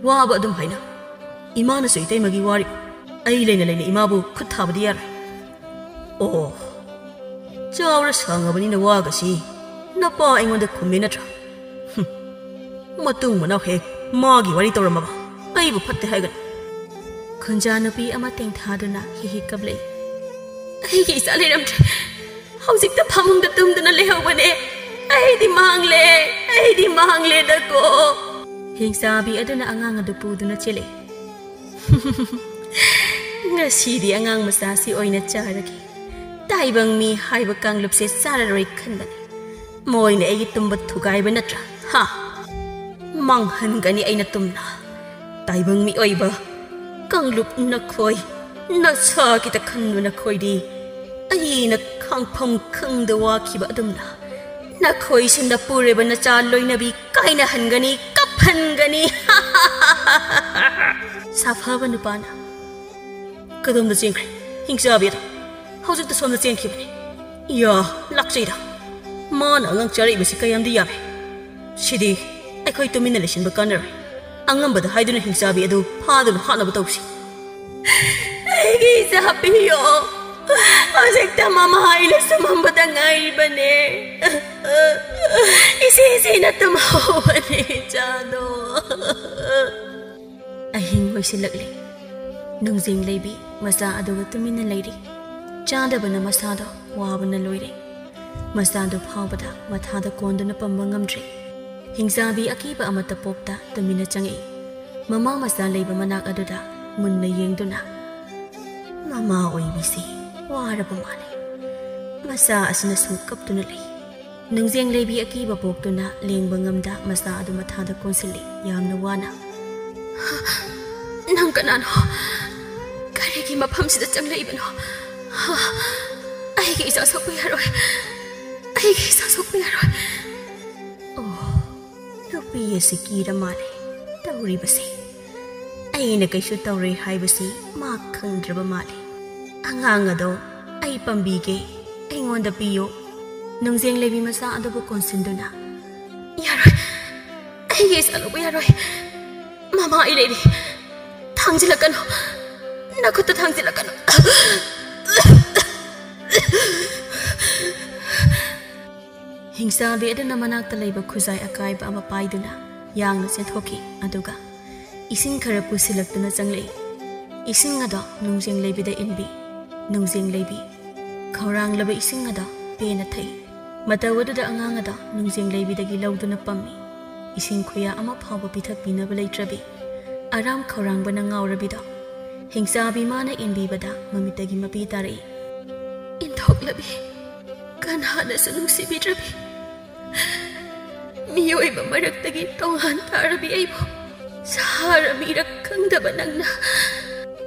ꯋꯥꯕ ꯑꯗꯨꯝ ꯍꯥꯏꯅ, ꯏꯃꯥꯅꯁꯨ ꯏꯇꯩꯃꯒꯤ ꯋꯥꯔꯤ꯫ ꯑꯩ ꯂꯩꯅ ꯂꯩꯅ ꯏꯃꯥꯕꯨ ꯈꯨꯠ ꯊꯥꯕꯗꯤ ꯌꯥꯔꯣꯏ꯫ ꯑꯣ, ꯆꯥꯎꯔ ꯁꯥꯡꯉꯕꯅꯤꯅ ꯋꯥꯒꯁꯤ ꯅꯄꯥ ꯑꯩꯉꯣꯟꯗ ꯈꯨꯝꯃꯦ ꯅꯠꯇ꯭ꯔꯥ? ꯍꯨꯝ, ꯃꯇꯨꯡ ꯃꯅꯥꯎ ꯍꯦꯛ ꯃꯥꯒꯤ ꯋꯥꯔꯤ ꯇꯧꯔꯝꯃꯕ ꯑꯩꯕꯨ ꯐꯠꯇꯦ ꯍꯥꯏꯒꯅꯨ꯫" ꯈꯨꯟꯖꯥ ꯅꯨꯄꯤ ꯑꯃ ꯇꯦꯡꯊꯥꯗꯨꯅ ꯍꯤ ꯍꯤ ꯀꯞꯂꯛꯏ꯫ "ꯑꯩꯒꯤ ꯏꯆꯥ ꯂꯩꯔꯝꯗ꯭ꯔꯦ꯫ ꯍꯧꯖꯤꯛꯇ ꯐꯃꯨꯡꯗ ꯇꯨꯝꯗꯨꯅ ꯂꯩꯍꯧꯕꯅꯦ꯫ ꯑꯩꯗꯤ ꯃꯥꯡꯂꯦ, ꯑꯩꯗꯤ ꯃꯥꯡꯂꯦꯗꯀꯣ꯫" ꯍꯤꯡꯆꯥꯕꯤ ꯑꯗꯨꯅ ꯑꯉꯥꯡ ꯑꯗꯨ ꯄꯨꯗꯨꯅ ꯆꯦꯜꯂꯛꯏ꯫ "ꯉꯁꯤꯗꯤ ꯑꯉꯥꯡ ꯃꯆꯥꯁꯤ ꯑꯣꯏꯅ ꯆꯥꯔꯒꯦ꯫ ꯇꯥꯏꯕꯪ ꯃꯤ ꯍꯥꯏꯕ ꯀꯥꯡꯂꯨꯞꯁꯦ ꯆꯥꯔꯔꯣꯏ ꯈꯟꯕꯅꯤ꯫ ꯃꯣꯏꯅ ꯑꯩꯒꯤ ꯇꯨꯝꯕ ꯊꯨꯒꯥꯏꯕ ꯅꯠꯇ꯭ꯔꯥ? ꯍꯥ? ꯃꯥꯡꯍꯟꯒꯅꯤ ꯑꯩꯅ ꯇꯨꯝꯅ꯫ ꯇꯥꯏꯕꯪ ꯃꯤꯑꯣꯏꯕ, ꯀꯥꯡꯂꯨꯞ ꯅꯈꯣꯏ, ꯅꯁꯥꯒꯤꯗ ꯈꯟꯕ ꯅꯈꯣꯏꯗꯤ ꯑꯩꯅ ꯈꯥꯡꯐꯝ ꯈꯪꯗ ꯋꯥꯈꯤꯕ ꯑꯗꯨꯝꯅ ꯅꯈꯣꯏꯁꯨ ꯅꯄꯨꯔꯣꯏꯕ ꯅꯆꯥ ꯂꯣꯏꯅꯕꯤ ꯀꯥꯏꯅꯍꯟꯒꯅꯤ, ꯀꯞꯍꯟꯒꯅꯤ꯫ ꯁꯥꯐꯕ ꯅꯨꯄꯥꯅ, "ꯀꯗꯣꯝꯗ ꯆꯦꯟꯈ꯭ꯔꯦ ꯍꯤꯡꯆꯥꯕꯤꯗꯣ? ꯍꯧꯖꯤꯛꯇ ꯁꯣꯝꯗ ꯆꯦꯟꯈꯤꯕꯅꯤ꯫ ꯏꯌꯥ, ꯂꯥꯛꯆꯩꯗ꯫ ꯃꯥꯅ ꯑꯉꯥꯡ ꯆꯥꯔꯛꯏꯕꯁꯤ ꯀꯌꯥꯝꯗꯤ ꯌꯥꯝꯃꯤ꯫ ꯁꯤꯗꯤ ꯑꯩꯈꯣꯏ ꯇꯨꯃꯤꯟꯅ ꯂꯩꯁꯤꯟꯕ ꯀꯥꯟꯅꯔꯣꯏ꯫ ꯑꯉꯝꯕꯗ ꯍꯥꯏꯗꯨꯅ ꯍꯤꯡꯆꯥꯕꯤ ꯑꯗꯨ ꯐꯥꯗꯨꯅ ꯍꯥꯠꯅꯕ ꯇꯧꯁꯤ꯫" "ꯑꯩꯒꯤ ꯏꯆꯥ ꯄꯤꯌꯣ꯫ ꯍꯧꯖꯤꯛꯇ ꯃꯃꯥ ꯑꯩꯅ ꯁꯨꯃꯝꯕꯗ ꯉꯥꯏꯔꯤꯕꯅꯦ꯫ ꯏꯆꯦ, ꯏꯆꯦꯅ ꯇꯨꯝꯍꯧꯕꯅꯦ ꯏꯆꯥꯗꯣ꯫" ꯑꯍꯤꯡ ꯑꯣꯏꯁꯤꯜꯂꯛꯂꯤ꯫ ꯅꯨꯡꯖꯦꯡ ꯂꯩꯕꯤ ꯃꯆꯥ ꯑꯗꯨꯒ ꯇꯨꯃꯤꯟꯅ ꯂꯩꯔꯤ꯫ ꯆꯥꯗꯕꯅ ꯃꯁꯥꯗꯣ ꯋꯥꯕꯅ ꯂꯣꯏꯔꯦ꯫ ꯃꯆꯥꯗꯨ ꯐꯥꯎꯕꯗ ꯃꯊꯥꯗ ꯀꯣꯟꯗꯨꯅ ꯄꯝꯕ ꯉꯝꯗ꯭ꯔꯦ꯫ ꯍꯤꯡꯆꯥꯕꯤ ꯑꯀꯤꯕ ꯑꯃꯠꯇ ꯄꯣꯛꯇ ꯇꯨꯃꯤꯟꯅ ꯆꯪꯉꯛꯏ꯫ ꯃꯃꯥ ꯃꯆꯥ ꯂꯩꯕ ꯃꯅꯥꯛ ꯑꯗꯨꯗ ꯃꯨꯟꯅ ꯌꯦꯡꯗꯨꯅ, "ꯃꯃꯥ ꯑꯣꯏꯕꯤꯁꯤ ꯋꯥꯔꯕ ꯃꯥꯜꯂꯦ꯫ ꯃꯆꯥ ꯑꯁꯤꯅꯁꯨ ꯀꯞꯇꯨꯅ ꯂꯩ꯫" ꯅꯨꯡꯖꯦꯡ ꯂꯩꯕꯤ ꯑꯀꯤꯕ ꯄꯣꯛꯇꯨꯅ ꯂꯦꯡꯕ ꯉꯝꯗ ꯃꯆꯥ ꯑꯗꯨ ꯃꯊꯥꯗ ꯀꯣꯟꯁꯤꯜꯂꯤ, ꯌꯥꯝꯅ ꯋꯥꯅ꯫ "ꯅꯪ ꯀꯅꯥꯅꯣ? ꯀꯔꯤꯒꯤ ꯃꯐꯝꯁꯤꯗ ꯆꯪꯂꯛꯏꯕꯅꯣ? ꯑꯩꯒꯤ ꯏꯆꯥ ꯁꯣꯛꯄ ꯌꯥꯔꯣꯏ꯫ ꯑꯩꯒꯤ ꯏꯆꯥ ꯁꯣꯛꯄ ꯌꯥꯔꯣꯏ꯫" ꯑꯣ, ꯅꯨꯄꯤ ꯑꯁꯤ ꯀꯤꯔ ꯃꯥꯜꯂꯦ ꯇꯧꯔꯤꯕꯁꯦ꯫ ꯑꯩꯅ ꯀꯩꯁꯨ ꯇꯧꯔꯣꯏ ꯍꯥꯏꯕꯁꯤ ꯃꯥ ꯈꯪꯗ꯭ꯔꯕ ꯃꯥꯜꯂꯦ꯫ "ꯑꯉꯥꯡ ꯑꯗꯣ ꯑꯩ ꯄꯥꯝꯕꯤꯒꯦ, ꯑꯩꯉꯣꯟꯗ ꯄꯤꯌꯨ꯫" ꯅꯨꯡꯖꯦꯡ ꯂꯩꯕꯤ ꯃꯆꯥ ꯑꯗꯨꯕꯨ ꯀꯣꯟꯁꯤꯟꯗꯨꯅ, "ꯌꯥꯔꯣꯏ, ꯑꯩꯒꯤ ꯏꯆꯥ ꯂꯧꯕ ꯌꯥꯔꯣꯏ꯫ ꯃꯃꯥ ꯑꯩ ꯂꯩꯔꯤ꯫ ꯊꯥꯡꯖꯤꯜꯂꯛꯀꯅꯨ, ꯅꯈꯨꯠꯇ ꯊꯥꯡꯖꯤꯜꯂꯛꯀꯅꯨ꯫" ꯍꯤꯡꯆꯥꯕꯤ ꯑꯗꯨꯅ ꯃꯅꯥꯛꯇ ꯂꯩꯕ ꯈꯨꯖꯥꯏ ꯑꯀꯥꯏꯕ ꯑꯃ ꯄꯥꯏꯗꯨꯅ ꯌꯥꯡꯅ ꯆꯦꯟꯊꯣꯛꯈꯤ, ꯑꯗꯨꯒ ꯏꯁꯤꯡ ꯈꯔ ꯄꯨꯁꯤꯜꯂꯛꯇꯨꯅ ꯆꯪꯂꯛꯏ꯫ ꯏꯁꯤꯡ ꯑꯗꯣ ꯅꯨꯡꯖꯦꯡ ꯂꯩꯕꯤꯗ ꯏꯟꯕꯤ꯫ ꯅꯨꯡꯖꯦꯡ ꯂꯩꯕꯤ ꯈꯧꯔꯥꯡꯂꯕ ꯏꯁꯤꯡ ꯑꯗꯣ ꯄꯦꯟꯅ ꯊꯛꯏ꯫ ꯃꯇꯧ ꯑꯗꯨꯗ ꯑꯉꯥꯡ ꯑꯗꯣ ꯅꯨꯡꯖꯦꯡ ꯂꯩꯕꯤꯗꯒꯤ ꯂꯧꯗꯨꯅ ꯄꯝꯃꯤ꯫ ꯏꯁꯤꯡ ꯈꯨꯌꯥ ꯑꯃ ꯐꯥꯎꯕ ꯄꯤꯊꯛꯄꯤꯅꯕ ꯂꯩꯇ꯭ꯔꯕꯤ ꯑꯔꯥꯝ ꯈꯧꯔꯥꯡꯕꯅ ꯉꯥꯎꯔꯕꯤꯗꯣ ꯍꯤꯡꯆꯥꯕꯤ ꯃꯥꯅ ꯏꯟꯕꯤꯕꯗ ꯃꯃꯤꯠꯇꯒꯤ ꯃꯄꯤ ꯇꯥꯔꯛꯏ꯫ "ꯏꯟꯊꯣꯛꯂꯕꯤ, ꯀꯅꯥꯅꯁꯨ ꯅꯨꯡꯁꯤꯕꯤꯗ꯭ꯔꯕꯤ, ꯃꯤꯑꯣꯏꯕ ꯃꯔꯛꯇꯒꯤ ꯇꯣꯉꯥꯟ ꯇꯥꯔꯕꯤ ꯑꯩꯕꯨ ꯁꯥꯔ ꯃꯤꯔ ꯈꯪꯗꯕ ꯅꯪꯅ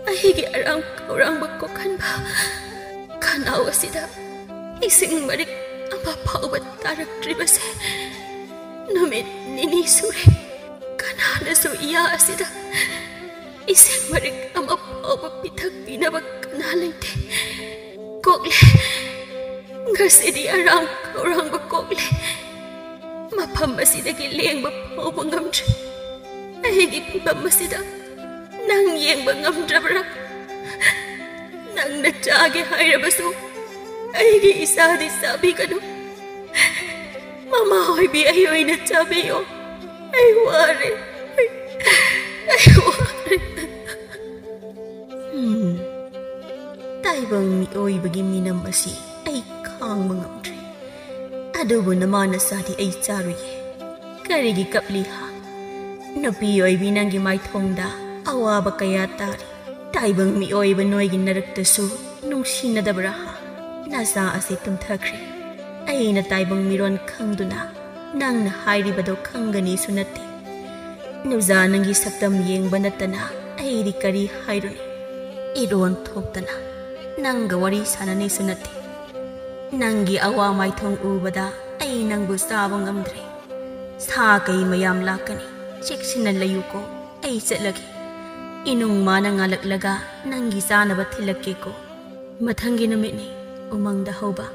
ꯑꯩꯒꯤ ꯑꯔꯥꯡ ꯈꯧꯔꯥꯡꯕ ꯀꯣꯛꯍꯟꯕ ꯈꯅꯥꯎ ꯑꯁꯤꯗ ꯏꯁꯤꯡ ꯃꯔꯤꯛ ꯑꯃ ꯐꯥꯎꯕ ꯇꯥꯔꯛꯇ꯭ꯔꯤꯕꯁꯦ ꯅꯨꯃꯤꯠ ꯅꯤꯅꯤ ꯁꯨꯔꯦ꯫ ꯀꯅꯥꯅꯁꯨ ꯏꯌꯥ ꯑꯁꯤꯗ ꯏꯁꯤꯡ ꯃꯔꯤꯛ ꯑꯃ ꯐꯥꯎꯕ ꯄꯤꯊꯛꯄꯤꯅꯕ ꯀꯅꯥ ꯂꯩꯇꯦ꯫ ꯀꯣꯛꯂꯦ꯫ ꯉꯁꯤꯗꯤ ꯑꯔꯥꯡ ꯈꯧꯔꯥꯡꯕ ꯀꯣꯛꯂꯦ꯫ ꯃꯐꯝ ꯑꯁꯤꯗꯒꯤ ꯂꯦꯡꯕ ꯐꯥꯎꯕ ꯉꯝꯗ꯭ꯔꯦ꯫ ꯑꯩꯒꯤ ꯐꯤꯚꯝ ꯑꯁꯤꯗ ꯅꯪ ꯌꯦꯡꯕ ꯉꯝꯗ꯭ꯔꯕ꯭ꯔꯥ? ꯅꯪꯅ ꯆꯥꯒꯦ ꯍꯥꯏꯔꯕꯁꯨ ꯑꯩꯒꯤ ꯏꯆꯥꯗꯤ ꯆꯥꯕꯤꯒꯅꯨ꯫ ꯃꯃꯥ ꯑꯣꯏꯕꯤ, ꯑꯩ ꯑꯣꯏꯅ ꯆꯥꯕꯤꯌꯣ꯫ ꯑꯩ ꯋꯥꯔꯦ꯫ ꯑꯩ ꯋꯥꯔꯦ꯫ ꯎꯝ, ꯇꯥꯏꯕꯪ ꯃꯤꯑꯣꯏꯕꯒꯤ ꯃꯤꯅꯝ ꯑꯁꯤ ꯑꯩ ꯈꯥꯡꯕ ꯉꯝꯗ꯭ꯔꯦ꯫ ꯑꯗꯨꯕꯨ ꯅꯃꯥ ꯅꯆꯥꯗꯤ ꯑꯩ ꯆꯥꯔꯨꯏꯌꯦ꯫ ꯀꯔꯤꯒꯤ ꯀꯞꯂꯤ ꯍꯥ? ꯅꯨꯄꯤ ꯑꯣꯏꯕꯤ, ꯅꯪꯒꯤ ꯃꯥꯏꯊꯣꯡꯗ ꯑꯋꯥꯕ ꯀꯌꯥ ꯇꯥꯔꯤ꯫ ꯇꯥꯏꯕꯪ ꯃꯤꯑꯣꯏꯕ ꯅꯣꯏꯒꯤ ꯅꯔꯛꯇꯁꯨ ꯅꯨꯡꯁꯤꯅꯗꯕ꯭ꯔꯥ ꯍꯥ? ꯅꯆꯥ ꯑꯁꯤ ꯇꯨꯝꯊꯈ꯭ꯔꯦ꯫ ꯑꯩꯅ ꯇꯥꯏꯕꯪ ꯃꯤꯔꯣꯟ ꯈꯪꯗꯨꯅ ꯅꯪꯅ ꯍꯥꯏꯔꯤꯕꯗꯣ ꯈꯪꯒꯅꯤꯁꯨ ꯅꯠꯇꯦ꯫ ꯅꯨꯖꯥ, ꯅꯪꯒꯤ ꯁꯛꯇꯝ ꯌꯦꯡꯕ ꯅꯠꯇꯅ ꯑꯩꯗꯤ ꯀꯔꯤ ꯍꯥꯏꯔꯨꯅꯤ? ꯏꯔꯣꯟ ꯊꯣꯛꯇꯅ ꯅꯪꯒ ꯋꯥꯔꯤ ꯁꯥꯟꯅꯅꯤꯁꯨ ꯅꯠꯇꯦ꯫ ꯅꯪꯒꯤ ꯑꯋꯥ ꯃꯥꯏꯊꯣꯡ ꯎꯕꯗ ꯑꯩ ꯅꯪꯕꯨ ꯆꯥꯕ ꯉꯝꯗ꯭ꯔꯦ꯫ ꯁꯥ ꯀꯩ ꯃꯌꯥꯝ ꯂꯥꯛꯀꯅꯤ, ꯆꯦꯛꯁꯤꯟꯅ ꯂꯩꯌꯨꯀꯣ꯫ ꯑꯩ ꯆꯠꯂꯒꯦ꯫ ꯏꯅꯨꯡ ꯃꯥꯅ ꯉꯥꯜꯂꯛꯂꯒ ꯅꯪꯒꯤ ꯆꯥꯅꯕ ꯊꯤꯜꯂꯛꯀꯦꯀꯣ꯫ ꯃꯊꯪꯒꯤ ꯅꯨꯃꯤꯠꯅꯤ꯫ ꯎꯃꯪꯗ ꯍꯧꯕ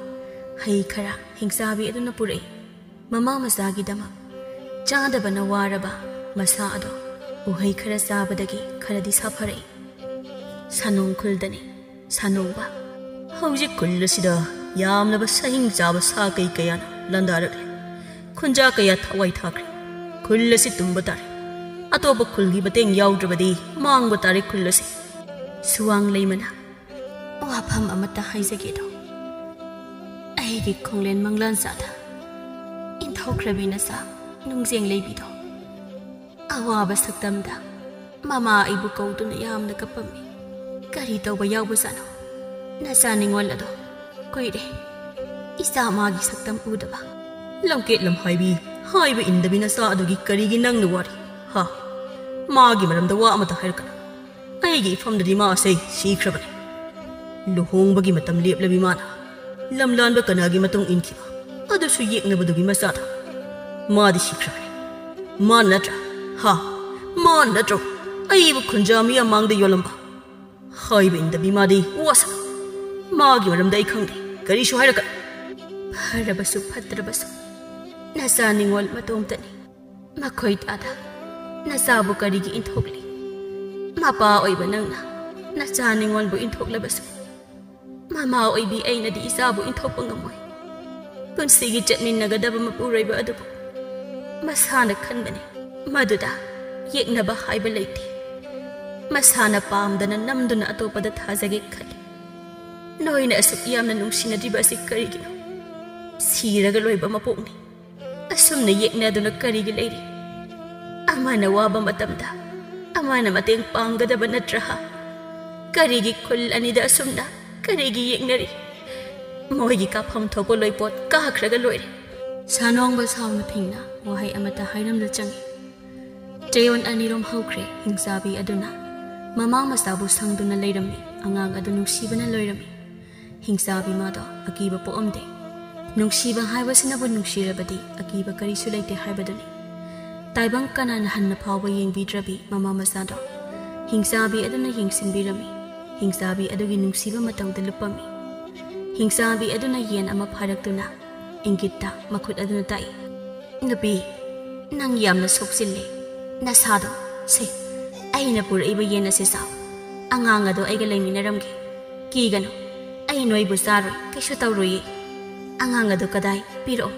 ꯍꯩ ꯈꯔ ꯍꯤꯡꯆꯥꯕꯤ ꯑꯗꯨꯅ ꯄꯨꯔꯛꯏ꯫ ꯃꯃꯥ ꯃꯆꯥꯒꯤꯗꯃꯛ ꯆꯥꯗꯕꯅ ꯋꯥꯔꯕ ꯃꯁꯥ ꯑꯗꯣ ꯎꯍꯩ ꯈꯔ ꯆꯥꯕꯗꯒꯤ ꯈꯔꯗꯤ ꯁꯥꯐꯔꯛꯏ꯫ ꯁꯥꯅꯣꯡ ꯈꯨꯜꯗꯅꯤ꯫ ꯁꯥꯅꯣꯡꯕ꯫ ꯍꯧꯖꯤꯛ ꯈꯨꯜ ꯑꯁꯤꯗ ꯌꯥꯝꯂꯕ ꯁꯥꯍꯤꯡ ꯆꯥꯕ ꯁꯥ ꯀꯩ ꯀꯌꯥꯅ ꯂꯥꯟꯗꯥꯔꯛꯂꯦ꯫ ꯈꯨꯟꯖꯥ ꯀꯌꯥ ꯊꯋꯥꯏ ꯊꯥꯈ꯭ꯔꯦ꯫ ꯈꯨꯜ ꯑꯁꯤ ꯇꯨꯝꯕ ꯇꯥꯔꯦ꯫ ꯑꯇꯣꯞꯄ ꯈꯨꯜꯒꯤ ꯃꯇꯦꯡ ꯌꯥꯎꯗ꯭ꯔꯕꯗꯤ ꯃꯥꯡꯕ ꯇꯥꯔꯦ ꯈꯨꯜ ꯑꯁꯤ꯫ ꯁꯨꯋꯥꯡ ꯂꯩꯃꯅ꯫ ꯋꯥꯐꯝ ꯑꯃꯠꯇ ꯍꯥꯏꯖꯒꯦꯗꯣ꯫ ꯑꯩꯒꯤ ꯈꯣꯡꯂꯦꯟ ꯃꯪꯂꯥꯟ ꯆꯥꯗ ꯏꯟꯊꯣꯛꯈ꯭ꯔꯕꯤ ꯅꯆꯥ ꯅꯨꯡꯖꯦꯡ ꯂꯩꯕꯤꯗꯣ꯫ ꯑꯋꯥꯕ ꯁꯛꯇꯝꯗ ꯃꯃꯥ ꯑꯩꯕꯨ ꯀꯧꯗꯨꯅ ꯌꯥꯝꯅ ꯀꯞꯄꯝꯃꯤ꯫ ꯀꯔꯤ ꯇꯧꯕ ꯌꯥꯎꯕꯖꯥꯠꯅꯣ? ꯅꯆꯥ ꯅꯤꯡꯉꯣꯜ ꯑꯗꯣ ꯀꯨꯏꯔꯦ ꯏꯆꯥ ꯃꯥꯒꯤ ꯁꯛꯇꯝ ꯎꯗꯕ꯫ ꯂꯝꯀꯦꯠ ꯂꯝꯍꯥꯏꯕꯤ, ꯍꯥꯏꯕ ꯏꯟꯗꯕꯤ ꯅꯆꯥ ꯑꯗꯨꯒꯤ ꯀꯔꯤꯒꯤ ꯅꯪꯅ ꯋꯥꯔꯤ? ꯍꯥ? ꯃꯥꯒꯤ ꯃꯔꯝꯗ ꯋꯥ ꯑꯃꯠꯇ ꯍꯥꯏꯔꯛꯀꯅꯨ꯫ ꯑꯩꯒꯤ ꯏꯐꯝꯗꯗꯤ ꯃꯥꯁꯦ ꯁꯤꯈ꯭ꯔꯕꯅꯤ꯫ ꯂꯨꯍꯣꯡꯕꯒꯤ ꯃꯇꯝ ꯂꯦꯞꯂꯕꯤ ꯃꯥꯅ ꯂꯝꯂꯥꯟꯕ ꯀꯅꯥꯒꯤ ꯃꯇꯨꯡ ꯏꯟꯈꯤꯕ, ꯑꯗꯨꯁꯨ ꯌꯦꯛꯅꯕꯗꯨꯒꯤ ꯃꯆꯥꯗ꯫ ꯃꯥꯗꯤ ꯁꯤꯈ꯭ꯔꯕꯅꯤ꯫ ꯃꯥꯅ ꯅꯠꯇ꯭ꯔꯥ? ꯍꯥ? ꯃꯥꯅ ꯅꯠꯇ꯭ꯔꯣ ꯑꯩꯕꯨ ꯈꯨꯟꯖꯥ ꯃꯤꯌꯥꯝ ꯃꯥꯡꯗ ꯌꯣꯜꯂꯝꯕ? ꯍꯥꯏꯕ ꯏꯟꯗꯕꯤ ꯃꯥꯗꯤ ꯋꯥꯁꯛ꯫ ꯃꯥꯒꯤ ꯃꯔꯝꯗ ꯑꯩ ꯈꯪꯗꯦ꯫ ꯀꯔꯤꯁꯨ ꯍꯥꯏꯔꯛꯀꯅꯨ꯫ ꯐꯔꯕꯁꯨ ꯐꯠꯇ꯭ꯔꯕꯁꯨ ꯅꯆꯥ ꯅꯤꯉꯣꯜ ꯃꯇꯣꯝꯇꯅꯤ꯫ ꯃꯈꯣꯏ ꯇꯥꯗ ꯅꯆꯥꯕꯨ ꯀꯔꯤꯒꯤ ꯏꯟꯊꯣꯛꯂꯤ? ꯃꯄꯥ ꯑꯣꯏꯕ ꯅꯪꯅ ꯅꯆꯥ ꯅꯤꯉꯣꯜꯕꯨ ꯏꯟꯊꯣꯛꯂꯕꯁꯨ, ꯃꯃꯥ ꯑꯣꯏꯕꯤ ꯑꯩꯅꯗꯤ ꯏꯆꯥꯕꯨ ꯏꯟꯊꯣꯛꯄ ꯉꯝꯃꯣꯏ꯫ ꯄꯨꯟꯁꯤꯒꯤ ꯆꯠꯃꯤꯟꯅꯒꯗꯕ ꯃꯄꯨꯔꯣꯏꯕ ꯑꯗꯨꯕꯨ ꯃꯁꯥꯅ ꯈꯟꯕꯅꯤ꯫ ꯃꯗꯨꯗ ꯌꯦꯛꯅꯕ ꯍꯥꯏꯕ ꯂꯩꯇꯦ꯫ ꯃꯁꯥꯅ ꯄꯥꯝꯗꯅ ꯅꯝꯗꯨꯅ ꯑꯇꯣꯞꯄꯗ ꯊꯥꯖꯒꯦ ꯈꯜꯂꯤ꯫ ꯅꯣꯏꯅ ꯑꯁꯨꯛ ꯌꯥꯝꯅ ꯅꯨꯡꯁꯤꯅꯗ꯭ꯔꯤꯕ ꯑꯁꯤ ꯀꯔꯤꯒꯤꯅꯣ? ꯁꯤꯔꯒ ꯂꯣꯏꯕ ꯃꯄꯣꯛꯅꯤ꯫ ꯑꯁꯨꯝꯅ ꯌꯦꯛꯅꯗꯨꯅ ꯀꯔꯤꯒꯤ ꯂꯩꯔꯤ? ꯑꯃꯅ ꯋꯥꯕ ꯃꯇꯝꯗ ꯑꯃꯅ ꯃꯇꯦꯡ ꯄꯥꯡꯒꯗꯕ ꯅꯠꯇ꯭ꯔꯥ? ꯀꯔꯤꯒꯤ ꯈꯨꯜ ꯑꯅꯤꯗ ꯑꯁꯨꯝꯅ ꯀꯔꯤꯒꯤ ꯌꯦꯛꯅꯔꯤ? ꯃꯣꯏꯒꯤ ꯀꯥꯐꯝ ꯊꯣꯛꯄ ꯂꯣꯏꯄꯣꯠ ꯀꯥꯈ꯭ꯔꯒ ꯂꯣꯏꯔꯦ꯫ ꯁꯥꯅꯣꯡꯕ ꯁꯥꯎꯅ ꯐꯤꯡꯅ ꯋꯥꯍꯩ ꯑꯃꯠꯇ ꯍꯥꯏꯔꯝꯗ ꯆꯪꯏ꯫ ꯆꯌꯣꯜ ꯑꯅꯤꯔꯣꯝ ꯍꯧꯈ꯭ꯔꯦ꯫ ꯍꯤꯡꯆꯥꯕꯤ ꯑꯗꯨꯅ ꯃꯃꯥ ꯃꯆꯥꯕꯨ ꯁꯪꯗꯨꯅ ꯂꯩꯔꯝꯃꯤ꯫ ꯑꯉꯥꯡ ꯑꯗꯨ ꯅꯨꯡꯁꯤꯕꯅ ꯂꯣꯏꯔꯝꯃꯤ꯫ ꯍꯤꯡꯆꯥꯕꯤ ꯃꯥꯗꯣ ꯑꯀꯤꯕ ꯄꯣꯛꯑꯝꯗꯦ꯫ ꯅꯨꯡꯁꯤꯕ ꯍꯥꯏꯕꯁꯤꯅꯕꯨ ꯅꯨꯡꯁꯤꯔꯕꯗꯤ ꯑꯀꯤꯕ ꯀꯔꯤꯁꯨ ꯂꯩꯇꯦ ꯍꯥꯏꯕꯗꯨꯅꯤ꯫ ꯇꯥꯏꯕꯪ ꯀꯅꯥꯅ ꯍꯟꯅ ꯐꯥꯎꯕ ꯌꯦꯡꯕꯤꯗ꯭ꯔꯕꯤ ꯃꯃꯥ ꯃꯆꯥꯗꯣ ꯍꯤꯡꯆꯥꯕꯤ ꯑꯗꯨꯅ ꯌꯦꯡꯁꯤꯟꯕꯤꯔꯝꯃꯤ꯫ ꯍꯤꯡꯆꯥꯕꯤ ꯑꯗꯨꯒꯤ ꯅꯨꯡꯁꯤꯕ ꯃꯇꯧꯗ ꯂꯨꯞꯄꯝꯃꯤ꯫ ꯍꯤꯡꯆꯥꯕꯤ ꯑꯗꯨꯅ ꯌꯦꯟ ꯑꯃ ꯐꯥꯔꯛꯇꯨꯅ ꯏꯪꯒꯤꯠꯇ ꯃꯈꯨꯠ ꯑꯗꯨꯅ ꯇꯥꯛꯏ꯫ "ꯅꯨꯄꯤ, ꯅꯪ ꯌꯥꯝꯅ ꯁꯣꯛꯆꯤꯜꯂꯦ꯫ ꯅꯁꯥꯗꯣ, ꯁꯦ, ꯑꯩꯅ ꯄꯨꯔꯛꯏꯕ ꯌꯦꯟ ꯑꯁꯤ ꯆꯥꯎ꯫ ꯑꯉꯥꯡ ꯑꯗꯣ ꯑꯩꯒ ꯂꯩꯃꯤꯟꯅꯔꯝꯒꯦ꯫ ꯀꯤꯒꯅꯨ, ꯑꯩ ꯅꯣꯏꯕꯨ ꯆꯥꯔꯣꯏ, ꯀꯩꯁꯨ ꯇꯧꯔꯣꯏꯌꯦ꯫" "ꯑꯉꯥꯡ ꯑꯗꯨ ꯀꯗꯥꯏ? ꯄꯤꯔꯛꯑꯣ꯫"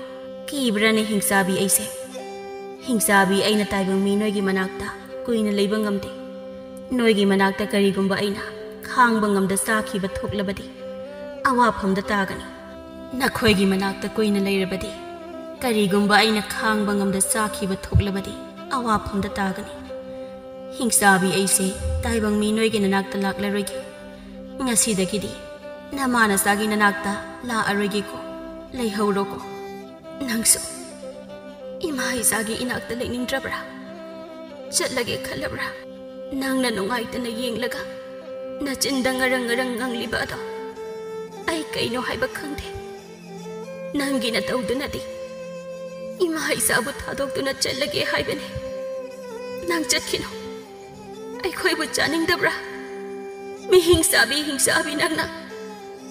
"ꯀꯤꯕ꯭ꯔꯥꯅꯦ ꯍꯤꯡꯆꯥꯕꯤ ꯑꯩꯁꯦ? ꯍꯤꯡꯆꯥꯕꯤ ꯑꯩꯅ ꯇꯥꯏꯕꯪ ꯃꯤ ꯅꯣꯏꯒꯤ ꯃꯅꯥꯛꯇ ꯀꯨꯏꯅ ꯂꯩꯕ ꯉꯝꯗꯦ꯫ ꯅꯣꯏꯒꯤ ꯃꯅꯥꯛꯇ ꯀꯔꯤꯒꯨꯝꯕ ꯑꯩꯅ ꯈꯥꯡꯕ ꯉꯝꯗ ꯆꯥꯈꯤꯕ ꯊꯣꯛꯂꯕꯗꯤ ꯑꯋꯥꯐꯝꯗ ꯇꯥꯒꯅꯤ꯫ ꯅꯈꯣꯏꯒꯤ ꯃꯅꯥꯛꯇ ꯀꯨꯏꯅ ꯂꯩꯔꯕꯗꯤ, ꯀꯔꯤꯒꯨꯝꯕ ꯑꯩꯅ ꯈꯥꯡꯕ ꯉꯝꯗ ꯆꯥꯈꯤꯕ ꯊꯣꯛꯂꯕꯗꯤ ꯑꯋꯥꯐꯝꯗ ꯇꯥꯒꯅꯤ꯫ ꯍꯤꯡꯆꯥꯕꯤ ꯑꯩꯁꯦ ꯇꯥꯏꯕꯪ ꯃꯤ ꯅꯣꯏꯒꯤ ꯅꯅꯥꯛꯇ ꯂꯥꯛꯂꯔꯣꯏꯒꯦ꯫ ꯉꯁꯤꯗꯒꯤꯗꯤ ꯅꯃꯥ ꯅꯆꯥꯒꯤ ꯅꯅꯥꯛꯇ ꯂꯥꯛꯑꯔꯣꯏꯒꯦꯀꯣ꯫ ꯂꯩꯍꯧꯔꯣꯀꯣ꯫ ꯅꯪꯁꯨ ꯏꯃꯥ ꯏꯆꯥꯒꯤ ꯏꯅꯥꯛꯇ ꯂꯩꯅꯤꯡꯗ꯭ꯔꯕ꯭ꯔꯥ? ꯆꯠꯂꯒꯦ ꯈꯜꯂꯕ꯭ꯔꯥ? ꯅꯪꯅ ꯅꯨꯡꯉꯥꯏꯇꯅ ꯌꯦꯡꯂꯒ ꯅꯆꯤꯟꯗ ꯉꯔꯪ ꯉꯔꯪ ꯉꯪꯂꯤꯕ ꯑꯗꯣ ꯑꯩ ꯀꯩꯅꯣ ꯍꯥꯏꯕ ꯈꯪꯗꯦ꯫ ꯅꯪꯒꯤ ꯅꯇꯧꯗꯨꯅꯗꯤ ꯏꯃꯥ ꯏꯆꯥꯕꯨ ꯊꯥꯗꯣꯛꯇꯨꯅ ꯆꯠꯂꯒꯦ ꯍꯥꯏꯕꯅꯤ꯫ ꯅꯪ ꯆꯠꯈꯤꯅꯨ꯫ ꯑꯩꯈꯣꯏꯕꯨ ꯆꯥꯅꯤꯡꯗꯕ꯭ꯔꯥ? ꯃꯤ ꯍꯤꯡꯆꯥꯕꯤ, ꯍꯤꯡꯆꯥꯕꯤ ꯅꯪꯅ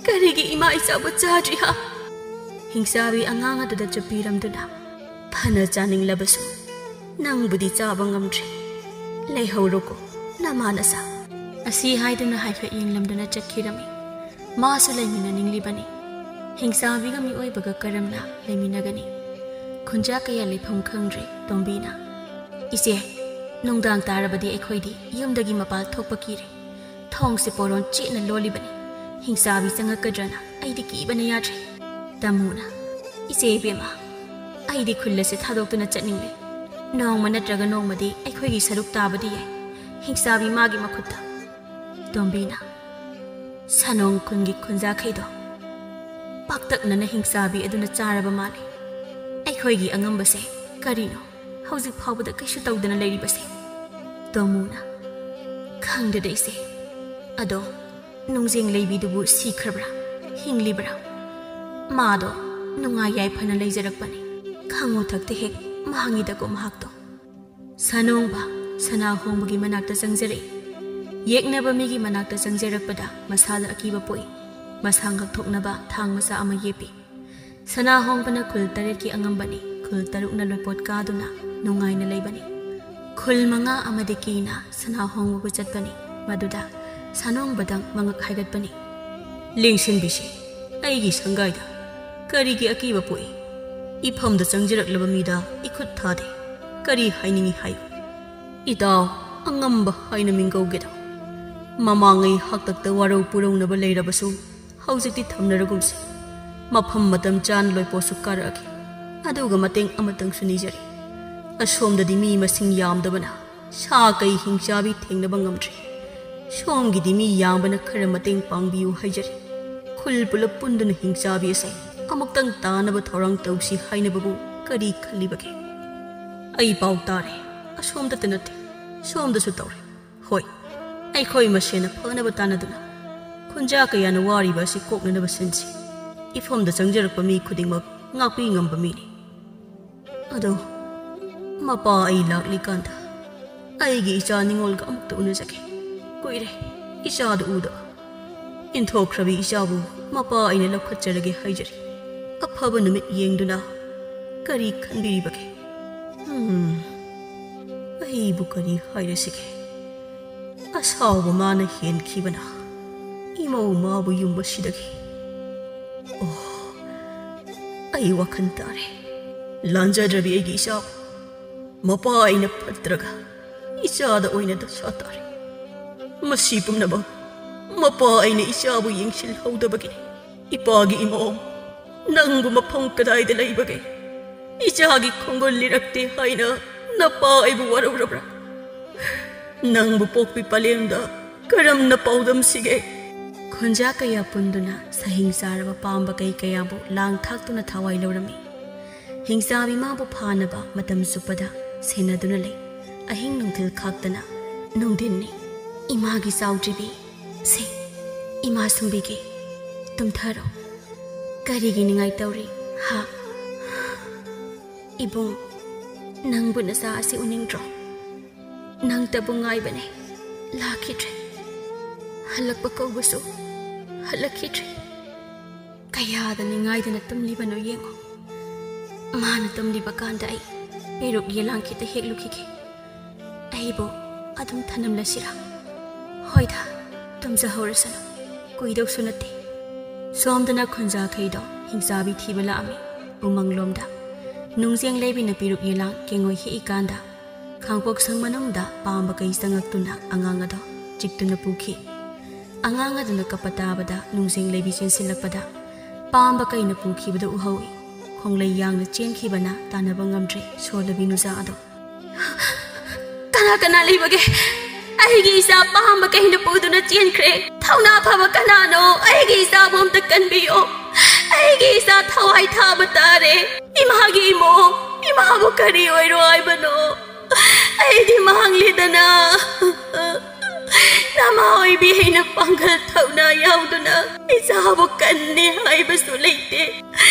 ꯀꯔꯤꯒꯤ ꯏꯃꯥ ꯏꯆꯥꯕꯨ ꯆꯥꯗ꯭ꯔꯤ ꯍꯥ? ꯍꯤꯡꯆꯥꯕꯤ ꯑꯉꯥꯡ ꯑꯗꯨꯗ ꯆꯨꯞꯄꯤꯔꯝꯗꯨꯅ, ꯐꯅ ꯆꯥꯅꯤꯡꯂꯕꯁꯨ ꯅꯪꯕꯨꯗꯤ ꯆꯥꯕ ꯉꯝꯗ꯭ꯔꯤ꯫ ꯂꯩꯍꯧꯔꯣꯀꯣ ꯅꯃꯥ ꯅꯆꯥ꯫ ꯑꯁꯤ ꯍꯥꯏꯗꯨꯅ ꯍꯥꯏꯐꯦꯠ ꯌꯦꯡꯂꯝꯗꯨꯅ ꯆꯠꯈꯤꯔꯝꯃꯤ꯫ ꯃꯥꯁꯨ ꯂꯩꯃꯤꯟꯅꯅꯤꯡꯂꯤꯕꯅꯤ꯫ ꯍꯤꯡꯆꯥꯕꯤꯒ ꯃꯤꯑꯣꯏꯕꯒ ꯀꯔꯝꯅ ꯂꯩꯃꯤꯟꯅꯒꯅꯤ? ꯈꯨꯟꯖꯥ ꯀꯌꯥ ꯂꯩꯐꯝ ꯈꯪꯗ꯭ꯔꯦ ꯇꯣꯝꯕꯤꯅ꯫ "ꯏꯆꯦ, ꯅꯨꯡꯗꯥꯡ ꯇꯥꯔꯕꯗꯤ ꯑꯩꯈꯣꯏꯗꯤ ꯌꯨꯝꯗꯒꯤ ꯃꯄꯥꯜ ꯊꯣꯛꯄ ꯀꯤꯔꯦ꯫ ꯊꯣꯡꯁꯦ ꯄꯣꯔꯣꯟ ꯆꯦꯠꯅ ꯂꯣꯜꯂꯤꯕꯅꯤ꯫ ꯍꯤꯡꯆꯥꯕꯤ ꯆꯪꯉꯛꯀꯗ꯭ꯔꯅ ꯑꯩꯗꯤ ꯀꯤꯕꯅ ꯌꯥꯗ꯭ꯔꯦ꯫" ꯇꯥꯃꯨꯅ, "ꯏꯆꯦ ꯏꯕꯦꯝꯃ, ꯑꯩꯗꯤ ꯈꯨꯜ ꯑꯁꯦ ꯊꯥꯗꯣꯛꯇꯨꯅ ꯆꯠꯅꯤꯡꯂꯦ꯫ ꯅꯣꯡꯃ ꯅꯠꯇ꯭ꯔꯒ ꯅꯣꯡꯃꯗꯤ ꯑꯩꯈꯣꯏꯒꯤ ꯁꯔꯨꯛ ꯇꯥꯕꯗꯤ ꯌꯥꯏ꯫ ꯍꯤꯡꯆꯥꯕꯤ ꯃꯥꯒꯤ ꯃꯈꯨꯠꯇ꯫" ꯇꯣꯝꯕꯤꯅ, "ꯁꯥꯅꯣꯡ ꯈꯨꯟꯒꯤ ꯈꯨꯟꯖꯥꯈꯩꯗꯣ ꯄꯥꯛꯇꯛꯅꯅ ꯍꯤꯡꯆꯥꯕꯤ ꯑꯗꯨꯅ ꯆꯥꯔꯕ ꯃꯥꯜꯂꯦ꯫ ꯑꯩꯈꯣꯏꯒꯤ ꯑꯉꯝꯕꯁꯦ ꯀꯔꯤꯅꯣ ꯍꯧꯖꯤꯛ ꯐꯥꯎꯕꯗ ꯀꯩꯁꯨ ꯇꯧꯗꯅ ꯂꯩꯔꯤꯕꯁꯦ?" ꯇꯣꯃꯨꯅ, "ꯈꯪꯗꯦꯗ ꯏꯆꯦ꯫ ꯑꯗꯣ ꯅꯨꯡꯖꯦꯡ ꯂꯩꯕꯤꯗꯨꯕꯨ ꯁꯤꯈ꯭ꯔꯕ꯭ꯔꯥ? ꯍꯤꯡꯂꯤꯕ꯭ꯔꯥ? ꯃꯥꯗꯣ ꯅꯨꯡꯉꯥꯏ ꯌꯥꯏꯐꯅ ꯂꯩꯖꯔꯛꯄꯅꯤ꯫ ꯈꯪꯉꯨ ꯊꯛꯇ ꯍꯦꯛ ꯃꯥꯡꯉꯤꯗꯀꯣ ꯃꯍꯥꯛꯇꯣ꯫" ꯁꯥꯅꯣꯡꯕ ꯁꯅꯥ ꯍꯣꯡꯕꯒꯤ ꯃꯅꯥꯛꯇ ꯆꯪꯖꯔꯛꯏ꯫ ꯌꯦꯛꯅꯕ ꯃꯤꯒꯤ ꯃꯅꯥꯛꯇ ꯆꯪꯖꯔꯛꯄꯗ ꯃꯁꯥꯗ ꯑꯀꯤꯕ ꯄꯣꯛꯏ꯫ ꯃꯁꯥ ꯉꯥꯛꯊꯣꯛꯅꯕ ꯊꯥꯡ ꯃꯆꯥ ꯑꯃ ꯌꯦꯞꯄꯤ꯫ ꯁꯅꯥ ꯍꯣꯡꯕꯅ ꯈꯨꯜ ꯇꯔꯦꯠꯀꯤ ꯑꯉꯝꯕꯅꯤ, ꯈꯨꯜ ꯇꯔꯨꯛꯅ ꯂꯣꯏꯄꯣꯠ ꯀꯥꯗꯨꯅ ꯅꯨꯡꯉꯥꯏꯅ ꯂꯩꯕꯅꯤ꯫ ꯈꯨꯜ ꯃꯉꯥ ꯑꯃꯗꯤ ꯀꯤꯅ ꯁꯅꯥ ꯍꯣꯡꯕꯕꯨ ꯆꯠꯄꯅꯤ꯫ ꯃꯗꯨꯗ ꯁꯥꯅꯣꯡꯕꯗꯪ ꯃꯉꯛ ꯍꯥꯏꯒꯠꯄꯅꯤ꯫ "ꯂꯦꯡꯁꯤꯟꯕꯤꯁꯤ, ꯑꯩꯒꯤ ꯁꯪꯒꯥꯏꯗ ꯀꯔꯤꯒꯤ ꯑꯀꯤꯕ ꯄꯣꯛꯏ? ꯏꯐꯝꯗ ꯆꯪꯖꯔꯛꯂꯕ ꯃꯤꯗ ꯏꯈꯨꯠ ꯊꯥꯗꯦ꯫ ꯀꯔꯤ ꯍꯥꯏꯅꯤꯡꯏ ꯍꯥꯏꯌꯨ?" "ꯏꯇꯥꯎ, ꯑꯉꯝꯕ ꯍꯥꯏꯅ ꯃꯤꯡꯒꯧꯒꯦꯗ꯫ ꯃꯃꯥꯡꯉꯩ ꯍꯥꯛꯇꯛꯇ ꯋꯥꯔꯧ ꯄꯨꯔꯧꯅꯕ ꯂꯩꯔꯕꯁꯨ ꯍꯧꯖꯤꯛꯇꯤ ꯊꯝꯅꯔꯒꯨꯝꯁꯤ꯫ ꯃꯐꯝ ꯃꯇꯝ ꯆꯥꯅ ꯂꯣꯏꯄꯣꯠꯁꯨ ꯀꯥꯔꯛꯑꯒꯦ꯫ ꯑꯗꯨꯒ ꯃꯇꯦꯡ ꯑꯃꯇꯪꯁꯨ ꯅꯤꯖꯔꯤ꯫ ꯑꯁꯣꯝꯗꯗꯤ ꯃꯤ ꯃꯁꯤꯡ ꯌꯥꯝꯗꯕꯅ ꯁꯥ ꯀꯩ ꯍꯤꯡꯆꯥꯕꯤ ꯊꯦꯡꯅꯕ ꯉꯝꯗ꯭ꯔꯤ꯫ ꯁꯣꯝꯒꯤꯗꯤ ꯃꯤ ꯌꯥꯝꯕꯅ ꯈꯔ ꯃꯇꯦꯡ ꯄꯥꯡꯕꯤꯌꯨ ꯍꯥꯏꯖꯔꯤ꯫ ꯈꯨꯜ ꯄꯨꯂꯞ ꯄꯨꯟꯗꯨꯅ ꯍꯤꯡꯆꯥꯕꯤ ꯑꯁꯦ ꯑꯃꯨꯛꯇꯪ ꯇꯥꯅꯕ ꯊꯧꯔꯥꯡ ꯇꯧꯁꯤ ꯍꯥꯏꯅꯕꯕꯨ ꯀꯔꯤ ꯈꯜꯂꯤꯕꯒꯦ? ꯑꯩ ꯄꯥꯎ ꯇꯥꯔꯦ꯫ ꯑꯁꯣꯝꯗꯇ ꯅꯠꯇꯦ, ꯁꯣꯝꯗꯁꯨ ꯇꯧꯔꯦ꯫ ꯍꯣꯏ, ꯑꯩꯈꯣꯏ ꯃꯁꯦꯟꯅ ꯐꯅꯕ ꯇꯥꯟꯅꯗꯨꯅ ꯈꯨꯟꯖꯥ ꯀꯌꯥꯅ ꯋꯥꯔꯤꯕ ꯑꯁꯤ ꯀꯣꯛꯅꯅꯕ ꯁꯤꯟꯁꯤ꯫ ꯏꯐꯝꯗ ꯆꯪꯖꯔꯛꯄ ꯃꯤ ꯈꯨꯗꯤꯡꯃꯛ ꯉꯥꯛꯄꯤ ꯉꯝꯕ ꯃꯤꯅꯤ꯫ ꯑꯗꯣ ꯃꯄꯥ ꯑꯩ ꯂꯥꯛꯂꯤꯀꯥꯟꯗ ꯑꯩꯒꯤ ꯏꯆꯥ ꯅꯤꯉꯣꯜꯒ ꯑꯃꯨꯛꯇ ꯎꯅꯖꯒꯦ꯫ ꯀꯨꯏꯔꯦ ꯏꯆꯥꯗꯨ ꯎꯗꯕ꯫ ꯏꯟꯊꯣꯛꯈ꯭ꯔꯕꯤ ꯏꯆꯥꯕꯨ ꯃꯄꯥ ꯑꯩꯅ ꯂꯧꯈꯠꯆꯔꯒꯦ ꯍꯥꯏꯖꯔꯤ꯫ ꯑꯐꯕ ꯅꯨꯃꯤꯠ ꯌꯦꯡꯗꯨꯅ ꯀꯔꯤ ꯈꯟꯕꯤꯔꯤꯕꯒꯦ? ꯎꯝ, ꯑꯩꯕꯨ ꯀꯔꯤ ꯍꯥꯏꯔꯁꯤꯒꯦ? ꯑꯁꯥꯎꯕ ꯃꯥꯅ ꯍꯦꯟꯈꯤꯕꯅ ꯏꯃꯧ ꯃꯥꯕꯨ ꯌꯨꯝ ꯑꯁꯤꯗꯒꯤ꯫ ꯑꯣ, ꯑꯩ ꯋꯥꯈꯜ ꯇꯥꯔꯦ꯫ ꯂꯥꯟꯖꯗ꯭ꯔꯕꯤ ꯑꯩꯒꯤ ꯏꯆꯥ, ꯃꯄꯥ ꯑꯩꯅ ꯐꯠꯇ꯭ꯔꯒ ꯏꯆꯥꯗ ꯑꯣꯏꯅ ꯗꯁꯥ ꯇꯥꯔꯦ꯫ ꯃꯁꯤ ꯄꯨꯝꯅꯃꯛ ꯃꯄꯥ ꯑꯩꯅ ꯏꯆꯥꯕꯨ ꯌꯦꯡꯁꯤꯜꯍꯧꯗꯕꯒꯤꯅꯤ꯫ ꯏꯄꯥꯒꯤ ꯏꯃꯧ, ꯅꯪꯕꯨ ꯃꯐꯝ ꯀꯗꯥꯏꯗ ꯂꯩꯕꯒꯦ? ꯏꯆꯥꯒꯤ ꯈꯣꯡꯒꯨꯜ ꯂꯤꯔꯛꯇꯦ ꯍꯥꯏꯅ ꯅꯄꯥ ꯑꯩꯕꯨ ꯋꯥꯔꯧꯔꯕ꯭ꯔꯥ? ꯅꯪꯕꯨ ꯄꯣꯛꯄꯤ ꯄꯂꯦꯝꯗ ꯀꯔꯝꯅ ꯄꯥꯎꯗꯝꯁꯤꯒꯦ? ꯈꯣꯟꯖꯥ ꯀꯌꯥ ꯄꯨꯟꯗꯨꯅ ꯁꯍꯤꯡ ꯆꯥꯔꯕ ꯄꯥꯝꯕ ꯀꯩ ꯀꯌꯥꯕꯨ ꯂꯥꯡ ꯊꯥꯛꯇꯨꯅ ꯊꯋꯥꯏ ꯂꯧꯔꯝꯃꯤ꯫ ꯍꯤꯡꯆꯥꯕꯤ ꯃꯥꯕꯨ ꯐꯥꯅꯕ ꯃꯇꯝ ꯆꯨꯞꯄꯗ ꯁꯦꯟꯅꯗꯨꯅ ꯂꯩ꯫ ꯑꯍꯤꯡ ꯅꯨꯡꯊꯤꯜ ꯈꯥꯛꯇꯅ꯫ ꯅꯨꯡꯊꯤꯟꯅꯤ꯫ ꯏꯃꯥꯒꯤ ꯆꯥꯎꯗ꯭ꯔꯤꯕꯤ꯫ ꯁꯦ, ꯏꯃꯥ ꯁꯨꯝꯕꯤꯒꯦ꯫ ꯇꯨꯝꯊꯔꯣ꯫ ꯀꯔꯤꯒꯤ ꯅꯤꯡꯉꯥꯏ ꯇꯧꯔꯤ? ꯍꯥ? ꯏꯕꯨꯡ, ꯅꯪꯕꯨ ꯅꯆꯥ ꯑꯁꯤ ꯎꯅꯤꯡꯗ꯭ꯔꯣ? ꯅꯪꯇꯕꯨ ꯉꯥꯏꯕꯅꯦ꯫ ꯂꯥꯛꯈꯤꯗ꯭ꯔꯦ꯫ ꯍꯜꯂꯛꯄ ꯀꯧꯕꯁꯨ ꯍꯜꯂꯛꯈꯤꯗ꯭ꯔꯦ꯫ ꯀꯌꯥꯗ ꯅꯤꯡꯉꯥꯏꯗꯅ ꯇꯨꯝꯂꯤꯕꯅꯣ ꯌꯦꯡꯉꯣ꯫ ꯃꯥꯅ ꯇꯨꯝꯂꯤꯕ ꯀꯥꯟꯗ ꯑꯩ ꯄꯦꯔꯨꯛ ꯌꯦꯂꯥꯡ ꯈꯤꯇ ꯍꯦꯛꯂꯨꯈꯤꯒꯦ꯫ ꯑꯩꯕꯨ ꯑꯗꯨꯝ ꯊꯅꯝꯂꯁꯤꯔꯥ? ꯍꯣꯏꯗ, ꯇꯨꯝꯖꯍꯧꯔꯁꯅꯨ꯫ ꯀꯨꯏꯗꯧꯁꯨ ꯅꯠꯇꯦ꯫ ꯁꯣꯝꯗꯅ ꯈꯨꯟꯖꯥꯈꯩꯗꯣ ꯍꯤꯡꯆꯥꯕꯤ ꯊꯤꯕ ꯂꯥꯛꯑꯝꯃꯤ꯫ ꯎꯃꯪꯂꯣꯝꯗ ꯅꯨꯡꯖꯦꯡ ꯂꯩꯕꯤꯅ ꯄꯦꯔꯨꯛ ꯌꯦꯂꯥꯡ ꯀꯦꯡꯉꯣꯏ ꯍꯦꯛꯏꯀꯥꯟꯗ ꯈꯥꯡꯄꯣꯛꯁꯪ ꯃꯅꯨꯡꯗ ꯄꯥꯝꯕ ꯀꯩ ꯆꯪꯉꯛꯇꯨꯅ ꯑꯉꯥꯡ ꯑꯗꯣ ꯆꯤꯛꯇꯨꯅ ꯄꯨꯈꯤ꯫ ꯑꯉꯥꯡ ꯑꯗꯨꯅ ꯀꯞꯄ ꯇꯥꯕꯗ ꯅꯨꯡꯖꯦꯡ ꯂꯩꯕꯤ ꯆꯦꯟꯁꯤꯜꯂꯛꯄꯗ ꯄꯥꯝꯕ ꯀꯩꯅ ꯄꯨꯈꯤꯕꯗꯨ ꯎꯍꯧꯏ꯫ ꯈꯣꯡꯂꯩ ꯌꯥꯡꯅ ꯆꯦꯟꯈꯤꯕꯅ ꯇꯥꯟꯅꯕ ꯉꯝꯗ꯭ꯔꯦ ꯁꯣꯜꯂꯕꯤ ꯅꯨꯖꯥ ꯑꯗꯣ꯫ "ꯀꯅꯥ ꯀꯅꯥ ꯂꯩꯕꯒꯦ? ꯑꯩꯒꯤ ꯏꯆꯥ ꯄꯥꯝꯕ ꯀꯩꯅ ꯄꯨꯗꯨꯅ ꯆꯦꯟꯈ꯭ꯔꯦ꯫ ꯊꯧꯅꯥ ꯐꯕ ꯀꯅꯥꯅꯣ? ꯑꯩꯒꯤ ꯏꯆꯥꯕꯨ ꯑꯝꯇ ꯀꯟꯕꯤꯌꯣ꯫ ꯑꯩꯒꯤ ꯏꯆꯥ ꯊꯋꯥꯏ ꯊꯥꯕ ꯇꯥꯔꯦ꯫ ꯏꯃꯥꯒꯤ ꯏꯃꯣꯝ, ꯏꯃꯥꯕꯨ ꯀꯔꯤ ꯑꯣꯏꯔꯣ ꯍꯥꯏꯕꯅꯣ? ꯑꯩꯗꯤ ꯃꯥꯡꯂꯦꯗꯅ꯫ ꯅꯃꯥ ꯑꯣꯏꯕꯤ ꯑꯩꯅ ꯄꯥꯡꯒꯜ ꯊꯧꯅꯥ ꯌꯥꯎꯗꯨꯅ ꯏꯆꯥꯕꯨ ꯀꯟꯅꯤ ꯍꯥꯏꯕꯁꯨ ꯂꯩꯇꯦ꯫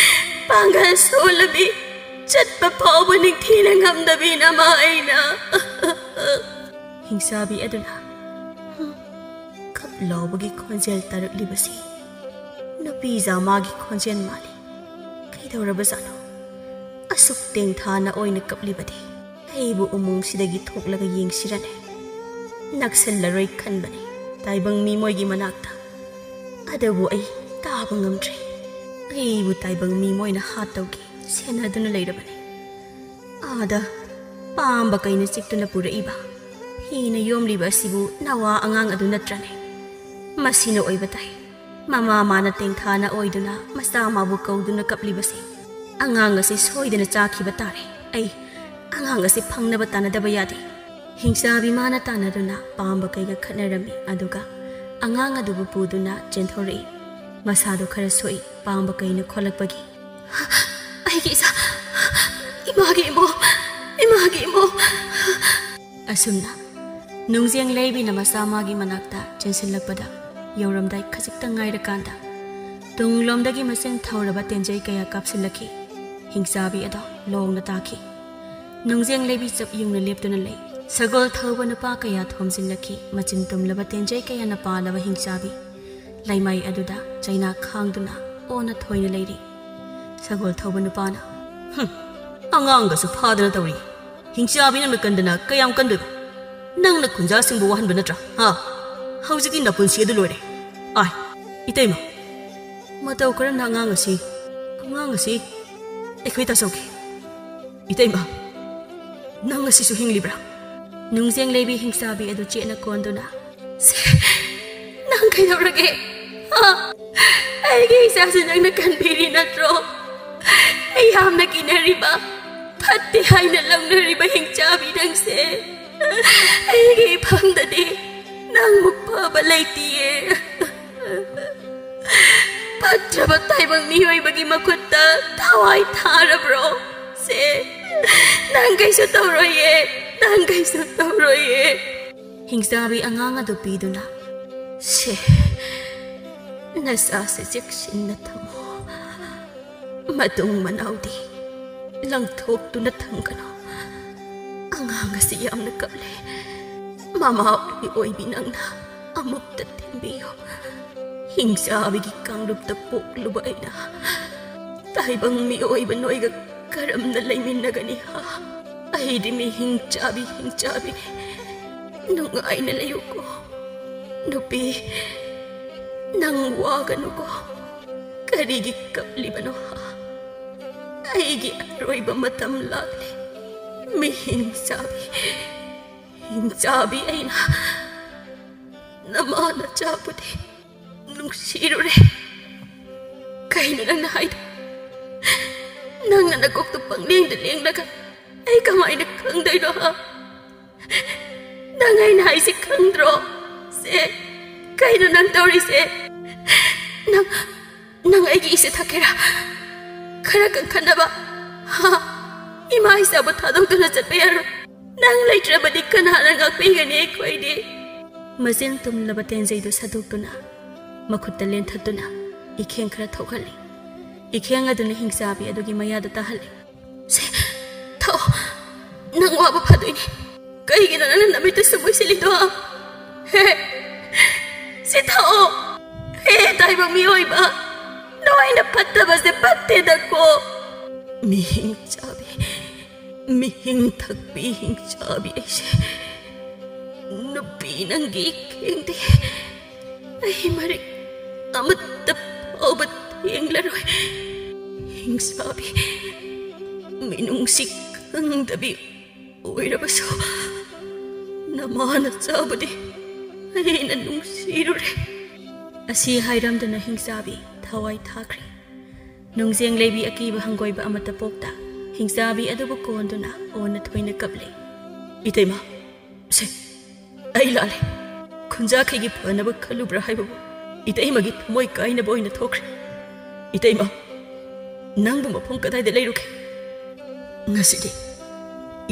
ꯄꯥꯡꯒꯜ ꯁꯣꯜꯂꯕꯤ, ꯆꯠꯄ ꯐꯥꯎꯕ ꯅꯤꯡꯊꯤꯅ ꯉꯝꯗꯕꯤ ꯅꯃꯥ ꯑꯩꯅ꯫ ꯍꯤꯡꯆꯥꯕꯤ ꯑꯗꯨꯅ ꯀꯞ ꯂꯥꯎꯕꯒꯤ ꯈꯣꯟꯖꯦꯜ ꯇꯥꯔꯛꯂꯤꯕꯁꯤ ꯅꯨꯄꯤꯖꯥ ꯃꯥꯒꯤ ꯈꯣꯟꯖꯦꯜ ꯃꯥꯜꯂꯤ꯫ ꯀꯩꯗꯧꯔꯕꯖꯥꯠꯅꯣ? ꯑꯁꯨꯛ ꯇꯦꯡꯊꯥꯅ ꯑꯣꯏꯅ ꯀꯞꯂꯤꯕꯗꯤ? ꯑꯩꯕꯨ ꯎꯃꯪꯁꯤꯗꯒꯤ ꯊꯣꯛꯂꯒ ꯌꯦꯡꯁꯤꯔꯅꯦ꯫ ꯅꯛꯁꯜꯂꯔꯣꯏ ꯈꯟꯕꯅꯦ ꯇꯥꯏꯕꯪ ꯃꯤꯃꯣꯏꯒꯤ ꯃꯅꯥꯛꯇ꯫ ꯑꯗꯨꯕꯨ ꯑꯩ ꯇꯥꯕ ꯉꯝꯗ꯭ꯔꯦ꯫ ꯑꯩꯕꯨ ꯇꯥꯏꯕꯪ ꯃꯤꯃꯣꯏꯅ ꯍꯥꯠꯇꯧꯒꯤ ꯁꯦꯟꯅꯗꯨꯅ ꯂꯩꯔꯕꯅꯤ꯫ ꯑꯥꯗ ꯄꯥꯝꯕ ꯀꯩꯅ ꯆꯤꯛꯇꯨꯅ ꯄꯨꯔꯛꯏꯕ ꯐꯤꯅ ꯌꯣꯝꯂꯤꯕ ꯑꯁꯤꯕꯨ ꯅꯋꯥ ꯑꯉꯥꯡ ꯑꯗꯨ ꯅꯠꯇ꯭ꯔꯅꯦ? ꯃꯁꯤꯅ ꯑꯣꯏꯕ ꯇꯥꯏ꯫ ꯃꯃꯥ ꯃꯥꯅ ꯇꯦꯡꯊꯥꯅ ꯑꯣꯏꯗꯨꯅ ꯃꯆꯥ ꯃꯥꯕꯨ ꯀꯧꯗꯨꯅ ꯀꯞꯂꯤꯕꯁꯦ꯫ ꯑꯉꯥꯡ ꯑꯁꯤ ꯁꯣꯏꯗꯅ ꯆꯥꯈꯤꯕ ꯇꯥꯔꯦ꯫ ꯑꯩ ꯑꯉꯥꯡ ꯑꯁꯤ ꯐꯪꯅꯕ ꯇꯥꯟꯅꯗꯕ ꯌꯥꯗꯦ꯫ ꯍꯤꯡꯆꯥꯕꯤ ꯃꯥꯅ ꯇꯥꯟꯅꯗꯨꯅ ꯄꯥꯝꯕ ꯀꯩꯒ ꯈꯠꯅꯔꯝꯃꯤ, ꯑꯗꯨꯒ ꯑꯉꯥꯡ ꯑꯗꯨꯕꯨ ꯄꯨꯗꯨꯅ ꯆꯦꯟꯊꯣꯔꯛꯏ꯫ ꯃꯁꯥꯗꯨ ꯈꯔ ꯁꯣꯛꯏ ꯄꯥꯝꯕ ꯀꯩꯅ ꯈꯣꯠꯂꯛꯄꯒꯤ꯫ "ꯑꯩꯒꯤ ꯏꯆꯥ, ꯏꯃꯥꯒꯤ ꯏꯃꯣ, ꯏꯃꯥꯒꯤ ꯏꯃꯣ!" ꯑꯁꯨꯝꯅ ꯅꯨꯡꯖꯦꯡ ꯂꯩꯕꯤꯅ ꯃꯆꯥ ꯃꯥꯒꯤ ꯃꯅꯥꯛꯇ ꯆꯦꯟꯁꯤꯜꯂꯛꯄꯗ ꯌꯧꯔꯝꯗꯥꯏ ꯈꯖꯤꯛꯇ ꯉꯥꯏꯔꯀꯥꯟꯗ ꯇꯨꯡꯂꯣꯝꯗꯒꯤ ꯃꯆꯤꯟ ꯊꯧꯔꯕ ꯇꯦꯟꯖꯩ ꯀꯌꯥ ꯀꯥꯞꯁꯤꯜꯂꯛꯈꯤ꯫ ꯍꯤꯡꯆꯥꯕꯤ ꯑꯗꯣ ꯂꯣꯡꯅ ꯇꯥꯈꯤ꯫ ꯅꯨꯡꯖꯦꯡ ꯂꯩꯕꯤ ꯆꯞ ꯌꯨꯡꯅ ꯂꯦꯞꯇꯨꯅ ꯂꯩ꯫ ꯁꯒꯣꯜ ꯊꯧꯕ ꯅꯨꯄꯥ ꯀꯌꯥ ꯊꯣꯝꯖꯤꯜꯂꯛꯈꯤ꯫ ꯃꯆꯤꯟ ꯇꯨꯝꯂꯕ ꯇꯦꯟꯖꯩ ꯀꯌꯥꯅ ꯄꯥꯜꯂꯕ ꯍꯤꯡꯆꯥꯕꯤ ꯂꯩꯃꯥꯏ ꯑꯗꯨꯗ ꯆꯩꯅꯥ ꯈꯥꯡꯗꯨꯅ ꯑꯣꯟꯅ ꯊꯣꯏꯅ ꯂꯩꯔꯤ꯫ ꯁꯒꯣꯜ ꯊꯧꯕ ꯅꯨꯄꯥꯅ, "ꯍꯨꯝ, ꯑꯉꯥꯡꯒꯁꯨ ꯐꯥꯗꯅ ꯇꯧꯔꯤ꯫ ꯍꯤꯡꯆꯥꯕꯤ ꯅꯪꯅ ꯀꯟꯗꯅ ꯀꯌꯥꯝ ꯀꯟꯗꯣꯏꯕ? ꯅꯪꯅ ꯈꯨꯟꯖꯥꯁꯤꯡꯕꯨ ꯋꯥꯍꯟꯕ ꯅꯠꯇ꯭ꯔꯥ? ꯍꯥ? ꯍꯧꯖꯤꯛꯀꯤ ꯅꯄꯨꯟꯁꯤ ꯑꯗꯨ ꯂꯣꯏꯔꯦ꯫ ꯑꯥꯏ, ꯏꯇꯩꯃ, ꯃꯇꯧ ꯀꯔꯝꯅ ꯑꯉꯥꯡ ꯑꯁꯤ, ꯑꯉꯥꯡ ꯑꯁꯤ ꯑꯩꯈꯣꯏ ꯇꯥꯖꯧꯒꯦ? ꯏꯇꯩꯃ, ꯅꯪ ꯑꯁꯤꯁꯨ ꯍꯤꯡꯂꯤꯕ꯭ꯔꯥ?" ꯅꯨꯡꯖꯦꯡ ꯂꯩꯕꯤ ꯍꯤꯡꯆꯥꯕꯤ ꯑꯗꯨ ꯆꯦꯠꯅ ꯀꯣꯟꯗꯨꯅ, "ꯁꯦ, ꯅꯪ ꯀꯩꯗꯧꯔꯒꯦ? ꯍꯥ? ꯑꯩꯒꯤ ꯏꯆꯥꯁꯤ ꯅꯪꯅ ꯀꯟꯕꯤꯔꯤ ꯅꯠꯇ꯭ꯔꯣ? ꯑꯩ ꯌꯥꯝꯅ ꯀꯤꯅꯔꯤꯕ, ꯐꯠꯇꯦ ꯍꯥꯏꯅ ꯂꯧꯅꯔꯤꯕ ꯍꯤꯡꯆꯥꯕꯤ ꯅꯪꯁꯦ꯫ ꯑꯩꯒꯤ ꯏꯐꯝꯗꯗꯤ ꯅꯪꯃꯨꯛ ꯐꯕ ꯂꯩꯇꯤꯌꯦ꯫ ꯐꯠꯇ꯭ꯔꯕ ꯇꯥꯏꯕꯪ ꯃꯤꯑꯣꯏꯕꯒꯤ ꯃꯈꯨꯠꯇ ꯊꯋꯥꯏ ꯊꯥꯔꯕ꯭ꯔꯣ? ꯁꯦ, ꯅꯪ ꯀꯩꯁꯨ ꯇꯧꯔꯣꯏꯌꯦ꯫ ꯅꯪ ꯀꯩꯁꯨ ꯇꯧꯔꯣꯏꯌꯦ꯫ ꯍꯤꯡꯆꯥꯕꯤ ꯑꯉꯥꯡ ꯑꯗꯨ ꯄꯤꯗꯨꯅ, "ꯁꯦ, ꯅꯁꯥꯁꯦ ꯆꯦꯛꯁꯤꯟꯅ ꯊꯝꯃꯣ꯫ ꯃꯇꯨꯡ ꯃꯅꯥꯎꯗꯤ ꯂꯪꯊꯣꯛꯇꯨꯅ ꯊꯝꯒꯅꯨ꯫ ꯑꯉꯥꯡ ꯑꯁꯤ ꯌꯥꯝꯅ ꯀꯞꯂꯦ꯫ ꯃꯃꯥ ꯑꯣꯏꯕꯤ ꯑꯣꯏꯕꯤ ꯅꯪꯅ ꯑꯃꯨꯛꯇ ꯊꯦꯝꯕꯤꯌꯨ꯫ ꯍꯤꯡꯆꯥꯕꯤꯒꯤ ꯀꯥꯡꯂꯨꯞꯇ ꯄꯣꯛꯂꯨꯕ ꯑꯩꯅ ꯇꯥꯏꯕꯪ ꯃꯤꯑꯣꯏꯕ ꯅꯣꯏꯒ ꯀꯔꯝꯅ ꯂꯩꯃꯤꯟꯅꯒꯅꯤ, ꯍꯥ? ꯑꯩꯗꯤ ꯃꯤꯍꯤꯡ ꯆꯥꯕꯤ, ꯍꯤꯡꯆꯥꯕꯤꯅꯤ꯫ ꯅꯨꯡꯉꯥꯏꯅ ꯂꯩꯌꯨꯀꯣ꯫ ꯅꯨꯄꯤ, ꯅꯪ ꯋꯥꯒꯅꯨꯀꯣ꯫ ꯀꯔꯤꯒꯤ ꯀꯞꯂꯤꯕꯅꯣ, ꯍꯥ? ꯑꯩꯒꯤ ꯑꯔꯣꯏꯕ ꯃꯇꯝ ꯂꯥꯛꯂꯦ꯫ ꯃꯤꯍꯤꯡ ꯆꯥꯕꯤ, ꯍꯤꯡ ꯆꯥꯕꯤ ꯑꯩꯅ ꯅꯃꯥ ꯅꯆꯥꯕꯨꯗꯤ ꯅꯨꯡꯁꯤꯔꯨꯔꯦ꯫ ꯀꯩꯅꯣ ꯅꯪꯅ ꯍꯥꯏꯗꯣ? ꯅꯪꯅ ꯅꯀꯣꯛꯇꯣ ꯄꯪꯂꯦꯡꯗ ꯂꯦꯡꯂꯒ ꯑꯩ ꯀꯃꯥꯏꯅ ꯈꯪꯗꯣꯏꯅꯣ, ꯍꯥ? ꯅꯪ ꯑꯩꯅ ꯍꯥꯏꯁꯦ ꯈꯪꯗ꯭ꯔꯣ? ꯁꯦ, ꯀꯩꯅꯣ ꯅꯪ ꯇꯧꯔꯤꯁꯦ? ꯅꯪ, ꯅꯪ ꯑꯩꯒꯤ ꯏꯁꯦ ꯊꯛꯀꯦꯔꯥ? ꯈꯔ ꯀꯟꯈꯠꯅꯕ? ꯍꯥ? ꯏꯃꯥ ꯏꯆꯥꯕꯨ ꯊꯥꯗꯣꯛꯇꯨꯅ ꯆꯠꯄ ꯌꯥꯔꯣꯏ꯫ ꯅꯪ ꯂꯩꯇ꯭ꯔꯕꯗꯤ ꯀꯅꯥꯅ ꯉꯥꯛꯄꯤꯒꯅꯤ ꯑꯩꯈꯣꯏꯗꯤ? ꯃꯆꯤꯟ ꯇꯨꯝꯂꯕ ꯇꯦꯟꯖꯩꯗꯨ ꯁꯠꯇꯣꯛꯇꯨꯅ, ꯃꯈꯨꯠꯇ ꯂꯦꯟꯊꯠꯇꯨꯅ ꯏꯈꯦꯡ ꯈꯔ ꯊꯣꯛꯍꯜꯂꯤ꯫ ꯏꯈꯦꯡ ꯑꯗꯨꯅ ꯍꯤꯡꯆꯥꯕꯤ ꯑꯗꯨꯒꯤ ꯃꯌꯥꯗ ꯇꯥꯍꯜꯂꯤ꯫ "ꯁꯦ, ꯊꯛꯑꯣ꯫ ꯅꯪ ꯋꯥꯕ ꯐꯗꯣꯏꯅꯦ꯫ ꯀꯩꯒꯤꯅꯣ ꯅꯪꯅ ꯅꯃꯤꯠꯇ ꯁꯨꯝ ꯎꯏꯁꯤꯜꯂꯤꯗꯣ? ꯍꯦ, ꯁꯤ ꯊꯛꯑꯣ꯫ ꯍꯦ, ꯇꯥꯏꯕꯪ ꯃꯤꯑꯣꯏꯕ, ꯅꯣꯏꯅ ꯐꯠꯇꯕꯁꯦ ꯐꯠꯇꯦꯗꯀꯣ꯫" ꯃꯤꯍꯤꯡ ꯆꯥꯕꯤ, ꯃꯤꯍꯤꯡ ꯊꯛꯄꯤ ꯍꯤꯡꯆꯥꯕꯤ ꯑꯩꯁꯦ꯫ ꯅꯨꯄꯤ ꯅꯪꯒꯤ ꯏꯈꯦꯡꯗꯤ ꯑꯩ ꯃꯔꯤꯛ ꯑꯃꯠꯇ ꯐꯥꯎꯕ ꯊꯦꯡꯂꯔꯣꯏ꯫ ꯍꯤꯡꯆꯥꯕꯤ, ꯃꯤꯅꯨꯡꯁꯤ ꯈꯪꯗꯕꯤ ꯑꯣꯏꯔꯕꯁꯨ ꯅꯃꯥ ꯅꯆꯥꯕꯨꯗꯤ ꯑꯩꯅ ꯅꯨꯡꯁꯤꯔꯨꯔꯦ꯫ ꯑꯁꯤ ꯍꯥꯏꯔꯝꯗꯨꯅ ꯍꯤꯡꯆꯥꯕꯤ ꯊꯋꯥꯏ ꯊꯥꯈ꯭ꯔꯦ꯫ ꯅꯨꯡꯖꯦꯡ ꯂꯩꯕꯤ ꯑꯀꯤꯕ ꯍꯪꯒꯣꯏꯕ ꯑꯃꯠꯇ ꯄꯣꯛꯇ ꯍꯤꯡꯆꯥꯕꯤ ꯑꯗꯨꯕꯨ ꯀꯣꯟꯗꯨꯅ ꯑꯣꯟꯅ ꯊꯣꯏꯅ ꯀꯞꯂꯦ꯫ "ꯏꯇꯩꯃ, ꯁꯦ, ꯑꯩ ꯂꯥꯜꯂꯦ꯫ ꯈꯨꯟꯖꯥꯈꯩꯒꯤ ꯐꯅꯕ ꯈꯜꯂꯨꯕ꯭ꯔꯥ ꯍꯥꯏꯕꯕꯨ ꯏꯇꯩꯃꯒꯤ ꯊꯃꯣꯏ ꯀꯥꯏꯅꯕ ꯑꯣꯏꯅ ꯊꯣꯛꯈ꯭ꯔꯦ꯫ ꯏꯇꯩꯃ, ꯅꯪꯕꯨ ꯃꯐꯝ ꯀꯗꯥꯏꯗ ꯂꯩꯔꯨꯒꯦ? ꯉꯁꯤꯗꯤ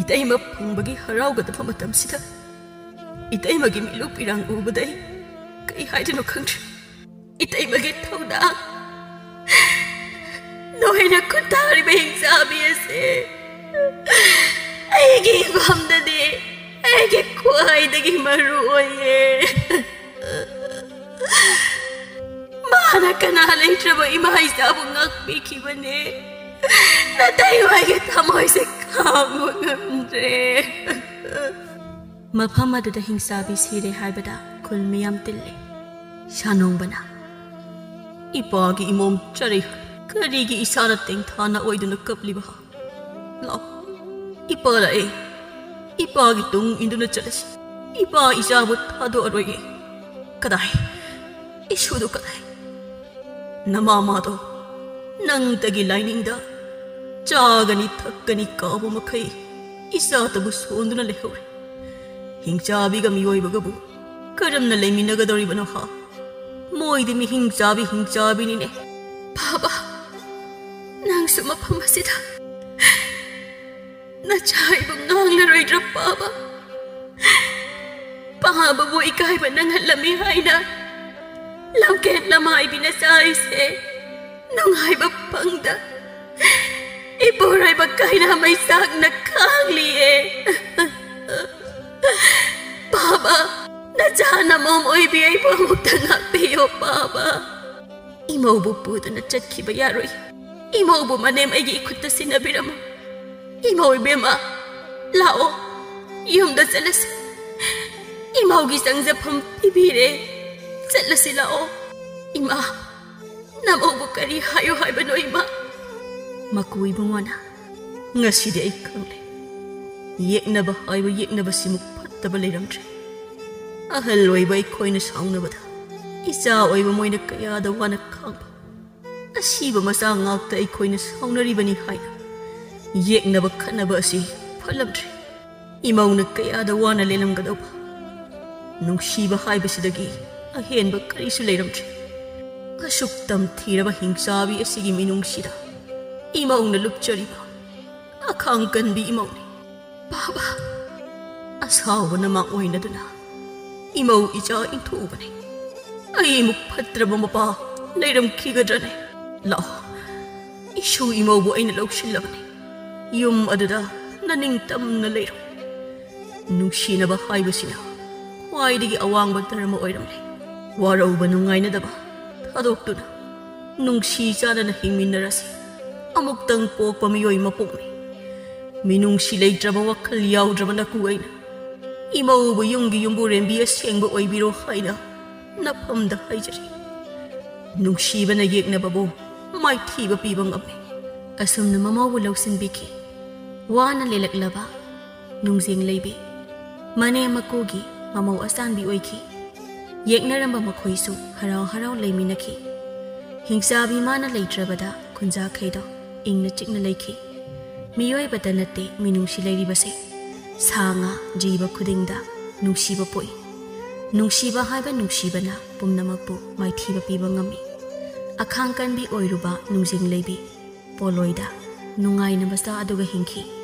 ꯏꯇꯩꯃ ꯐꯪꯕꯒꯤ ꯍꯔꯥꯎꯒꯗꯕ ꯃꯇꯝꯁꯤꯗ ꯏꯇꯩꯃꯒꯤ ꯃꯤꯠꯂꯨ ꯄꯤꯔꯥꯡ ꯎꯕꯗ ꯑꯩ ꯀꯩ ꯍꯥꯏꯗꯣꯏꯅꯣ ꯈꯪꯗ꯭ꯔꯦ꯫ ꯏꯇꯩꯃꯒꯤ ꯊꯧꯗꯥꯡ, ꯅꯣꯏꯅ ꯈꯨꯟꯗꯥꯔꯤꯕ ꯍꯤꯡꯆꯥꯕꯤ ꯑꯁꯦ ꯑꯩꯒꯤ ꯏꯐꯝꯗꯗꯤ ꯑꯩꯒꯤ ꯈ꯭ꯋꯥꯏꯗꯒꯤ ꯃꯔꯨ ꯑꯣꯏꯌꯦ꯫ ꯃꯥꯅ ꯀꯅꯥ ꯂꯩꯇ꯭ꯔꯕ ꯏꯃꯥ ꯏꯆꯥꯕꯨ ꯉꯥꯛꯄꯤꯈꯤꯕꯅꯦ꯫ ꯅꯇꯩꯃꯒꯤ ꯊꯃꯣꯏꯁꯦ ꯈꯥꯡꯕ ꯉꯝꯗ꯭ꯔꯦ꯫ ꯃꯐꯝ ꯑꯗꯨꯗ ꯍꯤꯡꯆꯥꯕꯤ ꯁꯤꯔꯦ ꯍꯥꯏꯕꯗ ꯈꯨꯜ ꯃꯤꯌꯥꯝ ꯇꯤꯜꯂꯤ꯫ ꯁꯥꯅꯣꯡꯕꯅ, "ꯏꯄꯥꯒꯤ ꯏꯃꯣꯝ ꯆꯔꯩ, ꯀꯔꯤꯒꯤ ꯏꯁꯥꯅ ꯇꯦꯡꯊꯥꯅ ꯑꯣꯏꯗꯨꯅ ꯀꯞꯂꯤꯕ? ꯂꯥꯛꯑꯣ, ꯏꯄꯥ ꯂꯥꯛꯑꯦ꯫ ꯏꯄꯥꯒꯤ ꯇꯨꯡ ꯏꯟꯗꯨꯅ ꯆꯠꯂꯁꯤ꯫ ꯏꯄꯥ ꯏꯆꯥꯕꯨ ꯊꯥꯗꯣꯛꯑꯔꯣꯏꯒꯦ꯫ ꯀꯗꯥꯏ? ꯏꯁꯨꯗꯨ ꯀꯗꯥꯏ? ꯅꯃꯥꯃꯥꯗꯣ ꯅꯪꯇꯒꯤ ꯂꯥꯏꯅꯤꯡꯗ ꯆꯥꯒꯅꯤ ꯊꯛꯀꯅꯤ ꯀꯥꯎꯕ ꯃꯈꯩ ꯏꯆꯥꯇꯕꯨ ꯁꯣꯟꯗꯨꯅ ꯂꯩꯍꯧꯔꯦ꯫ ꯍꯤꯡꯆꯥꯕꯤꯒ ꯃꯤꯑꯣꯏꯕꯒꯕꯨ ꯀꯔꯝꯅ ꯂꯩꯃꯤꯟꯅꯒꯗꯧꯔꯤꯕꯅꯣ ꯍꯥ? ꯃꯣꯏꯗꯤ ꯃꯤ ꯍꯤꯡꯆꯥꯕꯤ ꯍꯤꯡꯆꯥꯕꯤꯅꯤꯅꯦ꯫ ꯄꯥꯕ, ꯅꯪꯁꯨ ꯃꯐꯝ ꯑꯁꯤꯗ ꯅꯆꯥ ꯑꯩꯕꯨ ꯉꯥꯡꯂꯔꯣꯏꯗ꯭ꯔꯥ ꯄꯥꯕ? ꯄꯥꯕꯕꯨ ꯏꯀꯥꯏꯕ ꯅꯪꯍꯜꯂꯝꯃꯤ ꯍꯥꯏꯅ ꯂꯝꯀꯦꯠ ꯂꯃꯥꯏꯕꯤ ꯅꯆꯥ ꯑꯩꯁꯦ ꯅꯨꯡꯉꯥꯏꯕ ꯐꯪꯗ ꯏꯄꯨꯔꯣꯏꯕ ꯀꯥꯏꯅ ꯃꯩꯆꯥꯛꯅ ꯈꯥꯡꯂꯤꯌꯦ꯫ ꯄꯥꯕ, ꯅꯆꯥ ꯅꯃꯣꯝ ꯑꯣꯏꯕꯤ ꯑꯩꯕꯨ ꯑꯃꯨꯛꯇ ꯉꯥꯛꯄꯤꯌꯣ ꯄꯥꯕ꯫ ꯏꯃꯧꯕꯨ ꯄꯨꯗꯨꯅ ꯆꯠꯈꯤꯕ ꯌꯥꯔꯣꯏ꯫ ꯏꯃꯧꯕꯨ ꯃꯅꯦꯝ ꯑꯩꯒꯤ ꯏꯈꯨꯠꯇ ꯁꯤꯟꯅꯕꯤꯔꯝꯃꯨ꯫ ꯏꯃꯧ ꯏꯕꯦꯝꯃ, ꯂꯥꯛꯑꯣ, ꯌꯨꯝꯗ ꯆꯠꯂꯁꯤ꯫ ꯏꯃꯧꯒꯤ ꯆꯪꯖꯐꯝ ꯄꯤꯕꯤꯔꯦ꯫ ꯆꯠꯂꯁꯤ ꯂꯥꯛꯑꯣ꯫ ꯏꯃꯥ, ꯅꯃꯧꯕꯨ ꯀꯔꯤ ꯍꯥꯏꯌꯨ ꯍꯥꯏꯕꯅꯣ ꯏꯃꯥ? ꯃꯀꯨ ꯏꯕꯨꯡꯉꯣꯅ, "ꯉꯁꯤꯗꯤ ꯑꯩ ꯈꯪꯂꯦ꯫ ꯌꯦꯛꯅꯕ ꯍꯥꯏꯕ ꯌꯦꯛꯅꯕꯁꯤꯃꯨꯛ ꯐꯠꯇꯕ ꯂꯩꯔꯝꯗ꯭ꯔꯦ꯫ ꯑꯍꯜ ꯑꯣꯏꯕ ꯑꯩꯈꯣꯏꯅ ꯁꯥꯎꯅꯕꯗ ꯏꯆꯥ ꯑꯣꯏꯕ ꯃꯣꯏꯅ ꯀꯌꯥꯗ ꯋꯥꯅ ꯈꯥꯡꯕ꯫ ꯑꯁꯤꯕ ꯃꯆꯥ ꯉꯥꯛꯇ ꯑꯩꯈꯣꯏꯅ ꯁꯥꯎꯅꯔꯤꯕꯅꯤ ꯍꯥꯏꯅ ꯌꯦꯛꯅꯕ ꯈꯠꯅꯕ ꯑꯁꯤ ꯐꯠꯂꯝꯗ꯭ꯔꯦ꯫ ꯏꯃꯧꯅ ꯀꯌꯥꯗ ꯋꯥꯅ ꯂꯦꯜꯂꯝꯒꯗꯧꯕ꯫ ꯅꯨꯡꯁꯤꯕ ꯍꯥꯏꯕꯁꯤꯗꯒꯤ ꯑꯍꯦꯟꯕ ꯀꯔꯤꯁꯨ ꯂꯩꯔꯝꯗ꯭ꯔꯦ꯫ ꯑꯁꯨꯛ ꯇꯝꯊꯤꯔꯕ ꯍꯤꯡꯆꯥꯕꯤ ꯑꯁꯤꯒꯤ ꯃꯤꯅꯨꯡꯁꯤꯗ ꯏꯃꯧꯅ ꯂꯨꯞꯆꯔꯤꯕ ꯑꯈꯥꯡ ꯀꯟꯕꯤ ꯏꯃꯧꯅꯤ꯫ ꯕꯥꯕꯥ, ꯑꯁꯥꯎꯕꯅ ꯃꯥꯡ ꯑꯣꯏꯅꯗꯨꯅ ꯏꯃꯧ ꯏꯆꯥ ꯏꯟꯊꯣꯛꯎꯕꯅꯤ꯫ ꯑꯩꯃꯨꯛ ꯐꯠꯇ꯭ꯔꯕ ꯃꯄꯥ ꯂꯩꯔꯝꯈꯤꯒꯗ꯭ꯔꯅꯦ? ꯂꯥꯛꯑꯣ, ꯏꯁꯨ ꯏꯃꯧꯕꯨ ꯑꯩꯅ ꯂꯧꯁꯤꯜꯂꯕꯅꯤ꯫ ꯌꯨꯝ ꯑꯗꯨꯗ ꯅꯅꯤꯡꯇꯝꯅ ꯂꯩꯔꯣ꯫ ꯅꯨꯡꯁꯤꯅꯕ ꯍꯥꯏꯕꯁꯤꯅ ꯈ꯭ꯋꯥꯏꯗꯒꯤ ꯑꯋꯥꯡꯕ ꯙꯔꯃ ꯑꯣꯏꯔꯝꯂꯦ꯫ ꯋꯥꯔꯧꯕ ꯅꯨꯡꯉꯥꯏꯅꯗꯕ ꯊꯥꯗꯣꯛꯇꯨꯅ ꯅꯨꯡꯁꯤ ꯆꯥꯟꯅꯅ ꯍꯤꯡꯃꯤꯟꯅꯔꯁꯤ꯫ ꯑꯃꯨꯛꯇꯪ ꯄꯣꯛꯄ ꯃꯤꯑꯣꯏ ꯃꯄꯣꯛꯅꯤ꯫ ꯃꯤꯅꯨꯡꯁꯤ ꯂꯩꯇ꯭ꯔꯕ ꯋꯥꯈꯜ ꯌꯥꯎꯗ꯭ꯔꯕ ꯅꯀꯨ ꯑꯩꯅ ꯏꯃꯧꯕꯨ ꯌꯨꯝꯒꯤ ꯌꯨꯝꯕꯨꯔꯦꯝꯕꯤ ꯑꯁꯦꯡꯕ ꯑꯣꯏꯕꯤꯔꯣ ꯍꯥꯏꯅ ꯅꯐꯝꯗ ꯍꯥꯏꯖꯔꯤ꯫ ꯅꯨꯡꯁꯤꯕꯅ ꯌꯦꯛꯅꯕꯕꯨ ꯃꯥꯏꯊꯤꯕ ꯄꯤꯕ ꯉꯝꯃꯤ꯫ ꯑꯁꯨꯝꯅ ꯃꯃꯧꯕꯨ ꯂꯧꯁꯤꯟꯕꯤꯈꯤ꯫ ꯋꯥꯅ ꯂꯦꯜꯂꯛꯂꯕ ꯅꯨꯡꯖꯦꯡ ꯂꯩꯕꯤ ꯃꯅꯦꯝ ꯃꯀꯨꯒꯤ ꯃꯃꯧ ꯑꯆꯥꯟꯕꯤ ꯑꯣꯏꯈꯤ꯫ ꯌꯦꯛꯅꯔꯝꯕ ꯃꯈꯣꯏꯁꯨ ꯍꯔꯥꯎ ꯍꯔꯥꯎ ꯂꯩꯃꯤꯟꯅꯈꯤ꯫ ꯍꯤꯡꯆꯥꯕꯤ ꯃꯥꯅ ꯂꯩꯇ꯭ꯔꯕꯗ ꯈꯨꯟꯖꯥꯈꯩꯗꯣ ꯏꯪꯅ ꯆꯤꯛꯅ ꯂꯩꯈꯤ꯫ ꯃꯤꯑꯣꯏꯕꯗ ꯅꯠꯇꯦ ꯃꯤꯅꯨꯡꯁꯤ ꯂꯩꯔꯤꯕꯁꯦ꯫ ꯁꯥ ꯉꯥ ꯖꯤꯕ ꯈꯨꯗꯤꯡꯗ ꯅꯨꯡꯁꯤꯕ ꯄꯣꯛꯏ꯫ ꯅꯨꯡꯁꯤꯕ ꯍꯥꯏꯕ ꯅꯨꯡꯁꯤꯕꯅ ꯄꯨꯝꯅꯃꯛꯄꯨ ꯃꯥꯏꯊꯤꯕ ꯄꯤꯕ ꯉꯝꯃꯤ꯫ ꯑꯈꯥꯡ ꯀꯟꯕꯤ ꯑꯣꯏꯔꯨꯕ ꯅꯨꯡꯖꯦꯡ ꯂꯩꯕꯤ ꯄꯣꯂꯣꯏꯗ ꯅꯨꯡꯉꯥꯏꯅ ꯃꯆꯥ ꯑꯗꯨꯒ ꯍꯤꯡꯈꯤ꯫